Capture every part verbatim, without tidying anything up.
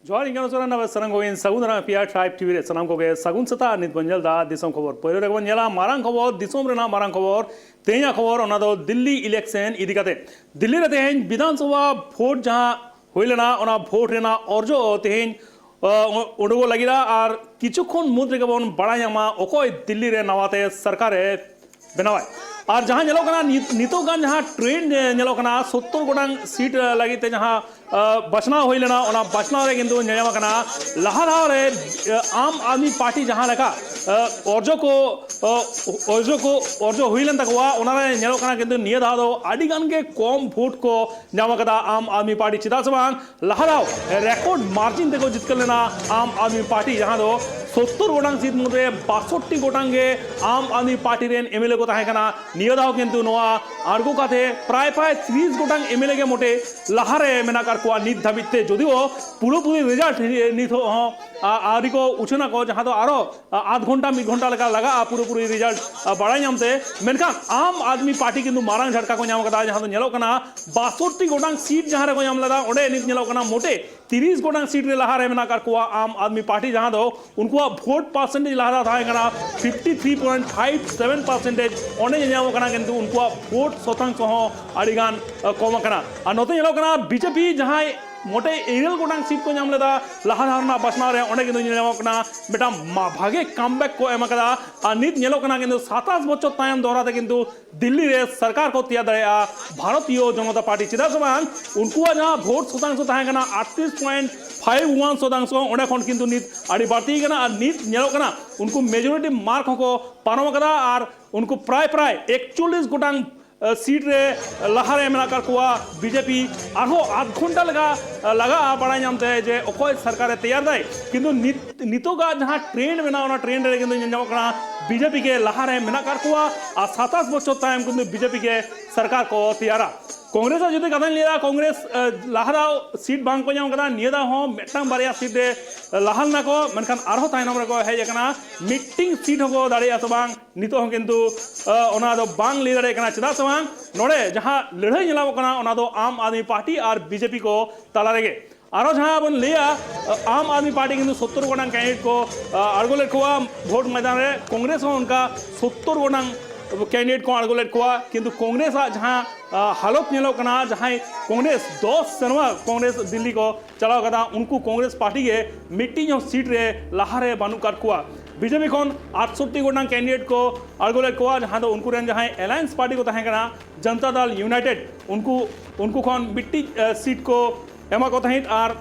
ᱡᱚᱦᱟᱨ, ᱤᱧ ᱠᱟᱱᱟ ᱥᱚᱨᱮᱱ, ᱟᱵᱮᱱ ᱥᱟᱱᱟᱢ ᱠᱚᱜᱮ ᱥᱟᱹᱜᱩᱱ ᱫᱟᱨᱟᱢ ᱯᱮᱭᱟ ᱴᱨᱟᱭᱤᱵᱽ ᱴᱤᱵᱷᱤ ᱨᱮ᱾ ᱥᱟᱱᱟᱢ ᱠᱚᱜᱮ ᱥᱟᱹᱜᱩᱱ ᱥᱮᱛᱟᱜ᱾ ᱱᱤᱛ ᱵᱚᱱ ᱧᱮᱞ ᱮᱫᱟ ᱫᱤᱥᱚᱢ ᱠᱷᱚᱵᱚᱨ᱾ ᱯᱳᱭᱞᱳ ᱨᱮᱜᱮ ᱵᱚᱱ ᱧᱮᱞᱟ ᱢᱟᱨᱟᱝ ᱠᱷᱚᱵᱚᱨ, ᱫᱤᱥᱚᱢ ᱨᱮᱱᱟᱜ ᱢᱟᱨᱟᱝ ᱠᱷᱚᱵᱚᱨ, ᱛᱮᱦᱮᱧᱟᱜ ᱠᱷᱚᱵᱚᱨ, ᱚᱱᱟ ᱫᱚ ᱫᱤᱞᱞᱤ ᱤᱞᱮᱠᱥᱚᱱ ᱤᱫᱤ ᱠᱟᱛᱮ᱾ ᱫᱤᱞᱞᱤ ᱨᱮ ᱛᱮᱦᱮᱧ ᱵᱤᱫᱷᱟᱱ ᱥᱚᱵᱷᱟ ᱵᱷᱳᱴ ᱡᱟᱦᱟᱸ ᱦᱩᱭ ᱞᱮᱱᱟ, ᱚᱱᱟ ᱵᱷᱳᱴ ᱨᱮᱱᱟᱜ ᱚᱨᱡᱚ ᱛᱮᱦᱮᱧ, ᱟᱸ, ᱩᱰᱩᱠᱚᱜ ᱞᱟᱹᱜᱤᱫᱟ ᱟᱨ ᱠᱤᱪᱷᱩ ᱠᱷᱚᱱ ᱢᱩᱫᱽ ᱨᱮᱜᱮ ᱵᱚᱱ ᱵᱟᱲᱟᱭ ᱧᱟᱢᱟ ᱚᱠᱚᱭ ᱫᱤᱞᱞᱤ ᱨᱮ ᱱᱟᱣᱟᱛᱮ ᱥᱚᱨᱠᱟᱨᱮ ᱵᱮᱱᱟᱣᱟᱭ᱾ ᱟᱨ ᱡᱟᱦᱟᱸ ᱧᱮᱞᱚᱜ ᱠᱟᱱᱟ, ᱱᱤᱛ, ᱱᱤᱛᱚᱜ ᱜᱟᱱ ᱡᱟᱦᱟᱸ ᱴᱨᱮᱱᱰ ᱧᱮᱞᱚᱜ ᱠᱟᱱᱟ, ᱥᱳᱛᱛᱳᱨ ᱜᱚᱴᱟᱝ ᱥᱤᱴ ᱞᱟᱹᱜᱤᱫ ᱛᱮ ᱡᱟᱦᱟᱸ, ᱟᱸ, ᱵᱟᱪᱷᱱᱟᱣ ᱦᱩᱭ ᱞᱮᱱᱟ, ᱚᱱᱟ ᱵᱟᱪᱷᱱᱟᱣ ᱨᱮ ᱠᱤᱱᱛᱩ ᱧᱮᱞ ᱧᱟᱢ ᱟᱠᱟᱱᱟ, ᱞᱟᱦᱟ ᱫᱷᱟᱣ ᱨᱮ, ᱟᱸ, ᱟᱢ ᱟᱫᱢᱤ ᱯᱟᱨᱴᱤ ᱡᱟᱦᱟᱸ ᱞᱮᱠᱟ, ᱟᱸ, ᱚᱨᱡᱚ ᱠᱚ, ᱟᱸ, ᱚᱨᱡᱚ ᱠᱚ ᱚᱨᱡᱚ ᱦᱩᱭ ᱞᱮᱱ ᱛᱟᱠᱚᱣᱟ, ᱚᱱᱟ ᱨᱮ ᱧᱮᱞᱚᱜ ᱠᱟᱱᱟ ᱠᱤᱱᱛᱩ ᱱᱤᱭᱟᱹ ᱫᱷᱟᱣ ᱫᱚ ᱟᱹᱰᱤ ᱜᱟᱱ ᱜᱮ ᱠᱚᱢ ᱵᱷᱳᱴ ᱠᱚ ᱧᱟᱢ ᱟᱠᱟᱫᱟ ᱟᱢ ᱟᱫᱢᱤ ᱯᱟᱨᱴᱤ᱾ ᱪᱮᱫᱟᱜ ᱥᱮ ᱵᱟᱝ, ᱞᱟᱦᱟ ᱫᱷᱟᱣ ᱨᱮᱠᱚᱨᱰ ᱢᱟᱨᱡᱤᱱ ᱛᱮᱠᱚ ᱡᱤᱛᱠᱟᱹᱨ ᱞᱮᱱᱟ ᱟᱢ ᱟᱫᱢᱤ ᱯᱟᱨᱴᱤ, ᱡᱟᱦᱟᱸ ᱫᱚ ᱥᱳᱛᱛᱳᱨ ᱜᱚᱴᱟᱝ ᱥᱤᱴ ᱢᱩᱫᱽᱨᱮ ᱵᱟᱥᱚᱴᱴᱤ ᱜᱚᱴᱟᱝ ᱜᱮ ᱟᱢ ᱟᱫᱢᱤ ᱯᱟᱨᱴᱤ ᱨᱮᱱ ᱮᱢᱮᱞᱮ ᱠᱚ ᱛᱟᱦᱮᱸ ᱠᱟᱱᱟ᱾ ᱱᱤᱭᱟᱹ ᱫᱷᱟᱣ ᱠᱤᱱᱛᱩ ᱱᱚᱣᱟ ᱟᱬᱜᱚ ᱠᱟᱛᱮ ᱯᱨᱟᱭ ᱯᱨᱟᱭ ᱛᱤᱨᱤᱥ ᱜᱚᱴᱟᱝ ᱮᱢᱮᱞᱮ ᱜᱮ ᱢᱚᱴᱮ ᱞᱟᱦᱟᱨᱮ ᱢᱮᱱᱟᱜ ᱟᱠᱟᱫ ᱠᱚᱣᱟ ᱱᱤᱛ ᱫᱷᱟᱹᱵᱤᱡ ᱛᱮ, ᱡᱚᱫᱤᱣ ᱯᱩᱨᱟᱹᱯᱩᱨᱤ ᱨᱮᱡᱟᱞᱴ ᱱᱤᱛ ᱦᱚᱸ ᱟ-, ᱟᱹᱣᱨᱤ ᱠᱚ ᱩᱪᱷᱟᱹᱱᱟ ᱠᱚ, ᱡᱟᱦᱟᱸ ᱫᱚ ᱟᱨᱚ ᱟ-, ᱟᱫᱷ ᱜᱷᱚᱱᱴᱟ, ᱢᱤᱫ ᱜᱷᱚᱱᱴᱟ ᱞᱮᱠᱟ ᱞᱟᱜᱟᱜᱼᱟ ᱯᱩᱨᱟᱹᱯᱩᱨᱤ ᱨᱮᱡᱟᱞᱴ, ᱟ, ᱵᱟᱲᱟᱭ ᱧᱟᱢ ᱛᱮ᱾ ᱢᱮᱱᱠᱷᱟᱱ ᱟᱢ ᱟᱫᱢᱤ ᱯᱟᱨᱴᱤ ᱠᱤᱱᱛᱩ ᱢᱟᱨᱟᱝ ᱡᱷᱟᱴᱠᱟ ᱠᱚ ᱧᱟᱢ ᱠᱟᱫᱟ, ᱡᱟᱦᱟᱸ ᱫᱚ ᱧᱮᱞᱚᱜ ᱠᱟᱱᱟ ᱵᱟᱥᱚᱴᱴᱤ ᱜᱚᱴᱟᱝ ᱥᱤᱴ ᱡᱟᱦᱟᱸ ᱨᱮᱠᱚ ᱧᱟᱢ ᱞᱮᱫᱟ, ᱚᱸᱰᱮ ᱱᱤᱛ ᱧᱮᱞᱚᱜ ᱠᱟᱱᱟ ᱢᱚᱴᱮ ᱛᱤᱨᱤᱥ ᱜᱚᱴᱟᱝ ᱥᱤᱴ ᱨᱮ ᱞᱟᱦᱟ ᱨᱮ ᱢᱮᱱᱟᱜ ᱟᱠᱟᱫ ᱠᱚᱣᱟ ᱟᱢ ᱟᱫᱢᱤ ᱯᱟᱨᱴᱤ, ᱡᱟᱦᱟᱸ ᱫᱚ ᱩᱱᱠᱩᱣᱟᱜ ᱵᱷᱳᱴ ᱯᱟᱨᱥᱮᱱᱴᱮᱡᱽ ᱞᱟᱦᱟ ᱫᱷᱟᱣ ᱛᱟᱦᱮᱸ ᱠᱟᱱᱟ fifty three point five seven percentage. ᱚᱸᱰᱮ ᱧᱮᱞ ᱧᱟᱢᱚᱜ ᱠᱟᱱᱟ ᱠᱤᱱᱛᱩ ᱩᱱᱠᱩᱣᱟᱜ ᱵᱷᱳᱴ ᱥᱚᱛᱟᱝᱥᱚ ᱦᱚᱸ ᱟᱹᱰᱤ ᱜᱟᱱ, ᱟ, ᱠᱚᱢ ᱟᱠᱟᱱᱟ᱾ ᱟᱨ ᱱᱚᱛᱮ ᱧᱮᱞᱚᱜ ᱠᱟᱱᱟ ᱵᱤᱡᱮᱯᱤ, ᱡᱟᱦᱟᱸᱭ ᱢᱚᱴᱮ ᱤᱨᱟᱹᱞ ᱜᱚᱴᱟᱝ ᱥᱤᱴ ᱠᱚ ᱧᱟᱢ ᱞᱮᱫᱟ ᱞᱟᱦᱟ ᱫᱷᱟᱣ ᱨᱮᱱᱟᱜ ᱵᱟᱪᱷᱱᱟᱣ ᱨᱮ, ᱚᱸᱰᱮ ᱠᱤᱱᱛᱩ ᱧᱮᱞ ᱧᱟᱢᱚᱜ ᱠᱟᱱᱟ ᱢᱤᱫᱴᱟᱝ ᱢᱟ-, ᱵᱷᱟᱜᱮ ᱠᱟᱢᱵᱮᱠ ᱠᱚ ᱮᱢ ᱟᱠᱟᱫᱟ᱾ ᱟᱨ ᱱᱤᱛ ᱧᱮᱞᱚᱜ ᱠᱟᱱᱟ ᱠᱤᱱᱛᱩ ᱥᱟᱛᱟᱥ ᱵᱚᱪᱷᱚᱨ ᱛᱟᱭᱚᱢ ᱫᱚᱦᱲᱟ ᱛᱮ ᱠᱤᱱᱛᱩ ᱫᱤᱞᱞᱤ ᱨᱮ ᱥᱚᱨᱠᱟᱨ ᱠᱚ ᱛᱮᱭᱟᱨ ᱫᱟᱲᱮᱭᱟᱜᱼᱟ ᱵᱷᱟᱨᱚᱛᱤᱭᱚ ᱡᱚᱱᱚᱛᱟ ᱯᱟᱨᱴᱤ᱾ ᱪᱮᱫᱟᱜ ᱥᱮ ᱵᱟᱝ, ᱩᱱᱠᱩᱣᱟᱜ ᱡᱟᱦᱟᱸ ᱵᱷᱳᱴ ᱥᱚᱛᱟᱝᱥᱚ ᱛᱟᱦᱮᱸ ᱠᱟᱱᱟ ᱟᱴᱛᱨᱤᱥ ᱯᱚᱭᱮᱱᱴ ᱯᱷᱟᱭᱤᱵᱷ ᱳᱣᱟᱱ ᱥᱚᱛᱟᱝᱥᱚ, ᱚᱸᱰᱮ ᱠᱷᱚᱱ ᱠᱤᱱᱛᱩ ᱱᱤᱛ ᱟᱹᱰᱤ ᱵᱟᱹᱲᱛᱤ ᱠᱟᱱᱟ᱾ ᱟᱨ ᱱᱤᱛ ᱧᱮᱞᱚᱜ ᱠᱟᱱᱟ ᱩᱱᱠᱩ ᱢᱮᱡᱚᱨᱤᱴᱤ ᱢᱟᱨᱠ ᱦᱚᱸᱠᱚ ᱯᱟᱨᱚᱢ ᱟᱠᱟᱫᱟ᱾ ᱟᱨ ᱩᱱᱠᱩ ᱯᱨᱟᱭ ᱯᱨᱟᱭ ᱮᱠᱪᱚᱞᱞᱤᱥ ᱜᱚᱴᱟᱝ, ᱟ, ᱥᱤᱴ ᱨᱮ ᱞᱟᱦᱟᱨᱮ ᱢᱮᱱᱟᱜ ᱟᱠᱟᱫ ᱠᱚᱣᱟ ᱵᱤᱡᱮᱯᱤ᱾ ᱟᱨᱦᱚᱸ ᱟᱫᱷ ᱜᱷᱚᱱᱴᱟ ᱞᱮᱠᱟ, ᱟ, ᱞᱟᱜᱟᱜᱼᱟ ᱵᱟᱲᱟᱭ ᱧᱟᱢ ᱛᱮ ᱡᱮ ᱚᱠᱚᱭ ᱥᱚᱨᱠᱟᱨᱮ ᱛᱮᱭᱟᱨ ᱫᱟᱭ᱾ ᱠᱤᱱᱛᱩ ᱱᱤᱛ, ᱱᱤᱛᱚᱜᱟᱜ ᱡᱟᱦᱟᱸ ᱴᱨᱮᱱᱰ ᱢᱮᱱᱟᱜᱼᱟ, ᱚᱱᱟ ᱴᱨᱮᱱᱰ ᱨᱮ ᱠᱤᱱᱛᱩ ᱧᱮᱞ ᱧᱟᱢᱚᱜ ᱠᱟᱱᱟ ᱵᱤᱡᱮᱯᱤ ᱜᱮ ᱞᱟᱦᱟᱨᱮ ᱢᱮᱱᱟᱜ ᱟᱠᱟᱫ ᱠᱚᱣᱟ᱾ ᱟᱨ ᱥᱟᱛᱟᱥ ᱵᱚᱪᱷᱚᱨ ᱛᱟᱭᱚᱢ ᱠᱤᱱᱛᱩ ᱵᱤᱡᱮᱯᱤ ᱜᱮ ᱥᱚᱨᱠᱟᱨ ᱠᱚ ᱛᱮᱭᱟᱨᱟ᱾ ᱠᱚᱝᱜᱨᱮᱥ ᱟᱜ ᱡᱩᱫᱤ ᱠᱟᱛᱷᱟᱧ ᱞᱟᱹᱭᱟ, ᱠᱚᱝᱜᱨᱮᱥ, ᱟ, ᱞᱟᱦᱟ ᱫᱷᱟᱣ ᱥᱤᱴ ᱵᱟᱝ ᱠᱚ ᱧᱟᱢ ᱠᱟᱫᱟ, ᱱᱤᱭᱟᱹ ᱫᱷᱟᱣ ᱦᱚᱸ ᱢᱤᱫᱴᱟᱝ ᱵᱟᱨᱭᱟ ᱥᱤᱴ ᱨᱮ ᱞᱟᱦᱟ ᱞᱮᱱᱟ ᱠᱚ, ᱢᱮᱱᱠᱷᱟᱱ ᱟᱨᱦᱚᱸ ᱛᱟᱭᱱᱚᱢ ᱨᱮᱠᱚ ᱦᱮᱡ ᱟᱠᱟᱱᱟ᱾ ᱢᱤᱫᱴᱤᱝ ᱥᱤᱴ ᱦᱚᱸᱠᱚ ᱫᱟᱲᱮᱭᱟᱜᱼᱟ ᱥᱮ ᱵᱟᱝ, ᱱᱤᱛᱚᱜ ᱦᱚᱸ ᱠᱤᱱᱛᱩ, ᱟ, ᱚᱱᱟ ᱫᱚ ᱵᱟᱝ ᱞᱟᱹᱭ ᱫᱟᱲᱮᱭᱟᱜ ᱠᱟᱱᱟ᱾ ᱪᱮᱫᱟᱜ ᱥᱮ ᱵᱟᱝ, ᱱᱚᱰᱮ ᱡᱟᱦᱟᱸ ᱞᱟᱹᱲᱦᱟᱹᱭ ᱧᱮᱞᱚᱜᱚᱜ ᱠᱟᱱᱟ, ᱚᱱᱟ ᱫᱚ ᱟᱢ ᱟᱫᱢᱤ ᱯᱟᱨᱴᱤ ᱟᱨ ᱵᱤᱡᱮᱯᱤ ᱠᱚ ᱛᱟᱞᱟ ᱨᱮᱜᱮ᱾ ᱟᱨᱚ ᱡᱟᱦᱟᱸ ᱵᱚᱱ ᱞᱟᱹᱭᱟ, ᱟᱢ ᱟᱫᱢᱤ ᱯᱟᱨᱴᱤ ᱠᱤᱱᱛᱩ ᱥᱚᱛᱛᱚᱨ ᱜᱚᱴᱟᱝ ᱠᱮᱱᱰᱤᱰᱮᱴ ᱠᱚ ᱟ, ᱟᱬᱜᱚ ᱞᱮᱫ ᱠᱚᱣᱟ ᱵᱷᱳᱴ ᱢᱚᱭᱫᱟᱱ ᱨᱮ᱾ ᱠᱚᱝᱜᱨᱮᱥ ᱦᱚᱸ ᱚᱱᱠᱟ ᱥᱚᱛᱛᱚᱨ ᱜᱚᱴᱟᱝ ᱠᱮᱱᱰᱤᱰᱮᱴ ᱠᱚ ᱟᱬᱜᱚ ᱞᱮᱫ ᱠᱚᱣᱟ, ᱠᱤᱱᱛᱩ ᱠᱚᱝᱜᱨᱮᱥ ᱟᱜ ᱡᱟᱦᱟᱸ ᱟ, ᱦᱟᱞᱚᱛ ᱧᱮᱞᱚᱜ ᱠᱟᱱᱟ, ᱡᱟᱦᱟᱸᱭ ᱠᱚᱝᱜᱨᱮᱥ ᱫᱚᱥ ᱥᱮᱨᱢᱟ ᱠᱚᱝᱜᱨᱮᱥ ᱫᱤᱞᱞᱤ ᱠᱚ ᱪᱟᱞᱟᱣ ᱠᱟᱫᱟ, ᱩᱱᱠᱩ ᱠᱚᱝᱜᱨᱮᱥ ᱯᱟᱨᱴᱤ ᱜᱮ ᱢᱤᱫᱴᱤᱡ ᱦᱚᱸ ᱥᱤᱴ ᱨᱮ ᱞᱟᱦᱟᱨᱮ ᱵᱟᱹᱱᱩᱜ ᱠᱟᱫ ᱠᱚᱣᱟ᱾ ᱵᱤᱡᱮᱯᱤ ᱠᱷᱚᱱ ᱟᱴᱥᱚᱴᱴᱤ ᱜᱚᱴᱟᱝ ᱠᱮᱱᱰᱤᱰᱮᱴ ᱠᱚ ᱟᱬᱜᱚ ᱞᱮᱫ ᱠᱚᱣᱟ, ᱡᱟᱦᱟᱸ ᱫᱚ ᱩᱱᱠᱩ ᱨᱮᱱ ᱡᱟᱦᱟᱸᱭ ᱮᱞᱟᱭᱮᱱᱥ ᱯᱟᱨᱴᱤ ᱠᱚ ᱛᱟᱦᱮᱸ ᱠᱟᱱᱟ, ᱡᱚᱱᱛᱟ ᱫᱟᱞ ᱤᱭᱩᱱᱟᱭᱴᱮᱰ, ᱩᱱᱠᱩ ᱩᱱᱠᱩ ᱠᱷᱚᱱ ᱢᱤᱫᱴᱤᱡ ᱮ, ᱥᱤᱴ ᱠᱚ ᱮᱢᱟ ᱠᱚ ᱛᱟᱦᱮᱸᱫ᱾ ᱟᱨ ᱮ,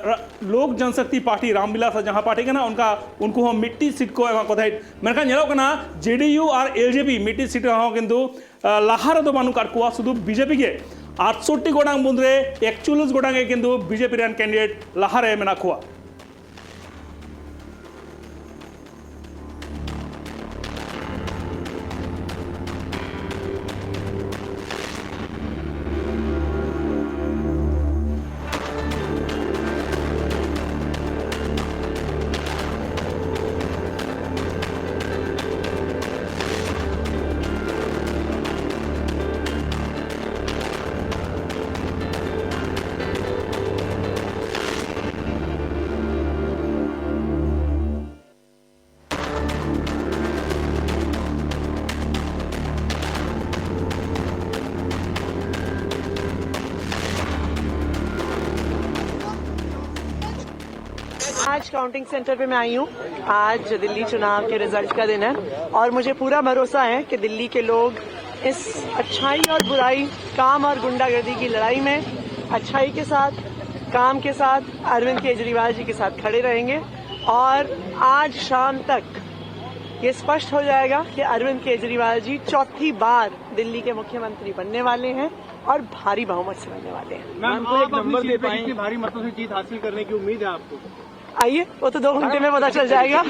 ᱨᱟ- ᱞᱳᱠ ᱡᱚᱱᱥᱚᱠᱛᱤ ᱯᱟᱨᱴᱤ, ᱨᱟᱢᱵᱤᱞᱟᱥ ᱡᱟᱦᱟᱸ ᱯᱟᱨᱴᱤ ᱠᱟᱱᱟ, ᱚᱱᱠᱟ ᱩᱱᱠᱩ ᱦᱚᱸ ᱢᱤᱫᱴᱤᱡ ᱥᱤᱴ ᱠᱚ ᱮᱢᱟ ᱠᱚ ᱛᱟᱦᱮᱸᱫ᱾ ᱢᱮᱱᱠᱷᱟᱱ ᱧᱮᱞᱚᱜ ᱠᱟᱱᱟ, ᱡᱮᱰᱤᱭᱩ ᱟᱨ ᱮᱞᱡᱮᱯᱤ ᱢᱤᱫᱴᱤᱡ ᱥᱤᱴ ᱨᱮᱦᱚᱸ ᱠᱤᱱᱛᱩ ᱮ, ᱞᱟᱦᱟ ᱨᱮᱫᱚ ᱵᱟᱹᱱᱩᱜ ᱠᱟᱫ ᱠᱚᱣᱟ, ᱥᱩᱫᱷᱩ ᱵᱤᱡᱮᱯᱤ ᱜᱮ᱾ ᱟᱴᱥᱚᱴᱴᱤ ᱜᱚᱴᱟᱝ ᱢᱩᱫᱽᱨᱮ ᱮᱠᱪᱚᱞᱞᱤᱥ ᱜᱚᱴᱟᱝ ᱜᱮ ᱠᱤᱱᱛᱩ ᱵᱤᱡᱮᱯᱤ ᱨᱮᱱ ᱠᱮᱱᱰᱤᱰᱮᱴ ᱞᱟᱦᱟᱨᱮ ᱢᱮᱱᱟᱜ ᱠᱚᱣᱟ᱾ आज काउंटिंग सेंटर पे मैं आई हूँ। आज दिल्ली चुनाव के रिजल्ट का दिन है और मुझे पूरा भरोसा है कि दिल्ली के लोग इस अच्छाई और बुराई, काम और गुंडागर्दी की लड़ाई में अच्छाई के साथ, काम के साथ, अरविंद केजरीवाल जी के साथ खड़े रहेंगे। और आज शाम तक ये स्पष्ट हो जाएगा कि अरविंद केजरीवाल जी चौथी बार दिल्ली के मुख्यमंत्री बनने वाले हैं और भारी बहुमत से बनने वाले हैं। मैम, आप अपनी नंबर दे सीट पे पाएं? कितनी भारी मतों से जीत हासिल करने की उम्मीद है आपको? आइए, वो तो दो घंटे में पता चल जाएगा।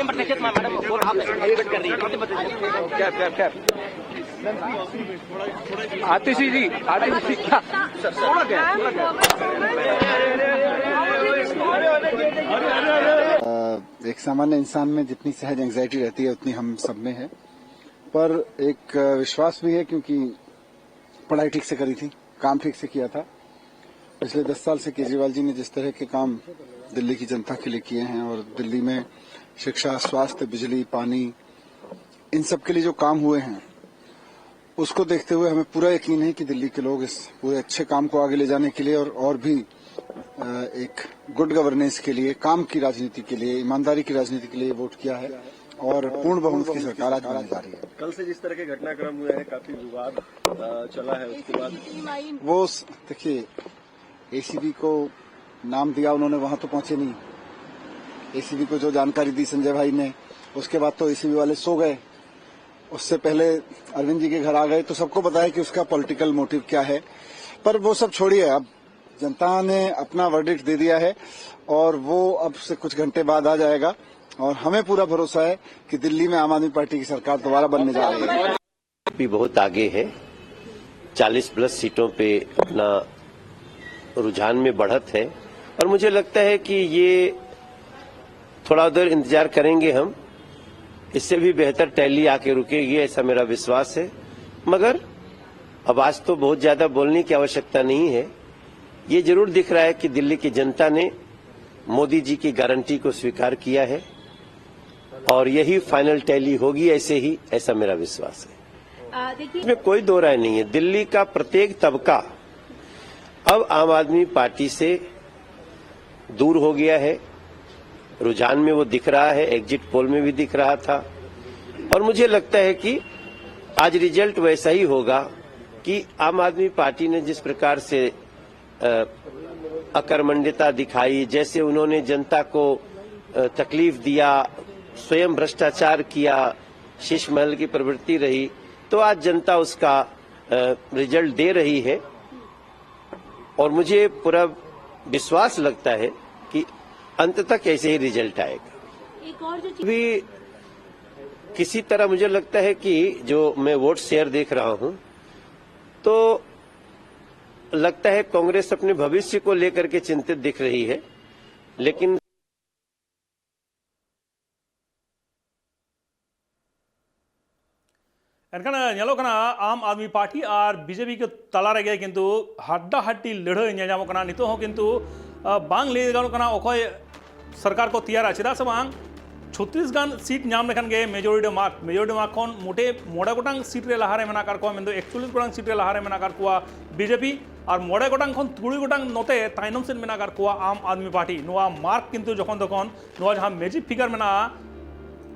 क्या, क्या, क्या? आतिशी जी, आतिशी जी, क्या? थोड़ा क्या? अ, एक सामान्य इंसान में जितनी सहज एंग्जाइटी रहती है, उतनी हम सब में है। पर एक, अ, विश्वास भी है, क्योंकि पढ़ाई ठीक से करी थी, काम ठीक से किया था। पिछले दस साल से केजरीवाल जी ने जिस तरह के काम दिल्ली की जनता के लिए किए हैं और दिल्ली में शिक्षा, स्वास्थ्य, बिजली, पानी, इन सब के लिए जो काम हुए हैं, उसको देखते हुए हमें पूरा यकीन है कि दिल्ली के लोग इस पूरे अच्छे काम को आगे ले जाने के लिए और और भी एक गुड गवर्नेंस के लिए, काम की राजनीति के लिए, ईमानदारी की राजनीति के लिए वोट किया है और पूर्ण बहुमत की सरकार आज बनने जा रही है। कल से जिस तरह के घटनाक्रम हुए हैं, काफी विवाद चला है, उसके बाद वो, देखिए, एसीबी को नाम दिया उन्होंने, वहां तो पहुंचे नहीं। एसीबी को जो जानकारी दी संजय भाई ने, उसके बाद तो एसीबी वाले सो गए। उससे पहले अरविंद जी के घर आ गए, तो सबको बताया कि उसका पॉलिटिकल मोटिव क्या है। पर वो सब छोड़िए, अब जनता ने अपना वर्डिक्ट दे दिया है और वो अब से कुछ घंटे बाद आ जाएगा। और हमें पूरा भरोसा है कि दिल्ली में आम आदमी पार्टी की सरकार दोबारा बनने जा रही है। भी बहुत आगे है, चालीस प्लस सीटों पे अपना रुझान में बढ़त है और मुझे लगता है कि ये थोड़ा उधर इंतजार करेंगे हम, इससे भी बेहतर टैली आके रुकेगी, ऐसा मेरा विश्वास है। मगर अब आज तो बहुत ज्यादा बोलने की आवश्यकता नहीं है। ये जरूर दिख रहा है कि दिल्ली की जनता ने मोदी जी की गारंटी को स्वीकार किया है और यही फाइनल टैली होगी ऐसे ही, ऐसा मेरा विश्वास है। इसमें कोई दो राय नहीं है। दिल्ली का प्रत्येक तबका अब आम आदमी पार्टी से दूर हो गया है। रुझान में वो दिख रहा है, एग्जिट पोल में भी दिख रहा था और मुझे लगता है कि आज रिजल्ट वैसा ही होगा कि आम आदमी पार्टी ने जिस प्रकार से अकर्मण्यता दिखाई, जैसे उन्होंने जनता को तकलीफ दिया, स्वयं भ्रष्टाचार किया, शीश महल की प्रवृत्ति रही, तो आज जनता उसका रिजल्ट दे रही है और मुझे पूरा विश्वास लगता है कि अंत तक ऐसे ही रिजल्ट आएगा। एक और जो भी किसी तरह मुझे लगता है कि जो मैं वोट शेयर देख रहा हूं, तो लगता है कांग्रेस अपने भविष्य को लेकर के चिंतित दिख रही है, लेकिन ᱮᱱᱠᱷᱟᱱ ᱧᱮᱞᱚᱜ ᱠᱟᱱᱟ, ᱟᱢ ᱟᱫᱢᱤ ᱯᱟᱨᱴᱤ ᱟᱨ ᱵᱤᱡᱮᱯᱤ ᱠᱚ ᱛᱟᱞᱟ ᱨᱮᱜᱮ ᱠᱤᱱᱛᱩ ᱦᱟᱰᱰᱟ ᱦᱟᱰᱰᱤ ᱞᱟᱹᱲᱦᱟᱹᱭ ᱧᱮᱞ ᱧᱟᱢᱚᱜ ᱠᱟᱱᱟ᱾ ᱱᱤᱛᱚᱜ ᱦᱚᱸ ᱠᱤᱱᱛᱩ, ᱟ, ᱵᱟᱝ ᱞᱟᱹᱭ ᱜᱟᱱᱚᱜ ᱠᱟᱱᱟ ᱚᱠᱚᱭ ᱥᱚᱨᱠᱟᱨ ᱠᱚ ᱛᱮᱭᱟᱨᱟ᱾ ᱪᱮᱫᱟᱜ ᱥᱮ ᱵᱟᱝ, ᱪᱷᱚᱛᱨᱤᱥ ᱜᱟᱱ ᱥᱤᱴ ᱧᱟᱢ ᱞᱮᱠᱷᱟᱱ ᱜᱮ majority mark, majority mark ᱠᱷᱚᱱ ᱢᱚᱴᱮ ᱢᱚᱬᱮ ᱜᱚᱴᱟᱝ ᱥᱤᱴ ᱨᱮ ᱞᱟᱦᱟᱨᱮ ᱢᱮᱱᱟᱜ ᱟᱠᱟᱫ ᱠᱚᱣᱟ, ᱢᱮᱱᱫᱚ ᱮᱠᱪᱚᱞᱞᱤᱥ ᱜᱚᱴᱟᱝ ᱥᱤᱴ ᱨᱮ ᱞᱟᱦᱟᱨᱮ ᱢᱮᱱᱟᱜ ᱟᱠᱟᱫ ᱠᱚᱣᱟ ᱵᱤᱡᱮᱯᱤ, ᱟᱨ ᱢᱚᱬᱮ ᱜᱚᱴᱟᱝ ᱠᱷᱚᱱ ᱛᱩᱨᱩᱭ ᱜᱚᱴᱟᱝ ᱱᱚᱛᱮ ᱛᱟᱭᱱᱚᱢ ᱥᱮᱫ ᱢᱮᱱᱟᱜ ᱟᱠᱟᱫ ᱠᱚᱣᱟ ᱟᱢ ᱟᱫᱢᱤ ᱯᱟᱨᱴᱤ᱾ ᱱᱚᱣᱟ mark ᱠᱤᱱᱛᱩ ᱡᱚᱠᱷᱚᱱ ᱛᱚᱠᱷᱚᱱ ᱱᱚᱣᱟ ᱡᱟᱦᱟᱸ magic figure ᱢᱮᱱᱟᱜᱼᱟ,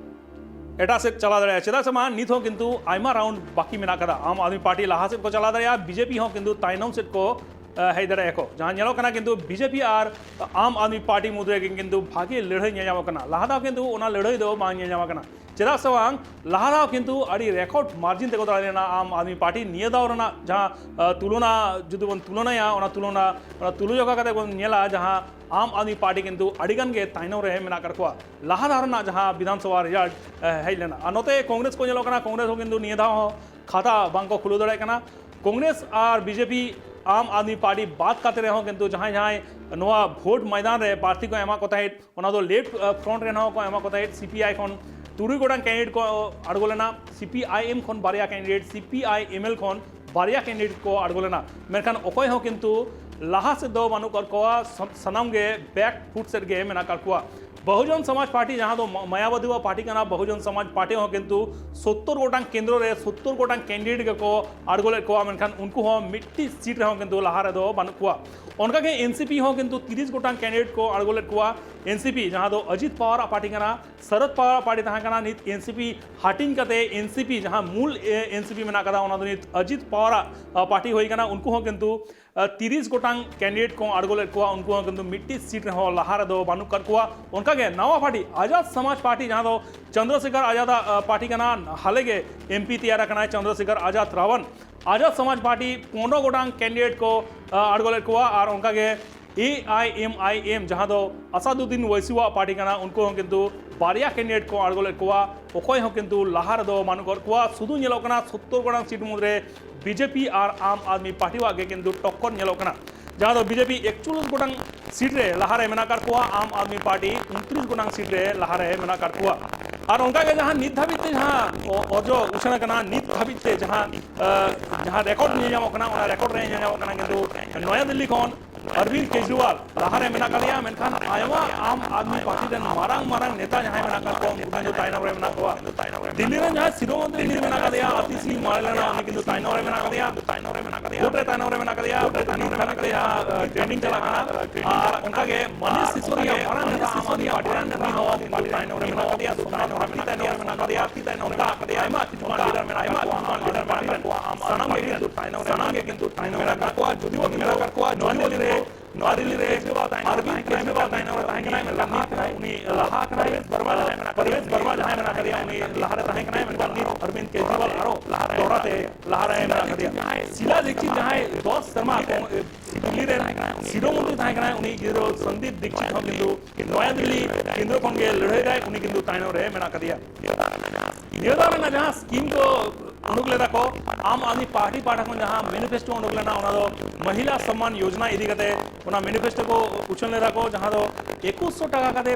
ᱮᱴᱟᱜ ᱥᱮᱫ ᱪᱟᱞᱟᱣ ᱫᱟᱲᱮᱭᱟᱜᱼᱟ᱾ ᱪᱮᱫᱟᱜ ᱥᱮ ᱢᱟ, ᱱᱤᱛ ᱦᱚᱸ ᱠᱤᱱᱛᱩ ᱟᱭᱢᱟ round ᱵᱟᱹᱠᱤ ᱢᱮᱱᱟᱜ ᱠᱟᱫᱟ᱾ ᱟᱢ ᱟᱫᱢᱤ ᱯᱟᱨᱴᱤ ᱞᱟᱦᱟ ᱥᱮᱫ ᱠᱚ ᱪᱟᱞᱟᱣ ᱫᱟᱲᱮᱭᱟᱜᱼᱟ, ᱵᱤᱡᱮᱯᱤ ᱦᱚᱸ ᱠᱤᱱᱛᱩ ᱛᱟᱭᱱᱚᱢ ᱥᱮᱫ ᱠᱚ, ᱟ, ᱦᱮᱡ ᱫᱟᱲᱮᱭᱟᱜᱼᱟ ᱠᱚ᱾ ᱡᱟᱦᱟᱸ ᱧᱮᱞᱚᱜ ᱠᱟᱱᱟ, ᱠᱤᱱᱛᱩ ᱵᱤᱡᱮᱯᱤ ᱟᱨ ᱟᱢ ᱟᱫᱢᱤ ᱯᱟᱨᱴᱤ ᱢᱩᱫᱽ ᱨᱮ ᱠᱤᱱᱛᱩ ᱵᱷᱟᱜᱮ ᱞᱟᱹᱲᱦᱟᱹᱭ ᱧᱮᱞ ᱧᱟᱢᱚᱜ ᱠᱟᱱᱟ᱾ ᱞᱟᱦᱟ ᱫᱷᱟᱣ ᱠᱤᱱᱛᱩ ᱚᱱᱟ ᱞᱟᱹᱲᱦᱟᱹᱭ ᱫᱚ ᱵᱟᱝ ᱧᱮᱞ ᱧᱟᱢ ᱠᱟᱱᱟ᱾ ᱪᱮᱫᱟᱜ ᱥᱮ ᱵᱟᱝ, ᱞᱟᱦᱟ ᱫᱷᱟᱣ ᱠᱤᱱᱛᱩ ᱟᱹᱰᱤ record margin ᱛᱮᱠᱚ ᱫᱟᱲᱮ ᱞᱮᱱᱟ ᱟᱢ ᱟᱫᱢᱤ ᱯᱟᱨᱴᱤ᱾ ᱱᱤᱭᱟᱹ ᱫᱷᱟᱣ ᱨᱮᱱᱟᱜ ᱡᱟᱦᱟᱸ, ᱟ, ᱛᱩᱞᱚᱱᱟ ᱡᱩᱫᱤ ᱵᱚᱱ ᱛᱩᱞᱚᱱᱟᱭᱟ, ᱚᱱᱟ ᱛᱩᱞᱚᱱᱟ, ᱚᱱᱟ ᱛᱩᱞᱟᱹᱡᱚᱠᱷᱟ ᱠᱟᱛᱮ ᱵᱚᱱ ᱧᱮᱞᱟ, ᱡᱟᱦᱟᱸ ᱟᱢ ᱟᱫᱢᱤ ᱯᱟᱨᱴᱤ ᱠᱤᱱᱛᱩ ᱟᱹᱰᱤ ᱜᱟᱱ ᱜᱮ ᱛᱟᱭᱱᱚᱢ ᱨᱮ ᱢᱮᱱᱟᱜ ᱟᱠᱟᱫ ᱠᱚᱣᱟ᱾ ᱞᱟᱦᱟ ᱫᱷᱟᱣ ᱨᱮᱱᱟᱜ ᱡᱟᱦᱟᱸ ᱵᱤᱫᱷᱟᱱ ᱥᱚᱵᱷᱟ result, ᱮ, ᱦᱮᱡ ᱞᱮᱱᱟ, ᱟᱨ ᱱᱚᱛᱮ ᱠᱚᱝᱜᱨᱮᱥ ᱠᱚ ᱧᱮᱞᱚᱜ ᱠᱟᱱᱟ, ᱠᱚᱝᱜᱨᱮᱥ ᱦᱚᱸ ᱠᱤᱱᱛᱩ ᱱᱤᱭᱟᱹ ᱫᱷᱟᱣ ᱦᱚᱸ ᱠᱷᱟᱛᱟ ᱵᱟᱝ ᱠᱚ ᱠᱷᱩᱞᱟᱹᱣ ᱫᱟᱲᱮᱭᱟᱜ ᱠᱟᱱᱟ᱾ ᱠᱚᱝᱜᱨᱮᱥ ᱟᱨ ᱵᱤᱡᱮᱯᱤ, ᱟᱢ ᱟᱫᱢᱤ ᱯᱟᱨᱴᱤ ᱵᱟᱫ ᱠᱟᱛᱮ ᱨᱮᱦᱚᱸ ᱠᱤᱱᱛᱩ ᱡᱟᱦᱟᱸᱭ ᱡᱟᱦᱟᱸᱭ ᱱᱚᱣᱟ ᱵᱷᱳᱴ ᱢᱚᱭᱫᱟᱱ ᱨᱮ ᱯᱨᱟᱨᱛᱷᱤ ᱠᱚ ᱮᱢᱟ ᱠᱚ ᱛᱟᱦᱮᱸᱫ, ᱚᱱᱟ ᱫᱚ left, ᱟ, front ᱨᱮᱱ ᱦᱚᱸ ᱠᱚ ᱮᱢᱟ ᱠᱚ ᱛᱟᱦᱮᱸᱫ᱾ ᱥᱤ ᱯᱤ ᱟᱭ ᱠᱷᱚᱱ ᱛᱩᱨᱩᱭ ᱜᱚᱴᱟᱝ candidate ᱠᱚ ᱟᱬᱜᱚ ᱞᱮᱱᱟ, ᱥᱤ ᱯᱤ ᱟᱭ ᱮᱢ ᱠᱷᱚᱱ ᱵᱟᱨᱭᱟ candidate, C P I M L ᱠᱷᱚᱱ ᱵᱟᱨᱭᱟ candidate ᱠᱚ ᱟᱬᱜᱚ ᱞᱮᱱᱟ, ᱢᱮᱱᱠᱷᱟᱱ ᱚᱠᱚᱭ ᱦᱚᱸ ᱠᱤᱱᱛᱩ ᱞᱟᱦᱟ ᱥᱮᱫ ᱫᱚ ᱵᱟᱹᱱᱩᱜ ᱟᱠᱟᱫ ᱠᱚᱣᱟ, ᱥᱟ-, ᱥᱟᱱᱟᱢ ᱜᱮ back foot ᱥᱮᱫ ᱜᱮ ᱢᱮᱱᱟᱜ ᱟᱠᱟᱫ ᱠᱚᱣᱟ᱾ ᱵᱚᱦᱩᱡᱚᱱ ᱥᱚᱢᱟᱡᱽ ᱯᱟᱨᱴᱤ, ᱡᱟᱦᱟᱸ ᱫᱚ ᱢᱟ-, ᱢᱟᱭᱟᱵᱚᱛᱤᱣᱟᱜ ᱯᱟᱨᱴᱤ ᱠᱟᱱᱟ, ᱵᱚᱦᱩᱡᱚᱱ ᱥᱚᱢᱟᱡᱽ ᱯᱟᱨᱴᱤ ᱦᱚᱸ ᱠᱤᱱᱛᱩ ᱥᱳᱛᱛᱳᱨ ᱜᱚᱴᱟᱝ ᱠᱮᱱᱫᱨᱚ ᱨᱮ ᱥᱳᱛᱛᱳᱨ ᱜᱚᱴᱟᱝ candidate ᱜᱮᱠᱚ ᱟᱬᱜᱚ ᱞᱮᱫ ᱠᱚᱣᱟ, ᱢᱮᱱᱠᱷᱟᱱ ᱩᱱᱠᱩ ᱦᱚᱸ ᱢᱤᱫᱴᱤᱡ ᱥᱤᱴ ᱨᱮᱦᱚᱸ ᱠᱤᱱᱛᱩ ᱞᱟᱦᱟ ᱨᱮᱫᱚ ᱵᱟᱹᱱᱩᱜ ᱠᱚᱣᱟ᱾ ᱚᱱᱠᱟᱜᱮ ᱮᱱ ᱥᱤ ᱯᱤ ᱦᱚᱸ ᱠᱤᱱᱛᱩ ᱛᱤᱨᱤᱥ ᱜᱚᱴᱟᱝ candidate ᱠᱚ ᱟᱬᱜᱚ ᱞᱮᱫ ᱠᱚᱣᱟ᱾ ᱮᱱ ᱥᱤ ᱯᱤ, ᱡᱟᱦᱟᱸ ᱫᱚ ᱚᱡᱤᱛ ᱯᱟᱣᱟᱨᱟᱜ ᱯᱟᱨᱴᱤ ᱠᱟᱱᱟ, ᱥᱚᱨᱚᱫ ᱯᱟᱣᱟᱨᱟᱜ ᱯᱟᱨᱴᱤ ᱛᱟᱦᱮᱸ ᱠᱟᱱᱟ, ᱱᱤᱛ ᱮᱱ ᱥᱤ ᱯᱤ ᱦᱟᱹᱴᱤᱧ ᱠᱟᱛᱮ ᱮᱱ ᱥᱤ ᱯᱤ, ᱡᱟᱦᱟᱸ ᱢᱩᱞ, ᱮ, ᱮᱱ ᱥᱤ ᱯᱤ ᱢᱮᱱᱟᱜ ᱠᱟᱫᱟ, ᱚᱱᱟ ᱫᱚ ᱱᱤᱛ ᱚᱡᱤᱛ ᱯᱟᱣᱟᱨᱟᱜ, ᱟ, ᱯᱟᱨᱴᱤ ᱦᱩᱭ ᱠᱟᱱᱟ᱾ ᱩᱱᱠᱩ ᱦᱚᱸ ᱠᱤᱱᱛᱩ, ᱟ, ᱛᱤᱨᱤᱥ ᱜᱚᱴᱟᱝ candidate ᱠᱚ ᱟᱬᱜᱚ ᱞᱮᱫ ᱠᱚᱣᱟ, ᱩᱱᱠᱩ ᱦᱚᱸ ᱠᱤᱱᱛᱩ ᱢᱤᱫᱴᱤᱡ ᱥᱤᱴ ᱨᱮᱦᱚᱸ ᱞᱟᱦᱟ ᱨᱮᱫᱚ ᱵᱟᱹᱱᱩᱜ ᱠᱟᱫ ᱠᱚᱣᱟ᱾ ᱚᱱᱠᱟᱜᱮ ᱱᱟᱣᱟ ᱯᱟᱨᱴᱤ ᱟᱡᱟᱫ ᱥᱚᱢᱟᱡᱽ ᱯᱟᱨᱴᱤ, ᱡᱟᱦᱟᱸ ᱫᱚ ᱪᱚᱱᱫᱨᱚᱥᱮᱠᱷᱚᱨ ᱟᱡᱟᱫᱟᱜ, ᱟ, ᱯᱟᱨᱴᱤ ᱠᱟᱱᱟ, ᱦᱟᱞᱮ ᱜᱮ ᱮᱢ ᱯᱤ ᱛᱮᱭᱟᱨ ᱟᱠᱟᱱᱟᱭ ᱪᱚᱱᱫᱨᱚᱥᱮᱠᱷᱚᱨ ᱟᱡᱟᱫ ᱨᱟᱣᱟᱱ᱾ ᱟᱡᱟᱫ ᱥᱚᱢᱟᱡᱽ ᱯᱟᱨᱴᱤ ᱯᱚᱱᱨᱚ ᱜᱚᱴᱟᱝ candidate ᱠᱚ, ᱟ, ᱟᱬᱜᱚ ᱞᱮᱫ ᱠᱚᱣᱟ, ᱟᱨ ᱚᱱᱠᱟᱜᱮ ᱮ ᱟᱭ ᱮᱢ ᱟᱭ ᱮᱢ, ᱡᱟᱦᱟᱸ ᱫᱚ ᱟᱥᱟᱫᱩᱫᱫᱤᱱ ᱳᱣᱟᱭᱥᱤᱣᱟᱜ ᱯᱟᱨᱴᱤ ᱠᱟᱱᱟ, ᱩᱱᱠᱩ ᱦᱚᱸ ᱠᱤᱱᱛᱩ ᱵᱟᱨᱭᱟ candidate ᱠᱚ ᱟᱬᱜᱚ ᱞᱮᱫ ᱠᱚᱣᱟ᱾ ᱚᱠᱚᱭ ᱦᱚᱸ ᱠᱤᱱᱛᱩ ᱞᱟᱦᱟ ᱨᱮᱫᱚ ᱵᱟᱹᱱᱩᱜ ᱟᱠᱟᱫ ᱠᱚᱣᱟ᱾ ᱥᱩᱫᱷᱩ ᱧᱮᱞᱚᱜ ᱠᱟᱱᱟ ᱥᱳᱛᱛᱳᱨ ᱜᱚᱴᱟᱝ ᱥᱤᱴ ᱢᱩᱫᱽᱨᱮ ᱵᱤᱡᱮᱯᱤ ᱟᱨ ᱟᱢ ᱟᱫᱢᱤ ᱯᱟᱨᱴᱤᱣᱟᱜ ᱜᱮ ᱠᱤᱱᱛᱩ ᱴᱚᱠᱠᱚᱨ ᱧᱮᱞᱚᱜ ᱠᱟᱱᱟ, ᱡᱟᱦᱟᱸ ᱫᱚ ᱵᱤᱡᱮᱯᱤ ᱮᱠᱪᱚᱞᱞᱤᱥ ᱜᱚᱴᱟᱝ ᱥᱤᱴ ᱨᱮ ᱞᱟᱦᱟᱨᱮ ᱢᱮᱱᱟᱜ ᱟᱠᱟᱫ ᱠᱚᱣᱟ, ᱟᱢ ᱟᱫᱢᱤ ᱯᱟᱨᱴᱤ ᱩᱱᱛᱨᱤᱥ ᱜᱚᱴᱟᱝ ᱥᱤᱴ ᱨᱮ ᱞᱟᱦᱟᱨᱮ ᱢᱮᱱᱟᱜ ᱟᱠᱟᱫ ᱠᱚᱣᱟ᱾ ᱟᱨ ᱚᱱᱠᱟ ᱜᱮ ᱡᱟᱦᱟᱸ ᱱᱤᱛ ᱫᱷᱟᱹᱵᱤᱡ ᱛᱮ ᱡᱟᱦᱟᱸ ᱚ-, ᱚᱨᱡᱚ ᱩᱪᱷᱟᱹᱱ ᱟᱠᱟᱱᱟ, ᱱᱤᱛ ᱫᱷᱟᱹᱵᱤᱡ ᱛᱮ ᱡᱟᱦᱟᱸ, ᱟᱸ, ᱡᱟᱦᱟᱸ ᱨᱮᱠᱚᱨᱰ ᱧᱮᱞ ᱧᱟᱢᱚᱜ ᱠᱟᱱᱟ, ᱚᱱᱟ ᱨᱮᱠᱚᱨᱰ ᱨᱮ ᱧᱮᱞ ᱧᱟᱢᱚᱜ ᱠᱟᱱᱟ ᱠᱤᱱᱛᱩ ᱱᱚᱭᱟ ᱫᱤᱞᱞᱤ ᱠᱷᱚᱱ ᱚᱨᱵᱤᱱᱫ ᱠᱮᱡᱨᱤᱣᱟᱞ ᱞᱟᱦᱟᱨᱮ ᱢᱮᱱᱟᱜ ᱟᱠᱟᱫᱮᱭᱟ, ᱢᱮᱱᱠᱷᱟᱱ ᱟᱭᱢᱟ ᱟᱢ ᱟᱫᱢᱤ ᱯᱟᱨᱴᱤ ᱨᱮᱱ ᱢᱟᱨᱟᱝ ᱢᱟᱨᱟᱝ ᱱᱮᱛᱟ ᱡᱟᱦᱟᱸᱭ ᱢᱮᱱᱟᱜ ᱟᱠᱟᱫ ᱠᱚᱣᱟ, ᱩᱱᱠᱩ ᱠᱤᱱᱛᱩ ᱛᱟᱭᱱᱚᱢ ᱨᱮ ᱢᱮᱱᱟᱜ ᱠᱚᱣᱟ᱾ ᱫᱤᱞᱞᱤ ᱨᱮᱱ ᱡᱟᱦᱟᱸᱭ ᱥᱤᱨᱟᱹ ᱢᱚᱱᱛᱨᱤ ᱩᱱᱤ ᱢᱮᱱᱟᱜ ᱟᱠᱟᱫᱮᱭᱟ, ᱟᱛᱤᱥᱤ ᱢᱟᱨᱞᱮᱱᱟ, ᱩᱱᱤ ᱠᱤᱱᱛᱩ ᱛᱟᱭᱱᱚᱢ ᱨᱮ ᱢᱮᱱᱟᱜ ᱟᱠᱟᱫᱮᱭᱟ, ᱠᱳᱨᱴ ᱨᱮ ᱛᱟᱭᱱᱚᱢ ᱨᱮ ᱢᱮᱱᱟᱜ ᱟᱠᱟᱫᱮᱭᱟ, ᱠᱳᱨᱴ ᱨᱮ ᱛᱟᱭᱱᱚᱢ ᱨᱮ ᱢᱮᱱᱟᱜ ᱟᱠᱟᱫᱮᱭᱟ, ᱡᱟᱦᱟᱸ, ᱟᱸ, ᱴᱨᱮᱱᱰᱤᱝ ᱪᱟᱞᱟᱜ ᱠᱟᱱᱟ᱾ ᱟᱨ ᱚᱱᱠᱟ ᱜᱮ ᱢᱟᱱᱤᱥ ᱥᱤᱥᱳᱫᱤᱭᱟ, ᱢᱟᱨᱟᱝ ᱱᱮᱛᱟ ᱟᱢ ᱟᱫᱢᱤ ᱯᱟᱨᱴᱤ ᱨᱮᱱ, ᱩᱱᱤ ᱦᱚᱸ ᱠᱤᱱᱛᱩ ᱛᱟᱭᱱᱚᱢ ᱨᱮ ᱢᱮᱱᱟᱜ ᱟᱠᱟᱫᱮᱭᱟ, ᱥᱳᱢᱱᱟᱛᱷ ᱯᱟᱨᱴᱤ ᱛᱟᱭᱱᱚᱢ ᱨᱮ ᱢᱮᱱᱟᱜ ᱟᱠᱟᱫᱮᱭᱟ, ᱚᱱᱠᱟ ᱟᱭᱢᱟ ᱠᱤᱪᱷᱩ ᱜᱟᱱ ᱞᱤᱰᱟᱨ ᱢᱮᱱᱟᱜ ᱟᱠᱟᱫ ᱠᱚᱣᱟ, ᱟᱭᱢᱟ ᱠᱤᱪᱷᱩ ᱜᱟᱱ ᱞᱤᱰᱟᱨ ᱢᱮᱱᱟᱜ ᱟᱠᱟᱫ ᱠᱚᱣᱟ, ᱥᱟᱱᱟᱢ ᱜᱮ ᱠᱤᱱᱛᱩ ᱛᱟᱭᱱᱚᱢ ᱨᱮ ᱢᱮᱱᱟᱜ ᱟᱠᱟᱫ ᱠᱚᱣᱟ᱾ ᱡᱩᱫᱤ ᱵᱚᱱ ᱧᱮᱞᱟ ᱠᱚᱣᱟ, ᱱᱚᱣᱟ ᱫᱤᱞᱞᱤ ᱨᱮ, ᱱᱚᱣᱟ ᱫᱤᱞᱞᱤ ᱨᱮ ᱟᱨᱵᱤᱱᱫ ᱠᱮᱡᱨᱤᱣᱟᱞ ᱛᱟᱭᱱᱚᱢ ᱨᱮ ᱛᱟᱦᱮᱸ ᱠᱟᱱᱟᱭ, ᱢᱮᱱᱠᱷᱟᱱ ᱱᱤᱛ ᱩᱱᱤ ᱞᱟᱦᱟ ᱠᱟᱱᱟᱭ᱾ ᱯᱚᱨᱵᱮᱥ ᱵᱟᱨᱢᱟ ᱡᱟᱦᱟᱸᱭ ᱢᱮᱱᱟᱜ ᱟᱠᱟᱫᱮᱭᱟ, ᱩᱱᱤ ᱞᱟᱦᱟ ᱨᱮ ᱛᱟᱦᱮᱸ ᱠᱟᱱᱟᱭ, ᱢᱮᱱᱠᱷᱟᱱ ᱱᱤᱛ ᱟᱨᱵᱤᱱᱫ ᱠᱮᱡᱨᱤᱣᱟᱞ ᱟᱨᱚ ᱫᱚᱦᱲᱟ ᱛᱮ ᱞᱟᱦᱟ ᱨᱮ ᱢᱮᱱᱟᱜ ᱟᱠᱟᱫᱮᱭᱟ᱾ ᱥᱤᱞᱟ ᱫᱤᱠᱷᱤᱛ ᱡᱟᱦᱟᱸᱭ ᱫᱚᱥ ᱥᱮᱨᱢᱟ ᱠᱚ-, ᱫᱤᱞᱞᱤ ᱨᱮ ᱥᱤᱨᱟᱹ ᱢᱚᱱᱛᱨᱤ ᱛᱟᱦᱮᱸ ᱠᱟᱱᱟᱭ, ᱩᱱᱤ ᱜᱤᱫᱽᱨᱟᱹ ᱥᱚᱱᱫᱤᱯ ᱫᱤᱠᱷᱤᱛ ᱦᱚᱸ ᱠᱤᱱᱛᱩ ᱱᱚᱭᱟ ᱫᱤᱞᱞᱤ ᱠᱮᱱᱫᱨᱚ ᱠᱷᱚᱱ ᱜᱮ ᱞᱟᱹᱲᱦᱟᱹᱭ ᱫᱟᱭ, ᱩᱱᱤ ᱠᱤᱱᱛᱩ ᱛᱟᱭᱱᱚᱢ ᱨᱮ ᱢᱮᱱᱟᱜ ᱟᱠᱟᱫᱮᱭᱟ᱾ ᱱᱤᱭᱟᱹ ᱫᱷᱟᱣ ᱨᱮᱱᱟᱜ ᱡᱟᱦᱟᱸ ᱥᱠᱤᱢ ᱠᱚ ᱩᱰᱩᱠ ᱞᱮᱫᱟ ᱠᱚ, ᱟᱢ ᱟᱫᱢᱤ ᱯᱟᱨᱴᱤ ᱯᱟᱦᱴᱟ ᱠᱷᱚᱱ ᱡᱟᱦᱟᱸ ᱢᱮᱱᱤᱯᱷᱮᱥᱴᱳ ᱩᱰᱩᱠ ᱞᱮᱱᱟ, ᱚᱱᱟ ᱫᱚ ᱢᱚᱦᱤᱞᱟ ᱥᱚᱢᱢᱟᱱ ᱭᱳᱡᱽᱱᱟ ᱤᱫᱤ ᱠᱟᱛᱮ ᱚᱱᱟ ᱢᱮᱱᱤᱯᱷᱮᱥᱴᱳ ᱠᱚ ᱩᱪᱷᱟᱹᱱ ᱞᱮᱫᱟ ᱠᱚ, ᱡᱟᱦᱟᱸ ᱫᱚ ᱮᱠᱩᱥᱥᱚ ᱴᱟᱠᱟ ᱠᱟᱛᱮ,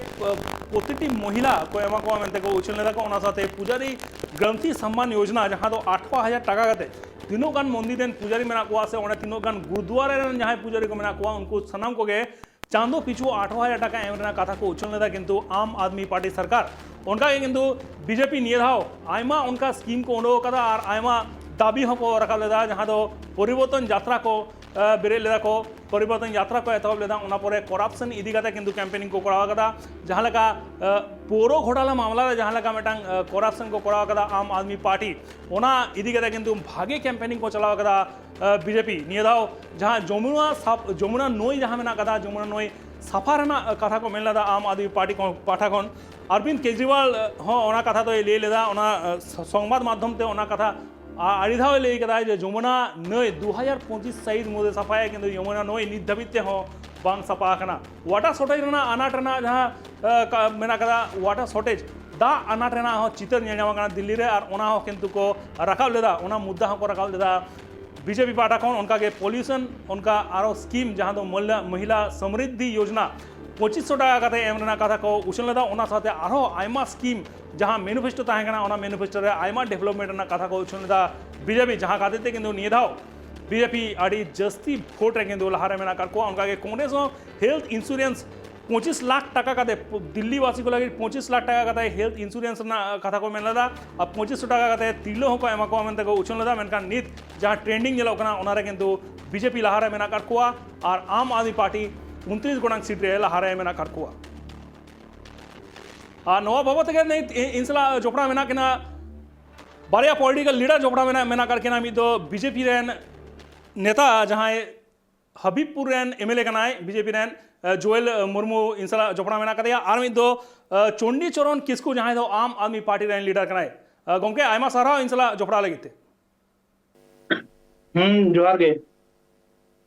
ᱯᱨᱚᱛᱤᱴᱤ ᱢᱚᱦᱤᱞᱟ ᱠᱚ ᱮᱢᱟ ᱠᱚᱣᱟ ᱢᱮᱱᱛᱮ ᱠᱚ ᱩᱪᱷᱟᱹᱱ ᱞᱮᱫᱟ ᱠᱚ᱾ ᱚᱱᱟ ᱥᱟᱶᱛᱮ ᱯᱩᱡᱟᱨᱤ ᱜᱨᱟᱱᱛᱷᱤ ᱥᱚᱢᱢᱟᱱ ᱭᱳᱡᱽᱱᱟ, ᱡᱟᱦᱟᱸ ᱫᱚ ᱟᱴᱷᱨᱚ ᱦᱟᱡᱟᱨ ᱴᱟᱠᱟ ᱠᱟᱛᱮ ᱛᱤᱱᱟᱹᱜ ᱜᱟᱱ ᱢᱚᱱᱫᱤᱨ ᱨᱮᱱ ᱯᱩᱡᱟᱨᱤ ᱢᱮᱱᱟᱜ ᱠᱚᱣᱟ ᱥᱮ ᱚᱸᱰᱮ ᱛᱤᱱᱟᱹᱜ ᱜᱟᱱ ᱜᱩᱨᱫᱩᱣᱟᱨᱟ ᱨᱮᱱ ᱡᱟᱦᱟᱸᱭ ᱯᱩᱡᱟᱨᱤ ᱠᱚ ᱢᱮᱱᱟᱜ ᱠᱚᱣᱟ, ᱩᱱᱠᱩ ᱥᱟᱱᱟᱢ ᱠᱚᱜᱮ ᱪᱟᱸᱫᱚ ᱯᱤᱪᱷᱩ ᱟᱴᱷᱨᱚ ᱦᱟᱡᱟᱨ ᱴᱟᱠᱟ ᱮᱢ ᱨᱮᱱᱟᱜ ᱠᱟᱛᱷᱟ ᱠᱚ ᱩᱪᱷᱟᱹᱱ ᱞᱮᱫᱟ, ᱠᱤᱱᱛᱩ ᱟᱢ ᱟᱫᱢᱤ ᱯᱟᱨᱴᱤ ᱥᱚᱨᱠᱟᱨ ᱚᱱᱠᱟ ᱜᱮ ᱠᱤᱱᱛᱩ ᱵᱤᱡᱮᱯᱤ ᱱᱤᱭᱟᱹ ᱫᱷᱟᱣ ᱟᱭᱢᱟ ᱚᱱᱠᱟ ᱥᱠᱤᱢ ᱠᱚ ᱩᱰᱩᱠ ᱟᱠᱟᱫᱟ ᱟᱨ ᱟᱭᱢᱟ ᱫᱟᱵᱤ ᱦᱚᱸᱠᱚ ᱨᱟᱠᱟᱵ ᱞᱮᱫᱟ, ᱡᱟᱦᱟᱸ ᱫᱚ ᱯᱚᱨᱤᱵᱚᱨᱛᱚᱱ ᱡᱟᱛᱨᱟ ᱠᱚ, ᱮ, ᱵᱮᱨᱮᱫ ᱞᱮᱫᱟ ᱠᱚ, ᱯᱚᱨᱤᱵᱚᱨᱛᱚᱱ ᱡᱟᱛᱨᱟ ᱠᱚ ᱮᱛᱚᱦᱚᱵ ᱞᱮᱫᱟ, ᱚᱱᱟ ᱯᱚᱨᱮ ᱠᱚᱨᱟᱯᱥᱚᱱ ᱤᱫᱤ ᱠᱟᱛᱮ ᱠᱤᱱᱛᱩ ᱠᱮᱢᱯᱮᱱᱤᱝ ᱠᱚ ᱠᱚᱨᱟᱣ ᱟᱠᱟᱫᱟ, ᱡᱟᱦᱟᱸ ᱞᱮᱠᱟ, ᱮ, ᱯᱳᱨᱳ ᱜᱷᱚᱴᱟᱞᱟ ᱢᱟᱢᱞᱟ ᱨᱮ ᱡᱟᱦᱟᱸ ᱞᱮᱠᱟ ᱢᱤᱫᱴᱟᱝ, ᱮ, ᱠᱚᱨᱟᱯᱥᱚᱱ ᱠᱚ ᱠᱚᱨᱟᱣ ᱟᱠᱟᱫᱟ ᱟᱢ ᱟᱫᱢᱤ ᱯᱟᱨᱴᱤ, ᱚᱱᱟ ᱤᱫᱤ ᱠᱟᱛᱮ ᱠᱤᱱᱛᱩ ᱵᱷᱟᱜᱮ ᱠᱮᱢᱯᱮᱱᱤᱝ ᱠᱚ ᱪᱟᱞᱟᱣ ᱟᱠᱟᱫᱟ, ᱮ, ᱵᱤᱡᱮᱯᱤ᱾ ᱱᱤᱭᱟᱹ ᱫᱷᱟᱣ ᱡᱟᱦᱟᱸ ᱡᱚᱢᱩᱱᱟ ᱥᱟᱯ-, ᱡᱚᱢᱩᱱᱟ ᱱᱟᱹᱭ ᱡᱟᱦᱟᱸ ᱢᱮᱱᱟᱜ ᱟᱠᱟᱫᱟ, ᱡᱚᱢᱩᱱᱟ ᱱᱟᱹᱭ ᱥᱟᱯᱷᱟ ᱨᱮᱱᱟᱜ, ᱮ, ᱠᱟᱛᱷᱟ ᱠᱚ ᱢᱮᱱ ᱞᱮᱫᱟ ᱟᱢ ᱟᱫᱢᱤ ᱯᱟᱨᱴᱤ ᱠᱚ ᱯᱟᱦᱴᱟ ᱠᱷᱚᱱ᱾ ᱟᱨᱵᱤᱱᱫ ᱠᱮᱡᱨᱤᱣᱟᱞ, ᱮ, ᱦᱚᱸ ᱚᱱᱟ ᱠᱟᱛᱷᱟ ᱫᱚᱭ ᱞᱟᱹᱭ ᱞᱮᱫᱟ, ᱚᱱᱟ, ᱮ, ᱥᱚ-, ᱥᱚᱝᱵᱟᱫ ᱢᱟᱫᱽᱫᱷᱚᱢ ᱛᱮ ᱚᱱᱟ ᱠᱟᱛᱷᱟ ᱟ-, ᱟᱹᱰᱤ ᱫᱷᱟᱣ ᱮ ᱞᱟᱹᱭ ᱠᱟᱫᱟᱭ ᱡᱮ ᱡᱚᱢᱩᱱᱟ ᱱᱟᱹᱭ ᱫᱩ ᱦᱟᱡᱟᱨ ᱯᱚᱸᱪᱤᱥ ᱥᱟᱹᱦᱤᱛ ᱢᱩᱫᱽᱨᱮ ᱥᱟᱯᱷᱟᱭᱟ, ᱠᱤᱱᱛᱩ ᱡᱚᱢᱩᱱᱟ ᱱᱟᱹᱭ ᱱᱤᱛ ᱫᱷᱟᱹᱵᱤᱡ ᱛᱮᱦᱚᱸ ᱵᱟᱝ ᱥᱟᱯᱷᱟ ᱟᱠᱟᱱᱟ᱾ ᱣᱟᱴᱟᱨ ᱥᱚᱨᱴᱮᱡᱽ ᱨᱮᱱᱟᱜ ᱟᱱᱟᱴ ᱨᱮᱱᱟᱜ ᱡᱟᱦᱟᱸ, ᱮ, ᱠᱟ-, ᱢᱮᱱᱟᱜ ᱠᱟᱫᱟ, ᱣᱟᱴᱟᱨ ᱥᱚᱨᱴᱮᱡᱽ, ᱫᱟᱜ ᱟᱱᱟᱴ ᱨᱮᱱᱟᱜ ᱦᱚᱸ ᱪᱤᱛᱟᱹᱨ ᱧᱮᱞ ᱧᱟᱢ ᱟᱠᱟᱱᱟ ᱫᱤᱞᱞᱤ ᱨᱮ, ᱟᱨ ᱚᱱᱟ ᱦᱚᱸ ᱠᱤᱱᱛᱩ ᱠᱚ ᱨᱟᱠᱟᱵ ᱞᱮᱫᱟ, ᱚᱱᱟ ᱢᱩᱫᱽᱫᱟ ᱦᱚᱸᱠᱚ ᱨᱟᱠᱟᱵ ᱞᱮᱫᱟ ᱵᱤᱡᱮᱯᱤ ᱯᱟᱦᱴᱟ ᱠᱷᱚᱱ᱾ ᱚᱱᱠᱟᱜᱮ ᱯᱚᱞᱤᱭᱩᱥᱚᱱ, ᱚᱱᱠᱟ ᱟᱨᱚ ᱥᱠᱤᱢ ᱡᱟᱦᱟᱸ ᱫᱚ ᱢᱚᱦᱤᱞᱟ, ᱢᱚᱦᱤᱞᱟ ᱥᱚᱢᱨᱤᱫᱷᱤ ᱭᱳᱡᱽᱱᱟ, ᱯᱚᱸᱪᱤᱥ ᱥᱚ ᱴᱟᱠᱟ ᱠᱟᱛᱮ ᱮᱢ ᱨᱮᱱᱟᱜ ᱠᱟᱛᱷᱟ ᱠᱚ ᱩᱪᱷᱟᱹᱱ ᱞᱮᱫᱟ᱾ ᱚᱱᱟ ᱥᱟᱶᱛᱮ ᱟᱨᱦᱚᱸ ᱟᱭᱢᱟ ᱥᱠᱤᱢ, ᱡᱟᱦᱟᱸ ᱢᱮᱱᱤᱯᱷᱮᱥᱴᱳ ᱛᱟᱦᱮᱸ ᱠᱟᱱᱟ, ᱚᱱᱟ ᱢᱮᱱᱤᱯᱷᱮᱥᱴᱳ ᱨᱮ ᱟᱭᱢᱟ ᱰᱮᱵᱷᱞᱚᱯᱢᱮᱱᱴ ᱨᱮᱱᱟᱜ ᱠᱟᱛᱷᱟ ᱠᱚ ᱩᱪᱷᱟᱹᱱ ᱞᱮᱫᱟ ᱵᱤᱡᱮᱯᱤ, ᱡᱟᱦᱟᱸ ᱠᱷᱟᱹᱛᱤᱨ ᱛᱮ ᱠᱤᱱᱛᱩ ᱱᱤᱭᱟᱹ ᱫᱷᱟᱣ ᱵᱤᱡᱮᱯᱤ ᱟᱹᱰᱤ ᱡᱟᱹᱥᱛᱤ ᱵᱷᱳᱴ ᱨᱮ ᱠᱤᱱᱛᱩ ᱞᱟᱦᱟᱨᱮ ᱢᱮᱱᱟᱜ ᱟᱠᱟᱫ ᱠᱚᱣᱟ᱾ ᱚᱱᱠᱟᱜᱮ ᱠᱚᱝᱜᱨᱮᱥ ᱦᱚᱸ ᱦᱮᱞᱛᱷ ᱤᱱᱥᱩᱨᱮᱱᱥ ᱯᱚᱸᱪᱤᱥ ᱞᱟᱠᱷ ᱴᱟᱠᱟ ᱠᱟᱛᱮ, ᱫᱤᱞᱞᱤ ᱵᱟᱥᱤ ᱠᱚ ᱞᱟᱹᱜᱤᱫ ᱯᱚᱸᱪᱤᱥ ᱞᱟᱠᱷ ᱴᱟᱠᱟ ᱠᱟᱛᱮ ᱦᱮᱞᱛᱷ ᱤᱱᱥᱩᱨᱮᱱᱥ ᱨᱮᱱᱟᱜ ᱠᱟᱛᱷᱟ ᱠᱚ ᱢᱮᱱ ᱞᱮᱫᱟ᱾ ᱟᱨ ᱯᱚᱸᱪᱤᱥ ᱥᱚ ᱴᱟᱠᱟ ᱠᱟᱛᱮ ᱛᱤᱨᱞᱟᱹ ᱦᱚᱸᱠᱚ ᱮᱢᱟ ᱠᱚᱣᱟ ᱢᱮᱱᱛᱮ ᱠᱚ ᱩᱪᱷᱟᱹᱱ ᱞᱮᱫᱟ᱾ ᱢᱮᱱᱠᱷᱟᱱ ᱱᱤᱛ ᱡᱟᱦᱟᱸ ᱴᱨᱮᱱᱰᱤᱝ ᱧᱮᱞᱚᱜ ᱠᱟᱱᱟ, ᱚᱱᱟᱨᱮ ᱠᱤᱱᱛᱩ ᱵᱤᱡᱮᱯᱤ ᱞᱟᱦᱟᱨᱮ ᱢᱮᱱᱟᱜ ᱟᱠᱟᱫ ᱠᱚᱣᱟ ᱟᱨ ᱟᱢ ᱟᱫᱢᱤ ᱯᱟᱨᱴᱤ ᱩᱱᱛᱨᱤᱥ ᱜᱚᱴᱟᱝ ᱥᱤᱴ ᱨᱮ ᱞᱟᱦᱟᱨᱮ ᱢᱮᱱᱟᱜ ᱟᱠᱟᱫ ᱠᱚᱣᱟ᱾ ᱟᱨ ᱱᱚᱣᱟ ᱵᱟᱵᱚᱫ ᱛᱮᱜᱮ ᱱᱤᱛ ᱤ-, ᱤᱧ ᱥᱟᱞᱟᱜ ᱡᱚᱯᱲᱟᱣ ᱢᱮᱱᱟᱜ ᱠᱤᱱᱟ ᱵᱟᱨᱭᱟ ᱯᱚᱞᱤᱴᱤᱠᱟᱞ ᱞᱤᱰᱟᱨ ᱡᱚᱯᱲᱟᱣ ᱢᱮᱱᱟᱜ, ᱢᱮᱱᱟᱜ ᱟᱠᱟᱫ ᱠᱤᱱᱟ᱾ ᱢᱤᱫ ᱫᱚ ᱵᱤᱡᱮᱯᱤ ᱨᱮᱱ ᱱᱮᱛᱟ, ᱡᱟᱦᱟᱸᱭ ᱦᱟᱵᱤᱵᱽᱯᱩᱨ ᱨᱮᱱ ᱮᱢᱮᱞᱮ ᱠᱟᱱᱟᱭ ᱵᱤᱡᱮᱯᱤ ᱨᱮᱱ, ᱟᱸ, ᱡᱩᱭᱮᱞ, ᱟᱸ, ᱢᱩᱨᱢᱩ ᱤᱧ ᱥᱟᱞᱟᱜ ᱡᱚᱯᱲᱟᱣ ᱢᱮᱱᱟᱜ ᱟᱠᱟᱫᱮᱭᱟ, ᱟᱨ ᱢᱤᱫ ᱫᱚ, ᱟᱸ, ᱪᱚᱱᱰᱤ ᱪᱚᱨᱚᱱ ᱠᱤᱥᱠᱩ, ᱡᱟᱦᱟᱸᱭ ᱫᱚ ᱟᱢ ᱟᱫᱢᱤ ᱯᱟᱨᱴᱤ ᱨᱮᱱ ᱞᱤᱰᱟᱨ ᱠᱟᱱᱟᱭ᱾ ᱟᱸ, ᱜᱚᱢᱠᱮ, ᱟᱭᱢᱟ ᱥᱟᱨᱦᱟᱣ ᱤᱧ ᱥᱟᱞᱟᱜ ᱡᱚᱯᱲᱟᱣ ᱞᱟᱹᱜᱤᱫ ᱛᱮ᱾ ᱦᱩᱸ, ᱡᱚᱦᱟᱨ ᱜᱮ᱾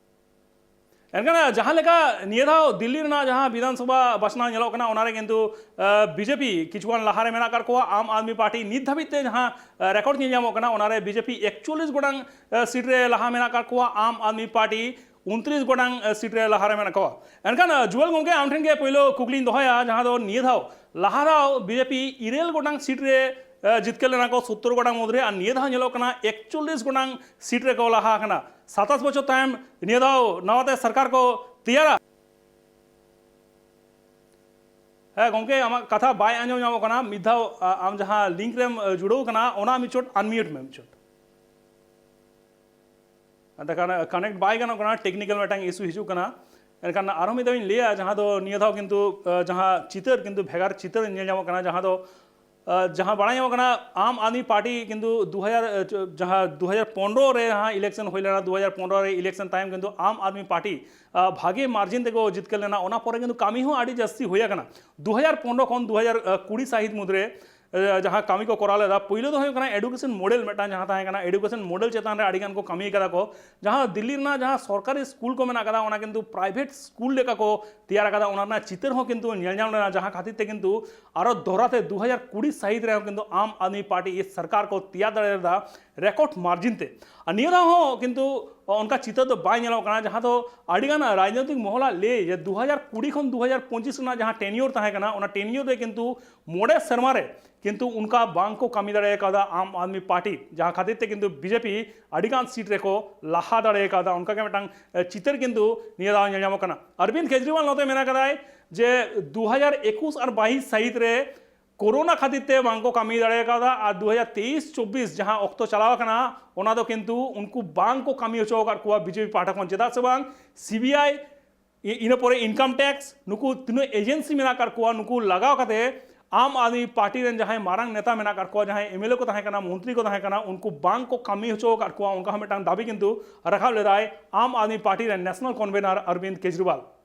ᱮᱱᱠᱷᱟᱱ, ᱟᱸ, ᱡᱟᱦᱟᱸ ᱞᱮᱠᱟ ᱱᱤᱭᱟᱹ ᱫᱷᱟᱣ ᱫᱤᱞᱞᱤ ᱨᱮᱱᱟᱜ ᱡᱟᱦᱟᱸ ᱵᱤᱫᱷᱟᱱ ᱥᱚᱵᱷᱟ ᱵᱟᱪᱷᱱᱟᱣ ᱧᱮᱞᱚᱜ ᱠᱟᱱᱟ, ᱚᱱᱟᱨᱮ ᱠᱤᱱᱛᱩ, ᱟᱸ, ᱵᱤᱡᱮᱯᱤ ᱠᱤᱪᱷᱩᱜᱟᱱ ᱞᱟᱦᱟᱨᱮ ᱢᱮᱱᱟᱜ ᱟᱠᱟᱫ ᱠᱚᱣᱟ᱾ ᱟᱢ ᱟᱫᱢᱤ ᱯᱟᱨᱴᱤ ᱱᱤᱛ ᱫᱷᱟᱹᱵᱤᱡ ᱛᱮ ᱡᱟᱦᱟᱸ, ᱟᱸ, ᱨᱮᱠᱚᱨᱰ ᱧᱮᱞ ᱧᱟᱢᱚᱜ ᱠᱟᱱᱟ, ᱚᱱᱟᱨᱮ ᱵᱤᱡᱮᱯᱤ ᱮᱠᱪᱚᱞᱞᱤᱥ ᱜᱚᱴᱟᱝ, ᱟᱸ, ᱥᱤᱴ ᱨᱮ ᱞᱟᱦᱟ ᱢᱮᱱᱟᱜ ᱟᱠᱟᱫ ᱠᱚᱣᱟ᱾ ᱟᱢ ᱟᱫᱢᱤ ᱯᱟᱨᱴᱤ ᱩᱱᱛᱨᱤᱥ ᱜᱚᱴᱟᱝ, ᱟᱸ, ᱥᱤᱴ ᱨᱮ ᱞᱟᱦᱟᱨᱮ ᱢᱮᱱᱟᱜ ᱠᱚᱣᱟ᱾ ᱮᱱᱠᱷᱟᱱ, ᱟᱸ, ᱡᱩᱭᱮᱞ ᱜᱚᱢᱠᱮ, ᱟᱢ ᱴᱷᱮᱱ ᱜᱮ ᱯᱳᱭᱞᱳ ᱠᱩᱠᱞᱤᱧ ᱫᱚᱦᱚᱭᱟ, ᱡᱟᱦᱟᱸ ᱫᱚ ᱱᱤᱭᱟᱹ ᱫᱷᱟᱣ, ᱞᱟᱦᱟ ᱫᱷᱟᱣ ᱵᱤᱡᱮᱯᱤ ᱤᱨᱟᱹᱞ ᱜᱚᱴᱟᱝ ᱥᱤᱴ ᱨᱮ, ᱟᱸ, ᱡᱤᱛᱠᱟᱹᱨ ᱞᱮᱱᱟ ᱠᱚ ᱥᱳᱛᱛᱳᱨ ᱜᱚᱴᱟᱝ ᱢᱩᱫᱽᱨᱮ, ᱟᱨ ᱱᱤᱭᱟᱹ ᱫᱷᱟᱣ ᱧᱮᱞᱚᱜ ᱠᱟᱱᱟ ᱮᱠᱪᱚᱞᱞᱤᱥ ᱜᱚᱴᱟᱝ ᱥᱤᱴ ᱨᱮᱠᱚ ᱞᱟᱦᱟ ᱟᱠᱟᱱᱟ᱾ ᱥᱟᱛᱟᱥ ᱵᱚᱪᱷᱚᱨ ᱛᱟᱭᱚᱢ ᱱᱤᱭᱟᱹ ᱫᱷᱟᱣ ᱱᱟᱣᱟᱛᱮ ᱥᱚᱨᱠᱟᱨ ᱠᱚ ᱛᱮᱭᱟᱨᱟ᱾ ᱦᱮᱸ ᱜᱚᱢᱠᱮ, ᱟᱢᱟᱜ ᱠᱟᱛᱷᱟ ᱵᱟᱭ ᱟᱸᱡᱚᱢ ᱧᱟᱢᱚᱜ ᱠᱟᱱᱟ᱾ ᱢᱤᱫ ᱫᱷᱟᱣ, ᱟ, ᱟᱢ ᱡᱟᱦᱟᱸ ᱞᱤᱝᱠ ᱨᱮᱢ, ᱟ, ᱡᱩᱲᱟᱹᱣ ᱠᱟᱱᱟ, ᱚᱱᱟ ᱢᱤᱫ ᱪᱚᱴ ᱟᱱᱢᱤᱭᱩᱴ ᱢᱮ ᱢᱤᱫ ᱪᱚᱴ᱾ ᱮᱱᱛᱮ ᱠᱷᱟᱱ ᱠᱟᱱᱮᱠᱴ ᱵᱟᱭ ᱜᱟᱱᱚᱜ ᱠᱟᱱᱟ, ᱴᱮᱠᱱᱤᱠᱮᱞ ᱢᱤᱫᱴᱟᱝ ᱤᱥᱩ ᱦᱤᱡᱩᱜ ᱠᱟᱱᱟ᱾ ᱮᱱᱠᱷᱟᱱ ᱟᱨᱦᱚᱸ ᱢᱤᱫ ᱫᱷᱟᱣ ᱤᱧ ᱞᱟᱹᱭᱟ, ᱡᱟᱦᱟᱸ ᱫᱚ ᱱᱤᱭᱟᱹ ᱫᱷᱟᱣ ᱠᱤᱱᱛᱩ, ᱟ, ᱡᱟᱦᱟᱸ ᱪᱤᱛᱟᱹᱨ ᱠᱤᱱᱛᱩ ᱵᱷᱮᱜᱟᱨ ᱪᱤᱛᱟᱹᱨ ᱧᱮᱞ ᱧᱟᱢᱚᱜ ᱠᱟᱱᱟ, ᱡᱟᱦᱟᱸ ᱫᱚ ᱟᱨ ᱡᱟᱦᱟᱸ ᱵᱟᱲᱟᱭ ᱧᱟᱢᱚᱜ ᱠᱟᱱᱟ, ᱟᱢ ᱟᱫᱢᱤ ᱯᱟᱨᱴᱤ ᱠᱤᱱᱛᱩ ᱫᱩ ᱦᱟᱡᱟᱨ, ᱡᱟᱦᱟᱸ ᱫᱩ ᱦᱟᱡᱟᱨ ᱯᱚᱱᱨᱚ ᱨᱮ ᱡᱟᱦᱟᱸ ᱤᱞᱮᱠᱥᱚᱱ ᱦᱩᱭ ᱞᱮᱱᱟ, ᱫᱩ ᱦᱟᱡᱟᱨ ᱯᱚᱱᱨᱚ ᱨᱮ ᱤᱞᱮᱠᱥᱚᱱ ᱛᱟᱭᱚᱢ ᱠᱤᱱᱛᱩ ᱟᱢ ᱟᱫᱢᱤ ᱯᱟᱨᱴᱤ, ᱟᱨ, ᱵᱷᱟᱜᱮ ᱢᱟᱨᱡᱤᱱ ᱛᱮᱠᱚ ᱡᱤᱛᱠᱟᱹᱨ ᱞᱮᱱᱟ᱾ ᱚᱱᱟ ᱯᱚᱨᱮ ᱠᱤᱱᱛᱩ ᱠᱟᱹᱢᱤ ᱦᱚᱸ ᱟᱹᱰᱤ ᱡᱟᱹᱥᱛᱤ ᱦᱩᱭ ᱟᱠᱟᱱᱟ᱾ ᱫᱩ ᱦᱟᱡᱟᱨ ᱯᱚᱱᱨᱚ ᱠᱷᱚᱱ ᱫᱩ ᱦᱟᱡᱟᱨ ᱠᱩᱲᱤ ᱥᱟᱹᱦᱤᱛ ᱢᱩᱫᱽᱨᱮ, ᱟᱨ, ᱡᱟᱦᱟᱸ ᱠᱟᱹᱢᱤ ᱠᱚ ᱠᱚᱨᱟᱣ ᱞᱮᱫᱟ, ᱯᱩᱭᱞᱩ ᱫᱚ ᱦᱩᱭᱩᱜ ᱠᱟᱱᱟ ᱮᱰᱩᱠᱮᱥᱚᱱ ᱢᱚᱰᱮᱞ ᱢᱤᱫᱴᱟᱝ ᱡᱟᱦᱟᱸ ᱛᱟᱦᱮᱸ ᱠᱟᱱᱟ, ᱮᱰᱩᱠᱮᱥᱚᱱ ᱢᱚᱰᱮᱞ ᱪᱮᱛᱟᱱ ᱨᱮ ᱟᱹᱰᱤ ᱜᱟᱱ ᱠᱚ ᱠᱟᱹᱢᱤ ᱟᱠᱟᱫᱟ ᱠᱚ᱾ ᱡᱟᱦᱟᱸ ᱫᱤᱞᱞᱤ ᱨᱮᱱᱟᱜ ᱡᱟᱦᱟᱸ ᱥᱚᱨᱠᱟᱨᱤ ᱥᱠᱩᱞ ᱠᱚ ᱢᱮᱱᱟᱜ ᱟᱠᱟᱫᱟ, ᱚᱱᱟ ᱠᱤᱱᱛᱩ ᱯᱨᱟᱭᱵᱷᱮᱴ ᱥᱠᱩᱞ ᱞᱮᱠᱟ ᱠᱚ ᱛᱮᱭᱟᱨ ᱟᱠᱟᱫᱟ, ᱚᱱᱟ ᱨᱮᱱᱟᱜ ᱪᱤᱛᱟᱹᱨ ᱦᱚᱸ ᱠᱤᱱᱛᱩ ᱧᱮᱞ ᱧᱟᱢ ᱞᱮᱱᱟ, ᱡᱟᱦᱟᱸ ᱠᱷᱟᱹᱛᱤᱨ ᱛᱮ ᱠᱤᱱᱛᱩ ᱟᱨᱚ ᱫᱚᱦᱲᱟ ᱛᱮ ᱫᱩ ᱦᱟᱡᱟᱨ ᱠᱩᱲᱤ ᱥᱟᱹᱦᱤᱛ ᱨᱮᱦᱚᱸ ᱠᱤᱱᱛᱩ ᱟᱢ ᱟᱫᱢᱤ ᱯᱟᱨᱴᱤ ᱥᱚᱨᱠᱟᱨ ᱠᱚ ᱛᱮᱭᱟᱨ ᱫᱟᱲᱮ ᱞᱮᱫᱟ᱾ ᱨᱮᱠᱚᱨᱰ ᱢᱟᱨᱡᱤᱱ ᱛᱮ᱾ ᱟᱨ ᱱᱤᱭᱟᱹ ᱫᱷᱟᱣ ᱦᱚᱸ ᱠᱤᱱᱛᱩ ᱚᱱᱠᱟ ᱪᱤᱛᱟᱹᱨ ᱫᱚ ᱵᱟᱭ ᱧᱮᱞᱚᱜ ᱠᱟᱱᱟ, ᱡᱟᱦᱟᱸ ᱫᱚ ᱟᱹᱰᱤᱜᱟᱱ ᱨᱟᱡᱽᱱᱳᱭᱛᱤᱠ ᱢᱚᱦᱚᱞᱟᱜ ᱞᱟᱹᱭ ᱡᱮ ᱫᱩ ᱦᱟᱡᱟᱨ ᱠᱩᱲᱤ ᱠᱷᱚᱱ ᱫᱩ ᱦᱟᱡᱟᱨ ᱯᱚᱸᱪᱤᱥ ᱨᱮᱱᱟᱜ ᱡᱟᱦᱟᱸ ᱴᱮᱱᱤᱭᱳᱨ ᱛᱟᱦᱮᱸ ᱠᱟᱱᱟ, ᱚᱱᱟ ᱴᱮᱱᱤᱭᱳᱨ ᱨᱮ ᱠᱤᱱᱛᱩ ᱢᱚᱬᱮ ᱥᱮᱨᱢᱟ ᱨᱮ ᱠᱤᱱᱛᱩ ᱚᱱᱠᱟ ᱵᱟᱝ ᱠᱚ ᱠᱟᱹᱢᱤ ᱫᱟᱲᱮ ᱠᱟᱣᱫᱟ ᱟᱢ ᱟᱫᱢᱤ ᱯᱟᱨᱴᱤ, ᱡᱟᱦᱟᱸ ᱠᱷᱟᱹᱛᱤᱨ ᱛᱮ ᱠᱤᱱᱛᱩ ᱵᱤᱡᱮᱯᱤ ᱟᱹᱰᱤᱜᱟᱱ ᱥᱤᱴ ᱨᱮᱠᱚ ᱞᱟᱦᱟ ᱫᱟᱲᱮ ᱠᱟᱣᱫᱟ᱾ ᱚᱱᱠᱟᱜᱮ ᱢᱤᱫᱴᱟᱝ ᱪᱤᱛᱟᱹᱨ ᱠᱤᱱᱛᱩ ᱱᱤᱭᱟᱹ ᱫᱷᱟᱣ ᱧᱮᱞ ᱧᱟᱢᱚᱜ ᱠᱟᱱᱟ᱾ ᱚᱨᱵᱤᱱᱫ ᱠᱮᱡᱨᱤᱣᱟᱞ ᱱᱚᱛᱮ ᱢᱮᱱ ᱠᱟᱫᱟᱭ ᱡᱮ ᱫᱩ ᱦᱟᱡᱟᱨ ᱮᱠᱩᱥ ᱟᱨ ᱵᱟᱭᱤᱥ ᱥᱟᱹᱦᱤᱛ ᱨᱮ ᱠᱳᱨᱳᱱᱟ ᱠᱷᱟᱹᱛᱤᱨ ᱛᱮ ᱵᱟᱝ ᱠᱚ ᱠᱟᱹᱢᱤ ᱫᱟᱲᱮ ᱠᱟᱣᱫᱟ, ᱟᱨ ᱫᱩ ᱦᱟᱡᱟᱨ ᱛᱮᱭᱤᱥ ᱪᱚᱵᱵᱤᱥ ᱡᱟᱦᱟᱸ ᱚᱠᱛᱚ ᱪᱟᱞᱟᱣ ᱟᱠᱟᱱᱟ, ᱚᱱᱟ ᱫᱚ ᱠᱤᱱᱛᱩ ᱩᱱᱠᱩ ᱵᱟᱝ ᱠᱚ ᱠᱟᱹᱢᱤ ᱦᱚᱪᱚ ᱟᱠᱟᱫ ᱠᱚᱣᱟ ᱵᱤᱡᱮᱯᱤ ᱯᱟᱦᱴᱟ ᱠᱷᱚᱱ᱾ ᱪᱮᱫᱟᱜ ᱥᱮ ᱵᱟᱝ, ᱥᱤᱵᱤᱟᱭ, ᱤ-, ᱤᱱᱟᱹ ᱯᱚᱨᱮ ᱤᱱᱠᱟᱢ ᱴᱮᱠᱥ, ᱱᱩᱠᱩ ᱛᱤᱱᱟᱹᱜ ᱮᱡᱮᱱᱥᱤ ᱢᱮᱱᱟᱜ ᱟᱠᱟᱫ ᱠᱚᱣᱟ, ᱱᱩᱠᱩ ᱞᱟᱜᱟᱣ ᱠᱟᱛᱮ ᱟᱢ ᱟᱫᱢᱤ ᱯᱟᱨᱴᱤ ᱨᱮᱱ ᱡᱟᱦᱟᱸᱭ ᱢᱟᱨᱟᱝ ᱱᱮᱛᱟ ᱢᱮᱱᱟᱜ ᱟᱠᱟᱫ ᱠᱚᱣᱟ, ᱡᱟᱦᱟᱸᱭ ᱮᱢᱮᱞᱮ ᱠᱚ ᱛᱟᱦᱮᱸ ᱠᱟᱱᱟ, ᱢᱚᱱᱛᱨᱤ ᱠᱚ ᱛᱟᱦᱮᱸ ᱠᱟᱱᱟ, ᱩᱱᱠᱩ ᱵᱟᱝ ᱠᱚ ᱠᱟᱹᱢᱤ ᱦᱚᱪᱚ ᱟᱠᱟᱫ ᱠᱚᱣᱟ, ᱚᱱᱠᱟ ᱦᱚᱸ ᱢᱤᱫᱴᱟᱝ ᱫᱟᱹᱵᱤ ᱠᱤᱱᱛᱩ ᱨᱟᱠᱟᱵ ᱞᱮᱫᱟᱭ ᱟᱢ ᱟᱫᱢᱤ ᱯᱟᱨᱴᱤ ᱨᱮᱱ ᱱᱮᱥᱱᱟᱞ ᱠᱚᱱᱵᱷᱮᱱᱟᱨ ᱚᱨᱵᱤᱱᱫ ᱠᱮᱡᱨᱤᱣᱟᱞ᱾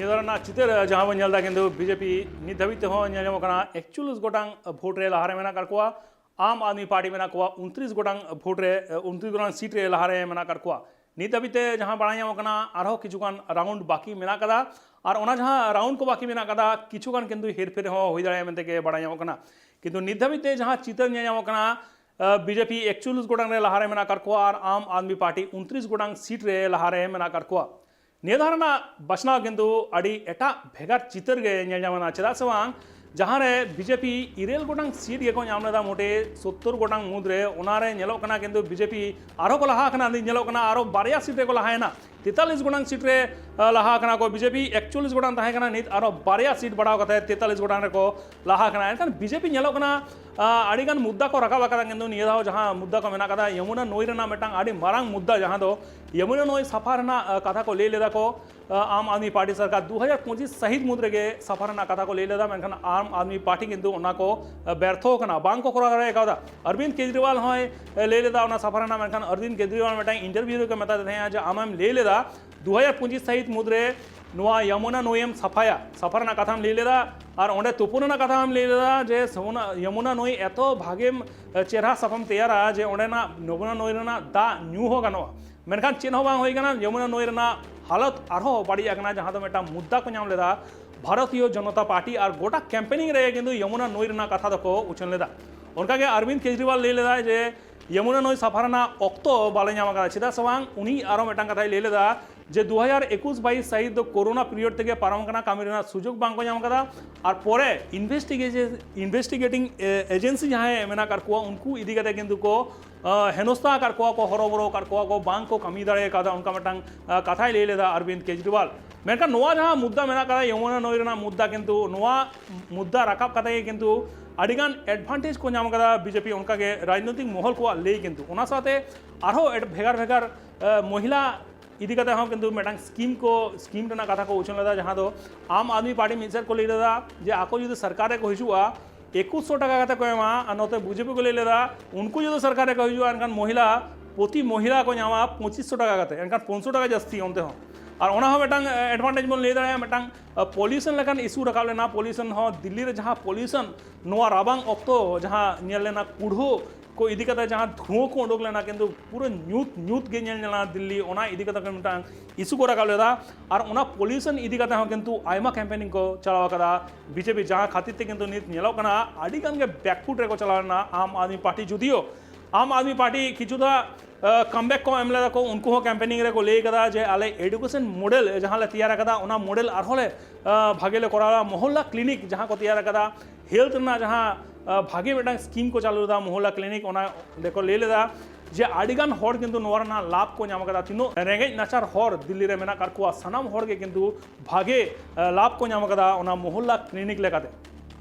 ᱱᱤᱭᱟᱹ ᱫᱷᱟᱣ ᱨᱮᱱᱟᱜ ᱪᱤᱛᱟᱹᱨ ᱡᱟᱦᱟᱸ ᱵᱚᱱ ᱧᱮᱞ ᱮᱫᱟ, ᱠᱤᱱᱛᱩ ᱵᱤᱡᱮᱯᱤ ᱱᱤᱛ ᱫᱷᱟᱹᱵᱤᱡ ᱛᱮᱦᱚᱸ ᱧᱮᱞ ᱧᱟᱢᱚᱜ ᱠᱟᱱᱟ ᱮᱠᱪᱚᱞᱞᱤᱥ ᱜᱚᱴᱟᱝ ᱵᱷᱳᱴ ᱨᱮ ᱞᱟᱦᱟᱨᱮ ᱢᱮᱱᱟᱜ ᱟᱠᱟᱫ ᱠᱚᱣᱟ᱾ ᱟᱢ ᱟᱫᱢᱤ ᱯᱟᱨᱴᱤ ᱢᱮᱱᱟᱜ ᱠᱚᱣᱟ ᱩᱱᱛᱨᱤᱥ ᱜᱚᱴᱟᱝ ᱵᱷᱳᱴ ᱨᱮ, ᱩᱱᱛᱨᱤᱥ ᱜᱚᱴᱟᱝ ᱥᱤᱴ ᱨᱮ ᱞᱟᱦᱟᱨᱮ ᱢᱮᱱᱟᱜ ᱟᱠᱟᱫ ᱠᱚᱣᱟ᱾ ᱱᱤᱛ ᱫᱷᱟᱹᱵᱤᱡ ᱛᱮ ᱡᱟᱦᱟᱸ ᱵᱟᱲᱟᱭ ᱧᱟᱢᱚᱜ ᱠᱟᱱᱟ, ᱟᱨᱦᱚᱸ ᱠᱤᱪᱷᱩᱜᱟᱱ ᱨᱟᱣᱩᱱᱰ ᱵᱟᱹᱠᱤ ᱢᱮᱱᱟᱜ ᱟᱠᱟᱫᱟ, ᱟᱨ ᱚᱱᱟ ᱡᱟᱦᱟᱸ ᱨᱟᱣᱩᱱᱰ ᱠᱚ ᱵᱟᱹᱠᱤ ᱢᱮᱱᱟᱜ ᱟᱠᱟᱫᱟ, ᱠᱤᱪᱷᱩᱜᱟᱱ ᱠᱤᱱᱛᱩ ᱦᱮᱨᱯᱷᱮᱨ ᱦᱚᱸ ᱦᱩᱭ ᱫᱟᱲᱮᱭᱟᱜᱼᱟ ᱢᱮᱱᱛᱮ ᱜᱮ ᱵᱟᱲᱟᱭ ᱧᱟᱢᱚᱜ ᱠᱟᱱᱟ᱾ ᱠᱤᱱᱛᱩ ᱱᱤᱛ ᱫᱷᱟᱹᱵᱤᱡ ᱛᱮ ᱡᱟᱦᱟᱸ ᱪᱤᱛᱟᱹᱨ ᱧᱮᱞ ᱧᱟᱢᱚᱜ ᱠᱟᱱᱟ, ᱵᱤᱡᱮᱯᱤ ᱮᱠᱪᱚᱞᱞᱤᱥ ᱜᱚᱴᱟᱝ ᱨᱮ ᱞᱟᱦᱟᱨᱮ ᱢᱮᱱᱟᱜ ᱟᱠᱟᱫ ᱠᱚᱣᱟ ᱟᱨ ᱟᱢ ᱟᱫᱢᱤ ᱯᱟᱨᱴᱤ ᱩᱱᱛᱨᱤᱥ ᱜᱚᱴᱟᱝ ᱥᱤᱴ ᱨᱮ ᱞᱟᱦᱟᱨᱮ ᱢᱮᱱᱟᱜ ᱟᱠᱟᱫ ᱠᱚᱣᱟ᱾ ᱱᱤᱭᱟᱹ ᱫᱷᱟᱣ ᱨᱮᱱᱟᱜ ᱵᱟᱪᱷᱱᱟᱣ ᱠᱤᱱᱛᱩ ᱟᱹᱰᱤ ᱮᱴᱟᱜ ᱵᱷᱮᱜᱟᱨ ᱪᱤᱛᱟᱹᱨ ᱜᱮ ᱧᱮᱞ ᱧᱟᱢ ᱮᱱᱟ, ᱪᱮᱫᱟᱜ ᱥᱮ ᱵᱟᱝ, ᱡᱟᱦᱟᱸᱨᱮ ᱵᱤᱡᱮᱯᱤ ᱤᱨᱟᱹᱞ ᱜᱚᱴᱟᱝ ᱥᱤᱴ ᱜᱮᱠᱚ ᱧᱟᱢ ᱞᱮᱫᱟ ᱢᱚᱴᱮ ᱥᱳᱛᱛᱳᱨ ᱜᱚᱴᱟᱝ ᱢᱩᱫᱽᱨᱮ, ᱚᱱᱟᱨᱮ ᱧᱮᱞᱚᱜ ᱠᱟᱱᱟ ᱠᱤᱱᱛᱩ ᱵᱤᱡᱮᱯᱤ ᱟᱨᱦᱚᱸ ᱠᱚ ᱞᱟᱦᱟ ᱟᱠᱟᱱᱟ᱾ ᱧᱮᱞᱚᱜ ᱠᱟᱱᱟ ᱟᱨᱦᱚᱸ ᱵᱟᱨᱭᱟ ᱥᱤᱴ ᱨᱮᱠᱚ ᱞᱟᱦᱟᱭᱮᱱᱟ, ᱛᱮᱛᱟᱞᱤᱥ ᱜᱚᱴᱟᱝ ᱥᱤᱴ ᱨᱮ ᱞᱟᱦᱟ ᱟᱠᱟᱱᱟ ᱠᱚ᱾ ᱵᱤᱡᱮᱯᱤ ᱮᱠᱪᱚᱞᱞᱤᱥ ᱜᱚᱴᱟᱝ ᱛᱟᱦᱮᱸ ᱠᱟᱱᱟ, ᱱᱤᱛ ᱟᱨᱦᱚᱸ ᱵᱟᱨᱭᱟ ᱥᱤᱴ ᱵᱟᱲᱟᱣ ᱠᱟᱛᱮ ᱛᱮᱛᱟᱞᱤᱥ ᱜᱚᱴᱟᱝ ᱨᱮᱠᱚ ᱞᱟᱦᱟ ᱟᱠᱟᱱᱟ᱾ ᱮᱱᱠᱷᱟᱱ ᱵᱤᱡᱮᱯᱤ ᱧᱮᱞᱚᱜ ᱠᱟᱱᱟ ᱟᱹᱰᱤᱜᱟᱱ ᱢᱩᱫᱽᱫᱟ ᱠᱚ ᱨᱟᱠᱟᱵ ᱟᱠᱟᱫᱟ, ᱠᱤᱱᱛᱩ ᱱᱤᱭᱟᱹ ᱫᱷᱟᱣ ᱡᱟᱦᱟᱸ ᱢᱩᱫᱽᱫᱟ ᱠᱚ ᱢᱮᱱᱟᱜ ᱟᱠᱟᱫᱟ ᱭᱚᱢᱩᱱᱟ ᱱᱟᱹᱭ ᱨᱮᱱᱟᱜ ᱢᱤᱫᱴᱟᱝ ᱟᱹᱰᱤ ᱢᱟᱨᱟᱝ ᱢᱩᱫᱽᱫᱟ, ᱡᱟᱦᱟᱸ ᱫᱚ ᱭᱚᱢᱩᱱᱟ ᱱᱟᱹᱭ ᱥᱟᱯᱷᱟ ᱨᱮᱱᱟᱜ ᱠᱟᱛᱷᱟ ᱠᱚ ᱞᱟᱹᱭ ᱞᱮᱫᱟ ᱠᱚ᱾ ᱟᱢ ᱟᱫᱢᱤ ᱯᱟᱨᱴᱤ ᱥᱚᱨᱠᱟᱨ ᱫᱩ ᱦᱟᱡᱟᱨ ᱯᱚᱸᱪᱤᱥ ᱥᱟᱹᱦᱤᱛ ᱢᱩᱫᱽ ᱨᱮᱜᱮ ᱥᱟᱯᱷᱟ ᱨᱮᱱᱟᱜ ᱠᱟᱛᱷᱟ ᱠᱚ ᱞᱟᱹᱭ ᱞᱮᱫᱟ, ᱢᱮᱱᱠᱷᱟᱱ ᱟᱢ ᱟᱫᱢᱤ ᱯᱟᱨᱴᱤ ᱠᱤᱱᱛᱩ ᱚᱱᱟ ᱠᱚ ᱵᱮᱨᱛᱷᱚ ᱟᱠᱟᱱᱟ, ᱵᱟᱝ ᱠᱚ ᱠᱚᱨᱟᱣ ᱫᱟᱲᱮ ᱠᱟᱣᱫᱟ᱾ ᱚᱨᱵᱤᱱᱫ ᱠᱮᱡᱨᱤᱣᱟᱞ ᱦᱚᱸᱭ ᱞᱟᱹᱭ ᱞᱮᱫᱟ ᱚᱱᱟ ᱥᱟᱯᱷᱟ ᱨᱮᱱᱟᱜ, ᱢᱮᱱᱠᱷᱟᱱ ᱚᱨᱵᱤᱱᱫ ᱠᱮᱡᱨᱤᱣᱟᱞ ᱢᱤᱫᱴᱟᱝ ᱤᱱᱴᱟᱨᱵᱷᱤᱭᱩ ᱨᱮᱠᱚ ᱢᱮᱛᱟᱫᱮ ᱛᱟᱦᱮᱸᱫ ᱡᱮ ᱟᱢᱮᱢ ᱞᱟᱹᱭ ᱞᱮᱫᱟ ᱫᱩ ᱦᱟᱡᱟᱨ ᱯᱚᱸᱪᱤᱥ ᱥᱟᱹᱦᱤᱛ ᱢᱩᱫᱽᱨᱮ ᱱᱚᱣᱟ ᱭᱚᱢᱩᱱᱟ ᱱᱟᱹᱭᱮᱢ ᱥᱟᱯᱷᱟᱭᱟ, ᱥᱟᱯᱷᱟ ᱨᱮᱱᱟᱜ ᱠᱟᱛᱷᱟᱢ ᱞᱟᱹᱭ ᱞᱮᱫᱟ, ᱟᱨ ᱚᱸᱰᱮ ᱛᱩᱯᱩᱱ ᱨᱮᱱᱟᱜ ᱠᱟᱛᱷᱟᱢ ᱞᱟᱹᱭ ᱞᱮᱫᱟ ᱡᱮ ᱭᱚᱢᱩᱱᱟ ᱱᱟᱹᱭ ᱮᱛᱚ ᱵᱷᱟᱜᱮᱢ ᱪᱮᱦᱨᱟ ᱥᱟᱯᱷᱟᱢ ᱛᱮᱭᱟᱨᱟ ᱡᱮ ᱚᱸᱰᱮᱱᱟᱜ ᱭᱚᱢᱩᱱᱟ ᱱᱟᱹᱭ ᱨᱮᱱᱟᱜ ᱫᱟᱜ ᱧᱩ ᱦᱚᱸ ᱜᱟᱱᱚᱜᱼᱟ᱾ ᱢᱮᱱᱠᱷᱟᱱ ᱪᱮᱫ ᱦᱚᱸ ᱵᱟᱝ ᱦᱩᱭ ᱠᱟᱱᱟ, ᱭᱚᱢᱩᱱᱟ ᱱᱟᱹᱭ ᱨᱮᱱᱟᱜ ᱦᱟᱞᱚᱛ ᱟᱨᱦᱚᱸ ᱵᱟᱹᱲᱤᱡ ᱟᱠᱟᱱᱟ, ᱡᱟᱦᱟᱸ ᱫᱚ ᱢᱤᱫᱴᱟᱝ ᱢᱩᱫᱽᱫᱟ ᱠᱚ ᱧᱟᱢ ᱞᱮᱫᱟ ᱵᱷᱟᱨᱚᱛᱤᱭᱚ ᱡᱚᱱᱚᱛᱟ ᱯᱟᱨᱴᱤ, ᱟᱨ ᱜᱚᱴᱟ ᱠᱮᱢᱯᱮᱱᱤᱝ ᱨᱮ ᱠᱤᱱᱛᱩ ᱭᱚᱢᱩᱱᱟ ᱱᱟᱹᱭ ᱨᱮᱱᱟᱜ ᱠᱟᱛᱷᱟ ᱫᱚᱠᱚ ᱩᱪᱷᱟᱹᱱ ᱞᱮᱫᱟ᱾ ᱚᱱᱠᱟᱜᱮ ᱚᱨᱵᱤᱱᱫ ᱠᱮᱡᱨᱤᱣᱟᱞ ᱞᱟᱹᱭ ᱞᱮᱫᱟᱭ ᱡᱮ ᱭᱚᱢᱩᱱᱟ ᱱᱟᱹᱭ ᱥᱟᱯᱷᱟ ᱨᱮᱱᱟᱜ ᱚᱠᱛᱚ ᱵᱟᱞᱮ ᱧᱟᱢ ᱟᱠᱟᱫᱟ, ᱪᱮᱫᱟᱜ ᱥᱮ ᱵᱟᱝ ᱩᱱᱤ ᱟᱨᱚ ᱢᱤᱫᱴᱟᱝ ᱠᱟᱛᱷᱟᱭ ᱞᱟᱹᱭ ᱞᱮᱫᱟ ᱡᱮ ᱫᱩ ᱦᱟᱡᱟᱨ ᱮᱠᱩᱥ ᱵᱟᱭᱤᱥ ᱥᱟᱹᱦᱤᱛ ᱫᱚ ᱠᱳᱨᱳᱱᱟ ᱯᱤᱨᱤᱭᱚᱰ ᱛᱮᱜᱮ ᱯᱟᱨᱚᱢ ᱟᱠᱟᱱᱟ, ᱠᱟᱹᱢᱤ ᱨᱮᱱᱟᱜ ᱥᱩᱡᱳᱜᱽ ᱵᱟᱝ ᱠᱚ ᱧᱟᱢ ᱟᱠᱟᱫᱟ, ᱟᱨ ᱯᱚᱨᱮ ᱤᱱᱵᱷᱮᱥᱴᱤᱜᱮ ᱤᱱᱵᱷᱮᱥᱴᱤᱜᱮᱴᱤᱝ ᱮᱡᱮᱱᱥᱤ ᱡᱟᱦᱟᱸᱭ ᱢᱮᱱᱟᱜ ᱟᱠᱟᱫ ᱠᱚᱣᱟ ᱩᱱᱠᱩ ᱤᱫᱤ ᱠᱟᱛᱮ ᱠᱤᱱᱛᱩ ᱠᱚ ᱦᱮᱱᱚᱥᱛᱟ ᱟᱠᱟᱫ ᱠᱚᱣᱟ ᱠᱚ, ᱦᱚᱨᱚᱵᱚᱨᱚ ᱟᱠᱟᱫ ᱠᱚᱣᱟ ᱠᱚ, ᱵᱟᱝ ᱠᱚ ᱠᱟᱹᱢᱤ ᱫᱟᱲᱮ ᱟᱠᱟᱫᱟ, ᱚᱱᱠᱟ ᱢᱤᱫᱴᱟᱝ ᱠᱟᱛᱷᱟᱭ ᱞᱟᱹᱭ ᱞᱮᱫᱟ ᱚᱨᱵᱤᱱᱫ ᱠᱮᱡᱨᱤᱣᱟᱞ᱾ ᱢᱮᱱᱠᱷᱟᱱ ᱱᱚᱣᱟ ᱡᱟᱦᱟᱸ ᱢᱩᱫᱽᱫᱟ ᱢᱮᱱᱟᱜ ᱟᱠᱟᱫᱟ ᱭᱚᱢᱩᱱᱟ ᱱᱟᱹᱭ ᱨᱮᱱᱟᱜ ᱢᱩᱫᱽᱫᱟ, ᱠᱤᱱᱛᱩ ᱱᱚᱣᱟ ᱢᱩᱫᱽᱫᱟ ᱨᱟᱠᱟᱵ ᱠᱟᱛᱮ ᱜᱮ ᱠᱤᱱᱛᱩ ᱟᱹᱰᱤᱜᱟᱱ ᱮᱰᱵᱷᱟᱱᱴᱮᱡᱽ ᱠᱚ ᱧᱟᱢ ᱟᱠᱟᱫᱟ ᱵᱤᱡᱮᱯᱤ, ᱚᱱᱠᱟᱜᱮ ᱨᱟᱡᱽᱱᱳᱭᱛᱤᱠ ᱢᱚᱦᱚᱞ ᱠᱚᱣᱟᱜ ᱞᱟᱹᱭ᱾ ᱠᱤᱱᱛᱩ ᱚᱱᱟ ᱥᱟᱶᱛᱮ ᱟᱨᱦᱚᱸ ᱵᱷᱮᱜᱟᱨ ᱵᱷᱮᱜᱟᱨ ᱢᱚᱦᱤᱞᱟ ᱤᱫᱤ ᱠᱟᱛᱮ ᱦᱚᱸ ᱠᱤᱱᱛᱩ ᱢᱤᱫᱴᱟᱝ ᱥᱠᱤᱢ ᱠᱚ, ᱥᱠᱤᱢ ᱨᱮᱱᱟᱜ ᱠᱟᱛᱷᱟ ᱠᱚ ᱩᱪᱷᱟᱹᱱ ᱞᱮᱫᱟ, ᱡᱟᱦᱟᱸ ᱫᱚ ᱟᱢ ᱟᱫᱢᱤ ᱯᱟᱨᱴᱤ ᱢᱤᱫ ᱥᱮᱫ ᱠᱚ ᱞᱟᱹᱭ ᱞᱮᱫᱟ ᱡᱮ ᱟᱠᱚ ᱡᱩᱫᱤ ᱥᱚᱨᱠᱟᱨ ᱨᱮᱠᱚ ᱦᱤᱡᱩᱜᱼᱟ, ᱮᱠᱩᱥᱥᱚ ᱴᱟᱠᱟ ᱠᱟᱛᱮ ᱠᱚ ᱮᱢᱟ, ᱟᱨ ᱱᱚᱛᱮ ᱵᱤᱡᱮᱯᱤ ᱠᱚ ᱞᱟᱹᱭ ᱞᱮᱫᱟ ᱩᱱᱠᱩ ᱡᱩᱫᱤ ᱥᱚᱨᱠᱟᱨ ᱨᱮᱠᱚ ᱦᱤᱡᱩᱜᱼᱟ, ᱮᱱᱠᱷᱟᱱ ᱢᱚᱦᱤᱞᱟ ᱯᱨᱚᱛᱤ ᱢᱚᱦᱤᱞᱟ ᱠᱚ ᱧᱟᱢᱟ ᱯᱚᱸᱪᱤᱥᱥᱚ ᱴᱟᱠᱟ ᱠᱟᱛᱮ, ᱮᱱᱠᱷᱟᱱ ᱯᱩᱱᱥᱚ ᱴᱟᱠᱟ ᱡᱟᱹᱥᱛᱤ ᱚᱱᱛᱮ ᱦᱚᱸ᱾ ᱟᱨ ᱚᱱᱟ ᱦᱚᱸ ᱢᱤᱫᱴᱟᱝ ᱮᱰᱵᱷᱟᱱᱴᱮᱡᱽ ᱵᱚᱱ ᱞᱟᱹᱭ ᱫᱟᱲᱮᱭᱟᱜᱼᱟ, ᱢᱤᱫᱴᱟᱝ ᱯᱚᱞᱤᱭᱩᱥᱚᱱ ᱞᱮᱠᱟᱱ ᱤᱥᱩ ᱨᱟᱠᱟᱵ ᱞᱮᱱᱟ᱾ ᱯᱚᱞᱤᱭᱩᱥᱚᱱ ᱦᱚᱸ ᱫᱤᱞᱞᱤ ᱨᱮ ᱡᱟᱦᱟᱸ ᱯᱚᱞᱤᱭᱩᱥᱚᱱ, ᱱᱚᱣᱟ ᱨᱟᱵᱟᱝ ᱚᱠᱛᱚ ᱡᱟᱦᱟᱸ ᱧᱮᱞ ᱞᱮᱱᱟ, ᱠᱩᱲᱦᱟᱹ ᱠᱚ ᱤᱫᱤ ᱠᱟᱛᱮ ᱡᱟᱦᱟᱸ ᱫᱷᱩᱣᱟᱹ ᱠᱚ ᱩᱰᱩᱠ ᱞᱮᱱᱟ, ᱠᱤᱱᱛᱩ ᱯᱩᱨᱟᱹ ᱧᱩᱛ ᱧᱩᱛ ᱜᱮ ᱧᱮᱞ ᱧᱮᱞᱟ ᱫᱤᱞᱞᱤ, ᱚᱱᱟ ᱤᱫᱤ ᱠᱟᱛᱮ ᱢᱤᱫᱴᱟᱝ ᱤᱥᱩ ᱠᱚ ᱨᱟᱠᱟᱵ ᱞᱮᱫᱟ᱾ ᱟᱨ ᱚᱱᱟ ᱯᱚᱞᱤᱭᱩᱥᱚᱱ ᱤᱫᱤ ᱠᱟᱛᱮ ᱦᱚᱸ ᱠᱤᱱᱛᱩ ᱟᱭᱢᱟ ᱠᱮᱢᱯᱮᱱᱤᱝ ᱠᱚ ᱪᱟᱞᱟᱣ ᱟᱠᱟᱫᱟ ᱵᱤᱡᱮᱯᱤ, ᱡᱟᱦᱟᱸ ᱠᱷᱟᱹᱛᱤᱨ ᱛᱮ ᱠᱤᱱᱛᱩ ᱱᱤᱛ ᱧᱮᱞᱚᱜ ᱠᱟᱱᱟ ᱟᱹᱰᱤ ᱜᱟᱱ ᱜᱮ ᱵᱮᱠᱯᱷᱩᱴ ᱨᱮᱠᱚ ᱪᱟᱞᱟᱣ ᱞᱮᱱᱟ ᱟᱢ ᱟᱫᱢᱤ ᱯᱟᱨᱴᱤ᱾ ᱡᱩᱫᱤᱭᱳ ᱟᱢ ᱟᱫᱢᱤ ᱯᱟᱨᱴᱤ ᱠᱤᱪᱷᱩᱴᱟ ᱠᱟᱢᱵᱮᱠ ᱠᱚ ᱮᱢ ᱞᱮᱫᱟ ᱠᱚ, ᱩᱱᱠᱩ ᱦᱚᱸ ᱠᱮᱢᱯᱮᱱᱤᱝ ᱨᱮᱠᱚ ᱞᱟᱹᱭ ᱠᱟᱫᱟ ᱡᱮ ᱟᱞᱮ ᱮᱰᱩᱠᱮᱥᱚᱱ ᱢᱚᱰᱮᱞ ᱡᱟᱦᱟᱸ ᱞᱮ ᱛᱮᱭᱟᱨ ᱟᱠᱟᱫᱟ, ᱚᱱᱟ ᱢᱚᱰᱮᱞ ᱟᱨᱦᱚᱸ ᱞᱮ ᱵᱷᱟᱜᱮ ᱞᱮ ᱠᱚᱨᱟᱣᱟ᱾ ᱢᱚᱦᱚᱞᱞᱟ ᱠᱞᱤᱱᱤᱠ ᱡᱟᱦᱟᱸ ᱠᱚ ᱛᱮᱭᱟᱨ ᱟᱠᱟᱫᱟ, ᱦᱮᱞᱛᱷ ᱨᱮᱱᱟᱜ ᱡᱟᱦᱟᱸ ᱵᱷᱟᱜᱮ ᱢᱤᱫᱴᱟᱝ ᱥᱠᱤᱢ ᱠᱚ ᱪᱟᱞᱩ ᱞᱮᱫᱟ ᱢᱚᱦᱚᱞᱞᱟ ᱠᱞᱤᱱᱤᱠ, ᱚᱱᱟ ᱨᱮᱠᱚ ᱞᱟᱹᱭ ᱞᱮᱫᱟ ᱡᱮ ᱟᱹᱰᱤᱜᱟᱱ ᱦᱚᱲ ᱠᱤᱱᱛᱩ ᱱᱚᱣᱟ ᱨᱮᱱᱟᱜ ᱞᱟᱵᱷ ᱠᱚ ᱧᱟᱢ ᱟᱠᱟᱫᱟ᱾ ᱛᱤᱱᱟᱹᱜ ᱨᱮᱸᱜᱮᱡ ᱱᱟᱪᱟᱨ ᱦᱚᱲ ᱫᱤᱞᱞᱤ ᱨᱮ ᱢᱮᱱᱟᱜ ᱟᱠᱟᱫ ᱠᱚᱣᱟ, ᱥᱟᱱᱟᱢ ᱦᱚᱲ ᱜᱮ ᱠᱤᱱᱛᱩ ᱵᱷᱟᱜᱮ ᱞᱟᱵᱷ ᱠᱚ ᱧᱟᱢ ᱟᱠᱟᱫᱟ ᱚᱱᱟ ᱢᱚᱦᱚᱞᱞᱟ ᱠᱞᱤᱱᱤᱠ ᱞᱮᱠᱟᱛᱮ᱾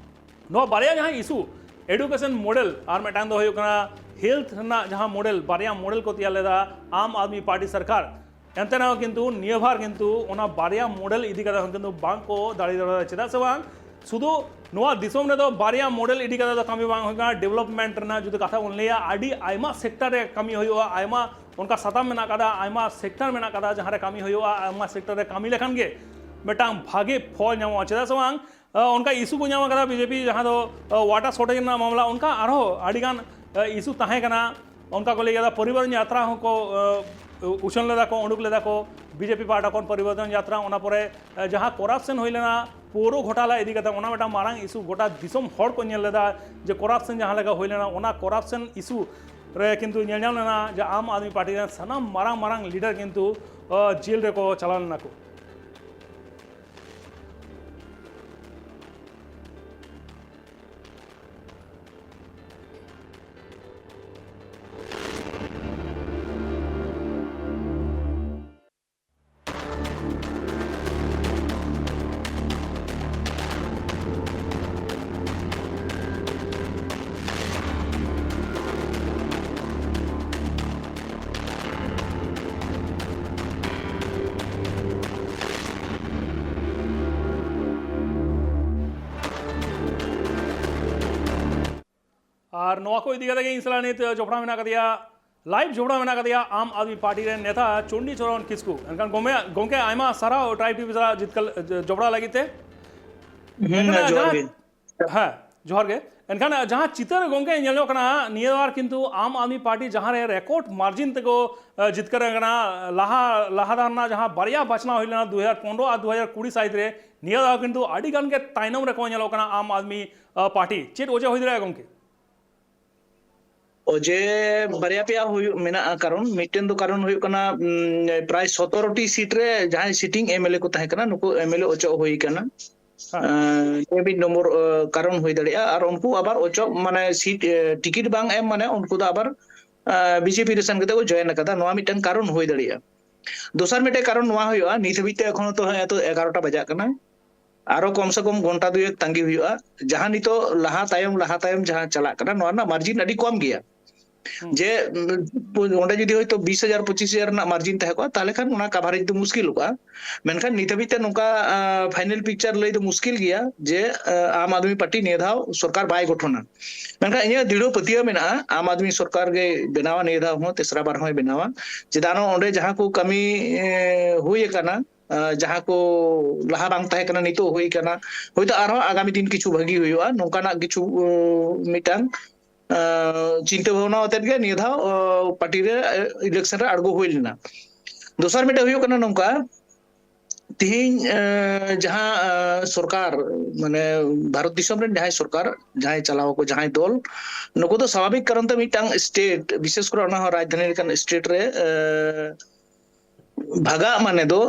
ᱱᱚᱣᱟ ᱵᱟᱨᱭᱟ ᱡᱟᱦᱟᱸ ᱤᱥᱩ, ᱮᱰᱩᱠᱮᱥᱚᱱ ᱢᱚᱰᱮᱞ ᱟᱨ ᱢᱤᱫᱴᱟᱝ ᱫᱚ ᱦᱩᱭᱩᱜ ᱠᱟᱱᱟ ᱦᱮᱞᱛᱷ ᱨᱮᱱᱟᱜ ᱡᱟᱦᱟᱸ ᱢᱚᱰᱮᱞ, ᱵᱟᱨᱭᱟ ᱢᱚᱰᱮᱞ ᱠᱚ ᱛᱮᱭᱟᱨ ᱞᱮᱫᱟ ᱟᱢ ᱟᱫᱢᱤ ᱯᱟᱨᱴᱤ ᱥᱚᱨᱠᱟᱨ᱾ ᱮᱱᱛᱮ ᱨᱮᱦᱚᱸ ᱠᱤᱱᱛᱩ ᱱᱤᱭᱟᱹ ᱵᱟᱨ ᱠᱤᱱᱛᱩ ᱚᱱᱟ ᱵᱟᱨᱭᱟ ᱢᱚᱰᱮᱞ ᱤᱫᱤ ᱠᱟᱛᱮ ᱦᱚᱸ ᱠᱤᱱᱛᱩ ᱵᱟᱝ ᱠᱚ ᱫᱟᱲᱮ ᱫᱟᱲᱮᱭᱟᱫᱟ᱾ ᱪᱮᱫᱟᱜ ᱥᱮ ᱵᱟᱝ, ᱥᱩᱫᱷᱩ ᱱᱚᱣᱟ ᱫᱤᱥᱚᱢ ᱨᱮᱫᱚ ᱵᱟᱨᱭᱟ ᱢᱚᱰᱮᱞ ᱤᱫᱤ ᱠᱟᱛᱮ ᱫᱚ ᱠᱟᱹᱢᱤ ᱵᱟᱝ ᱦᱩᱭ ᱠᱟᱱᱟ᱾ ᱰᱮᱵᱷᱞᱚᱯᱢᱮᱱᱴ ᱨᱮᱱᱟᱜ ᱡᱩᱫᱤ ᱠᱟᱛᱷᱟ ᱵᱚᱱ ᱞᱟᱹᱭᱟ, ᱟᱹᱰᱤ ᱟᱭᱢᱟ ᱥᱮᱠᱴᱟᱨ ᱨᱮ ᱠᱟᱹᱢᱤ ᱦᱩᱭᱩᱜᱼᱟ, ᱟᱭᱢᱟ ᱚᱱᱠᱟ ᱥᱟᱛᱟᱢ ᱢᱮᱱᱟᱜ ᱟᱠᱟᱫᱟ, ᱟᱭᱢᱟ ᱥᱮᱠᱴᱟᱨ ᱢᱮᱱᱟᱜ ᱟᱠᱟᱫᱟ, ᱡᱟᱦᱟᱸ ᱨᱮ ᱠᱟᱹᱢᱤ ᱦᱩᱭᱩᱜᱼᱟ, ᱟᱭᱢᱟ ᱥᱮᱠᱴᱟᱨ ᱨᱮ ᱠᱟᱹᱢᱤ ᱞᱮᱠᱷᱟᱱ ᱜᱮ ᱢᱤᱫᱴᱟᱝ ᱵᱷᱟᱜᱮ ᱯᱷᱚᱞ ᱧᱟᱢᱚᱜᱼᱟ᱾ ᱪᱮᱫᱟᱜ ᱥᱮ ᱵᱟᱝ, ᱚᱱᱠᱟ ᱤᱥᱩ ᱠᱚ ᱧᱟᱢ ᱟᱠᱟᱫᱟ ᱵᱤᱡᱮᱯᱤ, ᱡᱟᱦᱟᱸ ᱫᱚ ᱣᱟᱴᱟᱨ ᱥᱚᱨᱴᱮᱡᱽ ᱨᱮᱱᱟᱜ ᱢᱟᱢᱞᱟ, ᱚᱱᱠᱟ ᱟᱨᱦᱚᱸ ᱟᱹᱰᱤᱜᱟᱱ ᱤᱥᱩ ᱛᱟᱦᱮᱸ ᱠᱟᱱᱟ᱾ ᱚᱱᱠᱟ ᱠᱚ ᱞᱟᱹᱭ ᱠᱮᱫᱟ, ᱯᱚᱨᱤᱵᱚᱨᱛᱚᱱ ᱡᱟᱛᱨᱟ ᱦᱚᱸᱠᱚ ᱩᱪᱷᱟᱹᱱ ᱞᱮᱫᱟ ᱠᱚ, ᱩᱰᱩᱠ ᱞᱮᱫᱟ ᱠᱚ ᱵᱤᱡᱮᱯᱤ ᱯᱟᱦᱴᱟ ᱠᱷᱚᱱ ᱯᱚᱨᱤᱵᱚᱨᱛᱚᱱ ᱡᱟᱛᱨᱟ᱾ ᱚᱱᱟ ᱯᱚᱨᱮ ᱡᱟᱦᱟᱸ ᱠᱚᱨᱟᱯᱥᱚᱱ ᱦᱩᱭ ᱞᱮᱱᱟ, ᱯᱳᱣᱨᱚ ᱜᱷᱚᱴᱟᱞᱟ ᱤᱫᱤ ᱠᱟᱛᱮ, ᱚᱱᱟ ᱢᱤᱫᱴᱟᱝ ᱢᱟᱨᱟᱝ ᱤᱥᱩ, ᱜᱚᱴᱟ ᱫᱤᱥᱚᱢ ᱦᱚᱲ ᱠᱚ ᱧᱮᱞ ᱞᱮᱫᱟ ᱡᱮ ᱠᱚᱨᱟᱯᱥᱚᱱ ᱡᱟᱦᱟᱸ ᱞᱮᱠᱟ ᱦᱩᱭ ᱞᱮᱱᱟ, ᱚᱱᱟ ᱠᱚᱨᱟᱯᱥᱚᱱ ᱤᱥᱩ ᱨᱮ ᱠᱤᱱᱛᱩ ᱧᱮᱞ ᱧᱟᱢ ᱞᱮᱱᱟ ᱡᱮ ᱟᱢ ᱟᱫᱢᱤ ᱯᱟᱨᱴᱤ ᱨᱮᱱ ᱥᱟᱱᱟᱢ ᱢᱟᱨᱟᱝ ᱢᱟᱨᱟᱝ ᱞᱤᱰᱟᱨ ᱠᱤᱱᱛᱩ ᱡᱮᱞ ᱨᱮᱠᱚ ᱪᱟᱞᱟᱣ ᱞᱮᱱᱟ ᱠᱚ᱾ ᱟᱨ ᱱᱚᱣᱟ ᱠᱚ ᱤᱫᱤ ᱠᱟᱛᱮ ᱜᱮ ᱤᱧ ᱥᱟᱞᱟᱜ ᱱᱤᱛ ᱡᱚᱯᱲᱟᱣ ᱢᱮᱱᱟᱜ ᱟᱠᱟᱫᱮᱭᱟ ᱞᱟᱭᱤᱵᱷ ᱡᱚᱯᱲᱟᱣ ᱢᱮᱱᱟᱜ ᱟᱠᱟᱫᱮᱭᱟ ᱟᱢ ᱟᱫᱢᱤ ᱯᱟᱨᱴᱤ ᱨᱮᱱ ᱱᱮᱛᱟ ᱪᱚᱱᱰᱤ ᱪᱚᱨᱚᱱ ᱠᱤᱥᱠᱩ᱾ ᱮᱱᱠᱷᱟᱱ ᱜᱚᱢᱮ-, ᱜᱚᱢᱠᱮ, ᱟᱭᱢᱟ ᱥᱟᱨᱦᱟᱣ ᱴᱨᱟᱭᱤᱵᱽ ᱴᱤᱵᱷᱤ ᱥᱟᱞᱟᱜ ᱡᱤᱛᱠᱟᱹᱨ ᱡᱚᱯᱲᱟᱣ ᱞᱟᱹᱜᱤᱫ ᱛᱮ᱾ ᱦᱩᱸ, ᱮᱱᱠᱷᱟᱱ ᱡᱚᱦᱟᱨ ᱡᱟᱦᱟᱸ, ᱜᱮ᱾ ᱦᱮᱸ, ᱡᱚᱦᱟᱨ ᱜᱮ᱾ ᱮᱱᱠᱷᱟᱱ ᱡᱟᱦᱟᱸ ᱪᱤᱛᱟᱹᱨ ᱜᱚᱢᱠᱮ ᱧᱮᱞᱚᱜ ᱠᱟᱱᱟ, ᱱᱤᱭᱟᱹ ᱵᱟᱨ ᱠᱤᱱᱛᱩ ᱟᱢ ᱟᱫᱢᱤ ᱯᱟᱨᱴᱤ ᱡᱟᱦᱟᱸ ᱨᱮ ᱨᱮᱠᱚᱨᱰ ᱢᱟᱨᱡᱤᱱ ᱛᱮᱠᱚ, ᱮ, ᱡᱤᱛᱠᱟᱹᱨ ᱟᱠᱟᱱᱟ, ᱞᱟᱦᱟ, ᱞᱟᱦᱟ ᱫᱷᱟᱣ ᱨᱮᱱᱟᱜ ᱡᱟᱦᱟᱸ ᱵᱟᱨᱭᱟ ᱵᱟᱪᱷᱱᱟᱣ ᱦᱩᱭ ᱞᱮᱱᱟ ᱫᱩ ᱦᱟᱡᱟᱨ ᱯᱚᱱᱨᱚ ᱟᱨ ᱫᱩ ᱦᱟᱡᱟᱨ ᱠᱩᱲᱤ ᱥᱟᱭᱤᱡ ᱨᱮ, ᱱᱤᱭᱟᱹ ᱫᱷᱟᱣ ᱠᱤᱱᱛᱩ ᱟᱹᱰᱤ ᱜᱟᱱ ᱜᱮ ᱛᱟᱭᱱᱚᱢ ᱨᱮᱠᱚ ᱧᱮᱞᱚᱜ ᱠᱟᱱᱟ ᱟᱢ ᱟᱫᱢᱤ, ᱮ, ᱯᱟᱨᱴᱤ᱾ ᱪᱮᱫ ᱚᱡᱮ ᱦᱩᱭ ᱫᱟᱲᱮᱭᱟᱜᱼᱟ ᱜᱚᱢᱠᱮ? ᱚᱡᱮ ᱵᱟᱨᱭᱟ ᱯᱮᱭᱟ ᱦᱩᱭᱩᱜ ᱢᱮᱱᱟᱜᱼᱟ ᱠᱟᱨᱚᱱ᱾ ᱢᱤᱫᱴᱮᱱ ᱫᱚ ᱠᱟᱨᱚᱱ ᱦᱩᱭᱩᱜ ᱠᱟᱱᱟ, ᱩᱢ, ᱯᱨᱟᱭ ᱥᱚᱛᱮᱨᱚ ᱴᱤ ᱥᱤᱴ ᱨᱮ ᱡᱟᱦᱟᱸᱭ ᱥᱤᱴᱤᱝ ᱮᱢᱮᱞᱮ ᱠᱚ ᱛᱟᱦᱮᱸ ᱠᱟᱱᱟ, ᱱᱩᱠᱩ ᱮᱢᱮᱞᱮ ᱚᱪᱚᱜ ᱦᱩᱭ ᱠᱟᱱᱟ᱾ ᱦᱮᱸ᱾ ᱟᱸ, ᱱᱤᱭᱟᱹ ᱢᱤᱫ ᱱᱚᱢᱵᱚᱨ, ᱟᱸ, ᱠᱟᱨᱚᱱ ᱦᱩᱭ ᱫᱟᱲᱮᱭᱟᱜᱼᱟ᱾ ᱟᱨ ᱩᱱᱠᱩ ᱟᱵᱟᱨ ᱚᱪᱚᱜ, ᱢᱟᱱᱮ, ᱥᱤᱴ, ᱮ, ᱴᱤᱠᱤᱴ ᱵᱟᱝ ᱮᱢ, ᱢᱟᱱᱮ, ᱩᱱᱠᱩ ᱫᱚ ᱟᱵᱟᱨ, ᱟᱸ, ᱵᱤᱡᱮᱯᱤ ᱨᱮ ᱥᱮᱱ ᱠᱟᱛᱮ ᱠᱚ ᱡᱚᱭᱮᱱ ᱟᱠᱟᱫᱟ, ᱱᱚᱣᱟ ᱢᱤᱫᱴᱟᱝ ᱠᱟᱨᱚᱱ ᱦᱩᱭ ᱫᱟᱲᱮᱭᱟᱜᱼᱟ᱾ ᱫᱚᱥᱟᱨ ᱢᱤᱫᱴᱮᱱ ᱠᱟᱨᱚᱱ ᱱᱚᱣᱟ ᱦᱩᱭᱩᱜᱼᱟ, ᱱᱤᱛ ᱦᱟᱹᱵᱤᱡ ᱛᱮ ᱮᱠᱷᱚᱱᱳ ᱛᱚ ᱦᱮᱸ ᱛᱚ ᱮᱜᱟᱨᱚᱴᱟ ᱵᱟᱡᱟᱜ ᱠᱟᱱᱟ, ᱟᱨᱚ ᱠᱚᱢ ᱥᱮ ᱠᱚᱢ ᱜᱷᱚᱱᱴᱟ ᱫᱩᱭᱮᱠ ᱛᱟᱸᱜᱤ ᱦᱩᱭᱩᱜᱼᱟ᱾ ᱡᱟᱦᱟᱸ ᱱᱤᱛᱚᱜ ᱞᱟᱦᱟ ᱛᱟᱭᱚᱢ, ᱞᱟᱦᱟ ᱛᱟᱭᱚᱢ ᱡᱟᱦᱟᱸ ᱪᱟᱞᱟᱜ ᱠᱟᱱᱟ, ᱱᱚᱣᱟ ᱨᱮᱱᱟᱜ ᱢᱟᱨᱡᱤᱱ ᱟᱹᱰᱤ ᱠᱚᱢ ᱜᱮᱭᱟ᱾ ᱦᱩᱸ᱾ ᱡᱮ, ᱩᱸ, ᱚᱸᱰᱮ ᱡᱩᱫᱤ ᱦᱚᱭᱛᱳ ᱵᱤᱥ ᱦᱟᱡᱟᱨ, ᱯᱚᱸᱪᱤᱥ ᱦᱟᱡᱟᱨ ᱨᱮᱱᱟᱜ ᱢᱟᱨᱡᱤᱱ ᱛᱟᱦᱮᱸ ᱠᱚᱜᱼᱟ, ᱛᱟᱦᱚᱞᱮ ᱠᱷᱟᱱ ᱚᱱᱟ ᱠᱟᱵᱷᱟᱨᱮᱡᱽ ᱫᱚ ᱢᱩᱥᱠᱤᱞᱚᱜᱼᱟ᱾ ᱢᱮᱱᱠᱷᱟᱱ ᱱᱤᱛ ᱦᱟᱹᱵᱤᱡ ᱛᱮ ᱱᱚᱝᱠᱟ, ᱟᱸ, ᱯᱷᱟᱭᱱᱮᱞ ᱯᱤᱠᱪᱟᱨ ᱞᱟᱹᱭ ᱫᱚ ᱢᱩᱥᱠᱤᱞ ᱜᱮᱭᱟ ᱡᱮ, ᱟᱸ, ᱟᱢ ᱟᱫᱢᱤ ᱯᱟᱨᱴᱤ ᱱᱤᱭᱟᱹ ᱫᱷᱟᱣ ᱥᱚᱨᱠᱟᱨ ᱵᱟᱭ ᱜᱚᱴᱷᱚᱱᱟ᱾ ᱢᱮᱱᱠᱷᱟᱱ ᱤᱧᱟᱹᱜ ᱫᱤᱲᱟᱹ ᱯᱟᱹᱛᱭᱟᱹᱣ ᱢᱮᱱᱟᱜᱼᱟ, ᱟᱢ ᱟᱫᱢᱤ ᱥᱚᱨᱠᱟᱨ ᱜᱮ ᱵᱮᱱᱟᱣᱟ ᱱᱤᱭᱟᱹ ᱫᱷᱟᱣ ᱦᱚᱸ, ᱛᱮᱥᱨᱟ ᱵᱟᱨ ᱦᱚᱸᱭ ᱵᱮᱱᱟᱣᱟ᱾ ᱪᱮᱫᱟᱜ ᱚᱸᱰᱮ ᱡᱟᱦᱟᱸ ᱠᱚ ᱠᱟᱹᱢᱤ, ᱮ, ᱦᱩᱭ ᱟᱠᱟᱱᱟ, ᱟᱸ, ᱡᱟᱦᱟᱸ ᱠᱚ ᱞᱟᱦᱟ ᱵᱟᱝ ᱛᱟᱦᱮᱸ ᱠᱟᱱᱟ, ᱱᱤᱛᱚᱜ ᱦᱩᱭ ᱠᱟᱱᱟ, ᱦᱚᱭᱛᱳ ᱟᱨᱦᱚᱸ ᱟᱜᱟᱢᱤ ᱫᱤᱱ ᱠᱤᱪᱷᱩ ᱵᱷᱟᱹᱜᱤ ᱦᱩᱭᱩᱜᱼᱟ, ᱱᱚᱝᱠᱟᱱᱟᱜ ᱠᱤᱪᱷᱩ, ᱩᱸ, ᱢᱤᱫᱴᱟᱝ, ᱟᱸ, ᱪᱤᱱᱛᱟᱹ ᱵᱷᱟᱵᱽᱱᱟ ᱟᱛᱮᱫ ᱜᱮ ᱱᱤᱭᱟᱹ ᱫᱷᱟᱣ, ᱟᱸ, ᱯᱟᱨᱴᱤ ᱨᱮ, ᱟᱸ, ᱤᱞᱮᱠᱥᱚᱱ ᱨᱮ ᱟᱬᱜᱚ ᱦᱩᱭ ᱞᱮᱱᱟ᱾ ᱫᱚᱥᱟᱨ ᱢᱤᱫᱴᱟᱝ ᱦᱩᱭᱩᱜ ᱠᱟᱱᱟ ᱱᱚᱝᱠᱟ, ᱛᱤᱦᱤᱧ, ᱟᱸ, ᱡᱟᱦᱟᱸ, ᱟᱸ, ᱥᱚᱨᱠᱟᱨ, ᱢᱟᱱᱮ, ᱵᱷᱟᱨᱚᱛ ᱫᱤᱥᱚᱢ ᱨᱮᱱ ᱡᱟᱦᱟᱸᱭ ᱥᱚᱨᱠᱟᱨ, ᱡᱟᱦᱟᱸᱭ ᱪᱟᱞᱟᱣ ᱟᱠᱚ, ᱡᱟᱦᱟᱸᱭ ᱫᱚᱞ, ᱱᱩᱠᱩ ᱫᱚ ᱥᱟᱵᱷᱟᱵᱤᱠ ᱠᱟᱨᱚᱱ ᱛᱮ ᱢᱤᱫᱴᱟᱝ ᱥᱴᱮᱴ, ᱵᱤᱥᱮᱥ ᱠᱚᱨᱮ ᱚᱱᱟ ᱦᱚᱸ ᱨᱟᱡᱽᱫᱷᱟᱱᱤ ᱞᱮᱠᱟᱱ ᱥᱴᱮᱴ ᱨᱮ, ᱟᱸ, ᱵᱷᱟᱜᱟᱜ ᱢᱟᱱᱮ ᱫᱚ,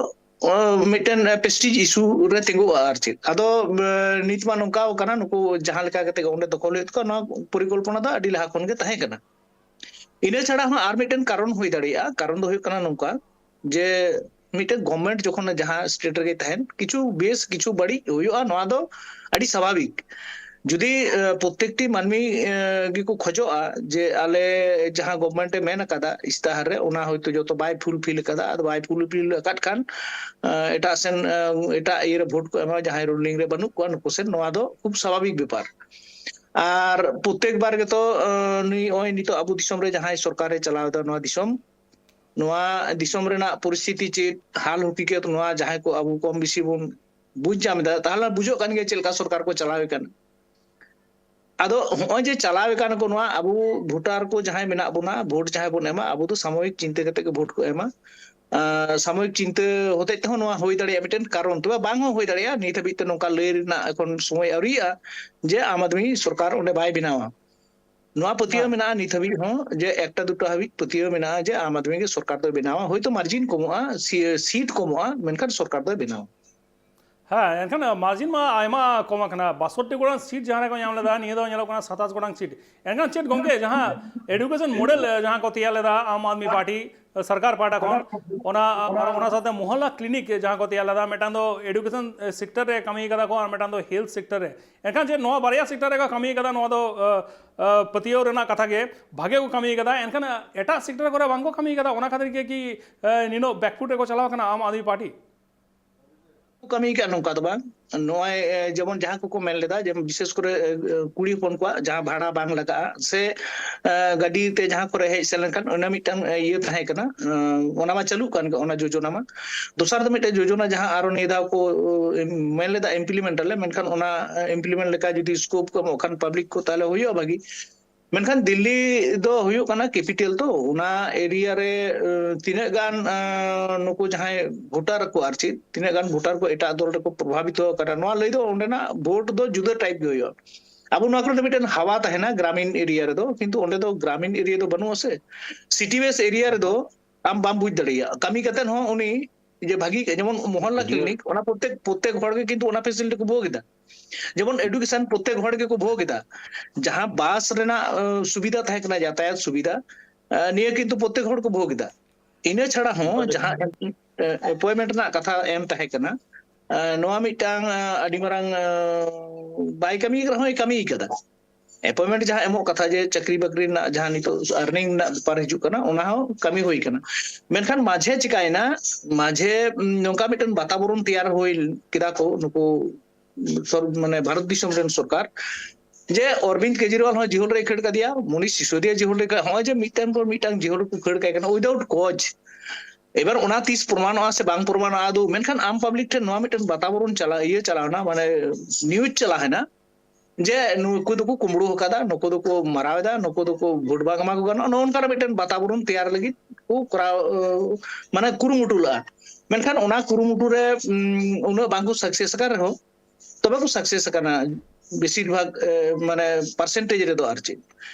ᱚ, ᱢᱤᱫᱴᱮᱱ ᱯᱨᱮᱥᱴᱤᱡᱽ ᱤᱥᱩ ᱨᱮ ᱛᱤᱸᱜᱩᱜᱼᱟ ᱟᱨ ᱪᱮᱫ᱾ ᱟᱫᱚ, ᱮ, ᱱᱤᱛ ᱢᱟ ᱱᱚᱝᱠᱟ ᱠᱟᱱᱟ, ᱱᱩᱠᱩ ᱡᱟᱦᱟᱸ ᱞᱮᱠᱟ ᱠᱟᱛᱮ ᱜᱮ ᱚᱸᱰᱮ ᱫᱚᱠᱷᱚᱞ ᱦᱩᱭᱩᱜ ᱛᱟᱠᱚᱣᱟ, ᱱᱚᱣᱟ ᱯᱚᱨᱤᱠᱚᱞᱯᱚᱱᱟ ᱫᱚ ᱟᱹᱰᱤ ᱞᱟᱦᱟ ᱠᱷᱚᱱ ᱜᱮ ᱛᱟᱦᱮᱸ ᱠᱟᱱᱟ᱾ ᱤᱱᱟᱹ ᱪᱷᱟᱲᱟ ᱦᱚᱸ ᱟᱨ ᱢᱤᱫᱴᱮᱱ ᱠᱟᱨᱚᱱ ᱦᱩᱭ ᱫᱟᱲᱮᱭᱟᱜᱼᱟ᱾ ᱠᱟᱨᱚᱱ ᱫᱚ ᱦᱩᱭᱩᱜ ᱠᱟᱱᱟ ᱱᱚᱝᱠᱟ, ᱡᱮ ᱢᱤᱫᱴᱮᱱ ᱜᱚᱵᱷᱢᱮᱱᱴ ᱡᱚᱠᱷᱚᱱ ᱡᱟᱦᱟᱸ ᱥᱴᱮᱴ ᱨᱮᱜᱮ ᱛᱟᱦᱮᱱ, ᱠᱤᱪᱷᱩ ᱵᱮᱥ ᱠᱤᱪᱷᱩ ᱵᱟᱹᱲᱤᱡ ᱦᱩᱭᱩᱜᱼᱟ, ᱱᱚᱣᱟ ᱫᱚ ᱟᱹᱰᱤ ᱥᱟᱵᱷᱟᱵᱤᱠ᱾ ᱡᱩᱫᱤ, ᱮ, ᱯᱨᱚᱛᱛᱮᱠᱴᱤ ᱢᱟᱹᱱᱢᱤ, ᱮ, ᱜᱮᱠᱚ ᱠᱷᱚᱡᱚᱜᱼᱟ ᱡᱮ ᱟᱞᱮ ᱡᱟᱦᱟᱸ ᱜᱚᱵᱷᱢᱮᱱᱴ ᱮ ᱢᱮᱱ ᱟᱠᱟᱫᱟ ᱤᱥᱛᱟᱦᱟᱨ ᱨᱮ, ᱚᱱᱟ ᱦᱚᱭᱛᱳ ᱡᱚᱛᱚ ᱵᱟᱭ ᱯᱷᱩᱞᱯᱷᱤᱞ ᱟᱠᱟᱫᱟ, ᱟᱫᱚ ᱵᱟᱭ ᱯᱷᱩᱞᱯᱷᱤᱞ ᱟᱠᱟᱫ ᱠᱷᱟᱱ, ᱮ, ᱮᱴᱟᱜ ᱥᱮᱱ, ᱮ, ᱮᱴᱟᱜ ᱤᱭᱟᱹ ᱨᱮ ᱵᱷᱳᱴ ᱠᱚ ᱮᱢᱟ, ᱡᱟᱦᱟᱸᱭ ᱨᱩᱞᱤᱝ ᱨᱮ ᱵᱟᱹᱱᱩᱜ ᱠᱚᱣᱟ ᱱᱩᱠᱩ ᱥᱮᱱ, ᱱᱚᱣᱟ ᱫᱚ ᱠᱷᱩᱵ ᱥᱟᱵᱷᱟᱵᱤᱠ ᱵᱮᱯᱟᱨ᱾ ᱟᱨ ᱯᱨᱚᱛᱮᱠ ᱵᱟᱨ ᱜᱮᱛᱚ ᱱᱩᱭ ᱱᱚᱜᱼᱚᱭ ᱱᱤᱛᱚᱜ ᱟᱵᱚ ᱫᱤᱥᱚᱢ ᱨᱮ ᱡᱟᱦᱟᱸᱭ ᱥᱚᱨᱠᱟᱨᱮ ᱪᱟᱞᱟᱣ ᱮᱫᱟ, ᱱᱚᱣᱟ ᱫᱤᱥᱚᱢ, ᱱᱚᱣᱟ ᱫᱤᱥᱚᱢ ᱨᱮᱱᱟᱜ ᱯᱚᱨᱤᱥᱛᱷᱤᱛᱤ ᱪᱮᱫ, ᱦᱟᱞ ᱦᱚᱠᱤᱠᱚᱛ, ᱱᱚᱣᱟ ᱡᱟᱦᱟᱸᱭ ᱠᱚ ᱟᱵᱚ ᱠᱚᱢ ᱵᱮᱥᱤ ᱵᱚᱱ ᱵᱩᱡᱽ ᱧᱟᱢ ᱮᱫᱟ, ᱛᱟᱦᱚᱞᱮ ᱵᱩᱡᱷᱟᱹᱜ ᱠᱟᱱ ᱜᱮᱭᱟ ᱪᱮᱫ ᱞᱮᱠᱟ ᱥᱚᱨᱠᱟᱨ ᱠᱚ ᱪᱟᱞᱟᱣᱮ ᱠᱟᱱᱟ᱾ ᱟᱫᱚ ᱦᱚᱸᱜᱼᱚᱭ ᱡᱮ ᱪᱟᱞᱟᱣᱮ ᱠᱟᱱᱟ ᱠᱚ, ᱱᱚᱣᱟ ᱟᱵᱚ ᱵᱷᱳᱴᱟᱨ ᱠᱚ ᱡᱟᱦᱟᱸᱭ ᱢᱮᱱᱟᱜ ᱵᱚᱱᱟ, ᱵᱷᱳᱴ ᱡᱟᱦᱟᱸᱭ ᱵᱚᱱ ᱮᱢᱟ, ᱟᱵᱚ ᱫᱚ ᱥᱟᱢᱚᱭᱤᱠ ᱪᱤᱱᱛᱟᱹ ᱠᱟᱛᱮ ᱜᱮ ᱵᱷᱳᱴ ᱠᱚ ᱮᱢᱟ᱾ ᱥᱟᱢᱚᱭᱤᱠ ᱪᱤᱱᱛᱟᱹ ᱦᱚᱛᱮᱡ ᱛᱮᱦᱚᱸ ᱱᱚᱣᱟ ᱦᱩᱭ ᱫᱟᱲᱮᱭᱟᱜᱼᱟ ᱢᱤᱫᱴᱮᱱ ᱠᱟᱨᱚᱱ, ᱛᱚᱵᱮ ᱵᱟᱝ ᱦᱚᱸ ᱦᱩᱭ ᱫᱟᱲᱮᱭᱟᱜᱼᱟ᱾ ᱱᱤᱛ ᱦᱟᱹᱵᱤᱡ ᱛᱮ ᱱᱚᱝᱠᱟ ᱞᱟᱹᱭ ᱨᱮᱱᱟᱜ ᱮᱠᱷᱚᱱ ᱥᱚᱢᱚᱭ ᱟᱹᱣᱨᱤᱭᱟᱜᱼᱟ ᱡᱮ ᱟᱢ ᱟᱫᱢᱤ ᱥᱚᱨᱠᱟᱨ ᱚᱸᱰᱮ ᱵᱟᱭ ᱵᱮᱱᱟᱣᱟ᱾ ᱱᱚᱣᱟ ᱯᱟᱹᱛᱭᱟᱹᱣ ᱢᱮᱱᱟᱜᱼᱟ ᱱᱤᱛ ᱦᱟᱹᱵᱤᱡ ᱦᱚᱸ, ᱡᱮ ᱮᱠᱴᱟ ᱫᱩᱴᱟ ᱦᱟᱹᱵᱤᱡ ᱯᱟᱹᱛᱭᱟᱹᱣ ᱢᱮᱱᱟᱜᱼᱟ ᱡᱮ ᱟᱢ ᱟᱫᱢᱤ ᱜᱮ ᱥᱚᱨᱠᱟᱨ ᱫᱚᱭ ᱵᱮᱱᱟᱣᱟ᱾ ᱦᱳᱭᱛᱳ ᱢᱟᱨᱡᱤᱱ ᱠᱚᱢᱚᱜᱼᱟ, ᱥᱤᱴ ᱠᱚᱢᱚᱜᱼᱟ, ᱢᱮᱱᱠᱷᱟᱱ ᱥᱚᱨᱠᱟᱨ ᱫᱚᱭ ᱵᱮᱱᱟᱣᱟ᱾ ᱦᱮᱸ, ᱮᱱᱠᱷᱟᱱ ᱢᱟᱨᱡᱤᱱ ᱢᱟ ᱟᱭᱢᱟ ᱠᱚᱢ ᱟᱠᱟᱱᱟ᱾ ᱵᱟᱥᱚᱴᱴᱤ ᱜᱚᱴᱟᱝ ᱥᱤᱴ ᱡᱟᱦᱟᱸ ᱨᱮᱠᱚ ᱧᱟᱢ ᱞᱮᱫᱟ, ᱱᱤᱭᱟᱹ ᱫᱚ ᱧᱮᱞᱚᱜ ᱠᱟᱱᱟ ᱥᱟᱛᱟᱥ ᱜᱚᱴᱟᱝ ᱥᱤᱴ᱾ ᱮᱱᱠᱷᱟᱱ ᱪᱮᱫ ᱜᱚᱢᱠᱮ, ᱡᱟᱦᱟᱸ ᱮᱰᱩᱠᱮᱥᱚᱱ ᱢᱚᱰᱮᱞ ᱡᱟᱦᱟᱸ ᱠᱚ ᱛᱮᱭᱟᱨ ᱞᱮᱫᱟ ᱟᱢ ᱟᱫᱢᱤ ᱯᱟᱨᱴᱤ ᱥᱚᱨᱠᱟᱨ ᱯᱟᱦᱴᱟ ᱠᱷᱚᱱ, ᱚᱱᱟ ᱟᱨ ᱚᱱᱟ ᱥᱟᱶᱛᱮ ᱢᱚᱦᱚᱞᱞᱟ ᱠᱞᱤᱱᱤᱠ ᱡᱟᱦᱟᱸ ᱠᱚ ᱛᱮᱭᱟᱨ ᱞᱮᱫᱟ, ᱢᱤᱫᱴᱟᱝ ᱫᱚ ᱮᱰᱩᱠᱮᱥᱚᱱ ᱥᱮᱠᱴᱚᱨ ᱨᱮ ᱠᱟᱹᱢᱤ ᱠᱟᱫᱟ ᱠᱚ ᱟᱨ ᱢᱤᱫᱴᱟᱝ ᱫᱚ ᱦᱮᱞᱛᱷ ᱥᱮᱠᱴᱚᱨ ᱨᱮ᱾ ᱮᱱᱠᱷᱟᱱ ᱪᱮᱫ ᱱᱚᱣᱟ ᱵᱟᱨᱭᱟ ᱥᱮᱠᱴᱚᱨ ᱨᱮᱠᱚ ᱠᱟᱹᱢᱤ ᱠᱟᱫᱟ, ᱱᱚᱣᱟ ᱫᱚ ᱯᱟᱹᱛᱭᱟᱹᱣ ᱨᱮᱱᱟᱜ ᱠᱟᱛᱷᱟ ᱜᱮ, ᱵᱷᱟᱜᱮ ᱠᱚ ᱠᱟᱹᱢᱤ ᱠᱟᱫᱟ᱾ ᱮᱱᱠᱷᱟᱱ ᱮᱴᱟᱜ ᱥᱮᱠᱴᱚᱨ ᱠᱚᱨᱮ ᱵᱟᱝ ᱠᱚ ᱠᱟᱹᱢᱤ ᱠᱟᱫᱟ, ᱚᱱᱟ ᱠᱷᱟᱹᱛᱤᱨ ᱜᱮ ᱠᱤ ᱱᱤᱱᱟᱹᱜ ᱵᱮᱠᱯᱷᱩᱴ ᱨᱮᱠᱚ ᱪᱟᱞᱟᱣ ᱠᱟᱱᱟ ᱟᱢ ᱟᱫᱢᱤ ᱯᱟᱨᱴᱤ? ᱠᱟᱹᱢᱤ ᱠᱟᱜ ᱱᱚᱝᱠᱟ ᱫᱚ ᱵᱟᱝ᱾ ᱱᱚᱜᱼᱚᱭ ᱡᱮᱢᱚᱱ ᱡᱟᱦᱟᱸ ᱠᱚᱠᱚ ᱢᱮᱱ ᱞᱮᱫᱟ, ᱡᱮᱢᱚᱱ ᱵᱤᱥᱮᱥ ᱠᱚᱨᱮ ᱠᱩᱲᱤ ᱦᱚᱯᱚᱱ ᱠᱚᱣᱟᱜ ᱡᱟᱦᱟᱸ ᱵᱷᱟᱲᱟ ᱵᱟᱝ ᱞᱟᱜᱟᱜᱼᱟ ᱥᱮ ᱜᱟᱹᱰᱤ ᱛᱮ ᱡᱟᱦᱟᱸ ᱠᱚᱨᱮ ᱦᱮᱡ ᱥᱮᱱ ᱞᱮᱱᱠᱷᱟᱱ ᱚᱱᱟ ᱢᱤᱫᱴᱟᱝ ᱤᱭᱟᱹ ᱛᱟᱦᱮᱸ ᱠᱟᱱᱟ, ᱚᱱᱟ ᱢᱟ ᱪᱟᱹᱞᱩᱜ ᱠᱟᱱ ᱜᱮ, ᱚᱱᱟ ᱡᱳᱡᱚᱱᱟ ᱢᱟ᱾ ᱫᱚᱥᱟᱨ ᱫᱚ ᱢᱤᱫᱴᱟᱝ ᱡᱳᱡᱚᱱᱟ ᱡᱟᱦᱟᱸ ᱟᱨᱚ ᱱᱤᱭᱟᱹ ᱫᱷᱟᱣ ᱠᱚ ᱢᱮᱱ ᱞᱮᱫᱟ implement ᱟᱞᱮ, ᱢᱮᱱᱠᱷᱟᱱ ᱚᱱᱟ implement ᱞᱮᱠᱟ ᱡᱩᱫᱤ scope ᱠᱚ ᱮᱢᱚᱜ ᱠᱷᱟᱱ ᱯᱟᱵᱽᱞᱤᱠ ᱠᱚ, ᱛᱟᱦᱚᱞᱮ ᱦᱩᱭᱩᱜᱼᱟ ᱵᱷᱟᱹᱜᱤ᱾ ᱢᱮᱱᱠᱷᱟᱱ ᱫᱤᱞᱞᱤ ᱫᱚ ᱦᱩᱭᱩᱜ ᱠᱟᱱᱟ ᱠᱮᱯᱤᱴᱟᱞ, ᱛᱚ ᱚᱱᱟ ᱮᱨᱤᱭᱟ ᱨᱮ ᱛᱤᱱᱟᱹᱜ ᱜᱟᱱ ᱱᱩᱠᱩ ᱡᱟᱦᱟᱸᱭ ᱵᱷᱳᱴᱟᱨ ᱠᱚ, ᱟᱨ ᱪᱮᱫ ᱛᱤᱱᱟᱹᱜ ᱜᱟᱱ ᱵᱷᱳᱴᱟᱨ ᱠᱚ ᱮᱴᱟᱜ ᱫᱚᱞ ᱨᱮᱠᱚ ᱯᱨᱚᱵᱷᱟᱵᱤᱛᱚ ᱟᱠᱟᱱᱟ, ᱱᱚᱣᱟ ᱞᱟᱹᱭ ᱫᱚ ᱚᱸᱰᱮᱱᱟᱜ ᱵᱷᱳᱴ ᱫᱚ ᱡᱩᱫᱟᱹ ᱴᱟᱭᱤᱯ ᱜᱮ ᱦᱩᱭᱩᱜᱼᱟ᱾ ᱟᱵᱚ ᱱᱚᱣᱟ ᱠᱚᱨᱮ ᱫᱚ ᱢᱤᱫᱴᱮᱱ ᱦᱟᱣᱟ ᱛᱟᱦᱮᱱᱟ ᱜᱨᱟᱢᱤᱱ ᱮᱨᱤᱭᱟ ᱨᱮᱫᱚ, ᱠᱤᱱᱛᱩ ᱚᱸᱰᱮ ᱫᱚ ᱜᱨᱟᱢᱤᱱ ᱮᱨᱤᱭᱟ ᱫᱚ ᱵᱟᱹᱱᱩᱜᱼᱟ ᱥᱮ᱾ ᱥᱤᱴᱤ ᱵᱮᱥ ᱮᱨᱤᱭᱟ ᱨᱮᱫᱚ ᱟᱢ ᱵᱟᱢ ᱵᱩᱡᱽ ᱫᱟᱲᱮᱭᱟᱜᱼᱟ, ᱠᱟᱹᱢᱤ ᱠᱟᱛᱮ ᱦᱚᱸ ᱩᱱᱤ ᱡᱮ ᱵᱷᱟᱹᱜᱤ, ᱡᱮᱢᱚᱱ ᱢᱚᱦᱚᱞᱞᱟ ᱠᱞᱤᱱᱤᱠ, ᱚᱱᱟ ᱯᱨᱚᱛᱮᱠ ᱯᱨᱚᱛᱮᱠ ᱦᱚᱲ ᱜᱮ ᱠᱤᱱᱛᱩ ᱚᱱᱟ ᱯᱷᱮᱥᱤᱞᱤᱴᱤ ᱠᱚ ᱵᱷᱳᱜᱽ ᱮᱫᱟ᱾ ᱡᱮᱢᱚᱱ ᱮᱰᱩᱠᱮᱥᱚᱱ ᱯᱨᱚᱛᱮᱠ ᱦᱚᱲ ᱜᱮᱠᱚ ᱵᱷᱳᱜᱽ ᱮᱫᱟ᱾ ᱡᱟᱦᱟᱸ ᱵᱟᱥ ᱨᱮᱱᱟᱜ ᱥᱩᱵᱤᱫᱷᱟ ᱛᱟᱦᱮᱸ ᱠᱟᱱᱟ, ᱡᱟᱛᱟᱭᱟᱛ ᱥᱩᱵᱤᱫᱷᱟ, ᱱᱤᱭᱟᱹ ᱠᱤᱱᱛᱩ ᱯᱨᱚᱛᱮᱠ ᱦᱚᱲ ᱠᱚ ᱵᱷᱳᱜᱽ ᱮᱫᱟ᱾ ᱤᱱᱟᱹ ᱪᱷᱟᱲᱟ ᱦᱚᱸ ᱡᱟᱦᱟᱸ ᱮᱯᱚᱭᱮᱱᱴᱢᱮᱱᱴ ᱨᱮᱱᱟᱜ ᱠᱟᱛᱷᱟ ᱮᱢ ᱛᱟᱦᱮᱸ ᱠᱟᱱᱟ, ᱱᱚᱣᱟ ᱢᱤᱫᱴᱟᱝ ᱟᱹᱰᱤ ᱢᱟᱨᱟᱝ ᱵᱟᱭ ᱠᱟᱹᱢᱤ ᱨᱮᱦᱚᱸᱭ ᱠᱟᱹᱢᱤ ᱠᱟᱫᱟ᱾ ᱮᱯᱚᱭᱮᱱᱴᱢᱮᱱᱴ ᱡᱟᱦᱟᱸ ᱮᱢᱚᱜ ᱠᱟᱛᱷᱟ, ᱡᱮ ᱪᱟᱹᱠᱨᱤ ᱵᱟᱹᱠᱨᱤ ᱨᱮᱱᱟᱜ ᱡᱟᱦᱟᱸ ᱱᱤᱛᱚᱜ ᱟᱨᱱᱤᱝ ᱨᱮᱱᱟᱜ ᱵᱮᱯᱟᱨ ᱦᱤᱡᱩᱜ ᱠᱟᱱᱟ, ᱚᱱᱟ ᱦᱚᱸ ᱠᱟᱹᱢᱤ ᱦᱩᱭ ᱠᱟᱱᱟ᱾ ᱢᱮᱱᱠᱷᱟᱱ ᱢᱟᱡᱷᱮ ᱪᱤᱠᱟᱭᱮᱱᱟ, ᱢᱟᱡᱷᱮ ᱱᱚᱝᱠᱟ ᱢᱤᱫᱴᱮᱱ ᱵᱟᱛᱟᱵᱚᱨᱚᱱ ᱛᱮᱭᱟᱨ ᱦᱩᱭ ᱠᱮᱫᱟ ᱠᱚ ᱱᱩᱠᱩ ᱢᱟᱱᱮ ᱵᱷᱟᱨᱚᱛ ᱫᱤᱥᱚᱢ ᱨᱮᱱ ᱥᱚᱨᱠᱟᱨ, ᱡᱮ ᱚᱨᱵᱤᱱᱫ ᱠᱮᱡᱨᱤᱣᱟᱞ ᱦᱚᱸ ᱡᱤᱦᱳᱞ ᱨᱮ ᱠᱷᱟᱹᱲ ᱠᱟᱫᱮᱭᱟ, ᱢᱚᱱᱤᱥ ᱥᱤᱥᱳᱫᱤᱭᱟ ᱡᱤᱦᱳᱞ ᱨᱮ ᱠᱷᱟᱹᱲ, ᱦᱚᱸᱜᱼᱚᱭ ᱡᱮ ᱢᱤᱫᱴᱟᱝ ᱯᱚᱨ ᱢᱤᱫᱴᱟᱝ ᱡᱤᱦᱳᱞ ᱨᱮᱠᱚ ᱠᱷᱟᱹᱲ ᱠᱟᱭ ᱠᱟᱱᱟ without cause᱾ ᱮᱵᱟᱨ ᱚᱱᱟ ᱛᱤᱥ ᱯᱨᱚᱢᱟᱱᱚᱜᱼᱟ ᱥᱮ ᱵᱟᱝ ᱯᱨᱚᱢᱟᱱᱚᱜᱼᱟ ᱟᱫᱚ, ᱢᱮᱱᱠᱷᱟᱱ ᱟᱢ ᱯᱟᱵᱽᱞᱤᱠ ᱴᱷᱮᱱ ᱱᱚᱣᱟ ᱢᱤᱫᱴᱮᱱ ᱵᱟᱛᱟᱵᱚᱨᱚᱱ ᱪᱟᱞᱟᱣ, ᱤᱭᱟᱹ ᱪᱟᱞᱟᱣ ᱮᱱᱟ, ᱢᱟᱱᱮ ᱱᱤᱭᱩᱡᱽ ᱪᱟᱞᱟᱣ ᱮᱱᱟ ᱡᱮ ᱱᱩᱠᱩ ᱫᱚᱠᱚ ᱠᱩᱢᱵᱽᱲᱩ ᱟᱠᱟᱫᱟ, ᱱᱩᱠᱩ ᱫᱚᱠᱚ ᱢᱟᱨᱟᱣ ᱮᱫᱟ, ᱱᱩᱠᱩ ᱫᱚᱠᱚ ᱵᱷᱳᱴ ᱵᱟᱝ ᱮᱢᱟ ᱠᱚ ᱜᱟᱱᱚᱜᱼᱟ, ᱱᱚᱜᱼᱚ ᱱᱚᱝᱠᱟᱱᱟᱜ ᱢᱤᱫᱴᱮᱱ ᱵᱟᱛᱟᱵᱚᱨᱚᱱ ᱛᱮᱭᱟᱨ ᱞᱟᱹᱜᱤᱫ ᱠᱚ ᱠᱚᱨᱟᱣ, ᱢᱟᱱᱮ ᱠᱩᱨᱩᱢᱩᱴᱩ ᱞᱟᱜᱼᱟ᱾ ᱢᱮᱱᱠᱷᱟᱱ ᱚᱱᱟ ᱠᱩᱨᱩᱢᱩᱴᱩ ᱨᱮ, ᱩᱢ, ᱩᱱᱟᱹᱜ ᱵᱟᱝ ᱠᱚ ᱥᱟᱠᱥᱮᱥ ᱟᱠᱟᱱ ᱨᱮᱦᱚᱸ, ᱛᱚᱵᱮ ᱠᱚ ᱥᱟᱠᱥᱮᱥ ᱟᱠᱟᱱᱟ ᱵᱮᱥᱤᱨ ᱵᱷᱟᱜᱽ, ᱮ, ᱢᱟᱱᱮ ᱯᱟᱨᱥᱮᱱᱴᱮᱡᱽ ᱨᱮᱫᱚ ᱟᱨ ᱪᱮᱫ᱾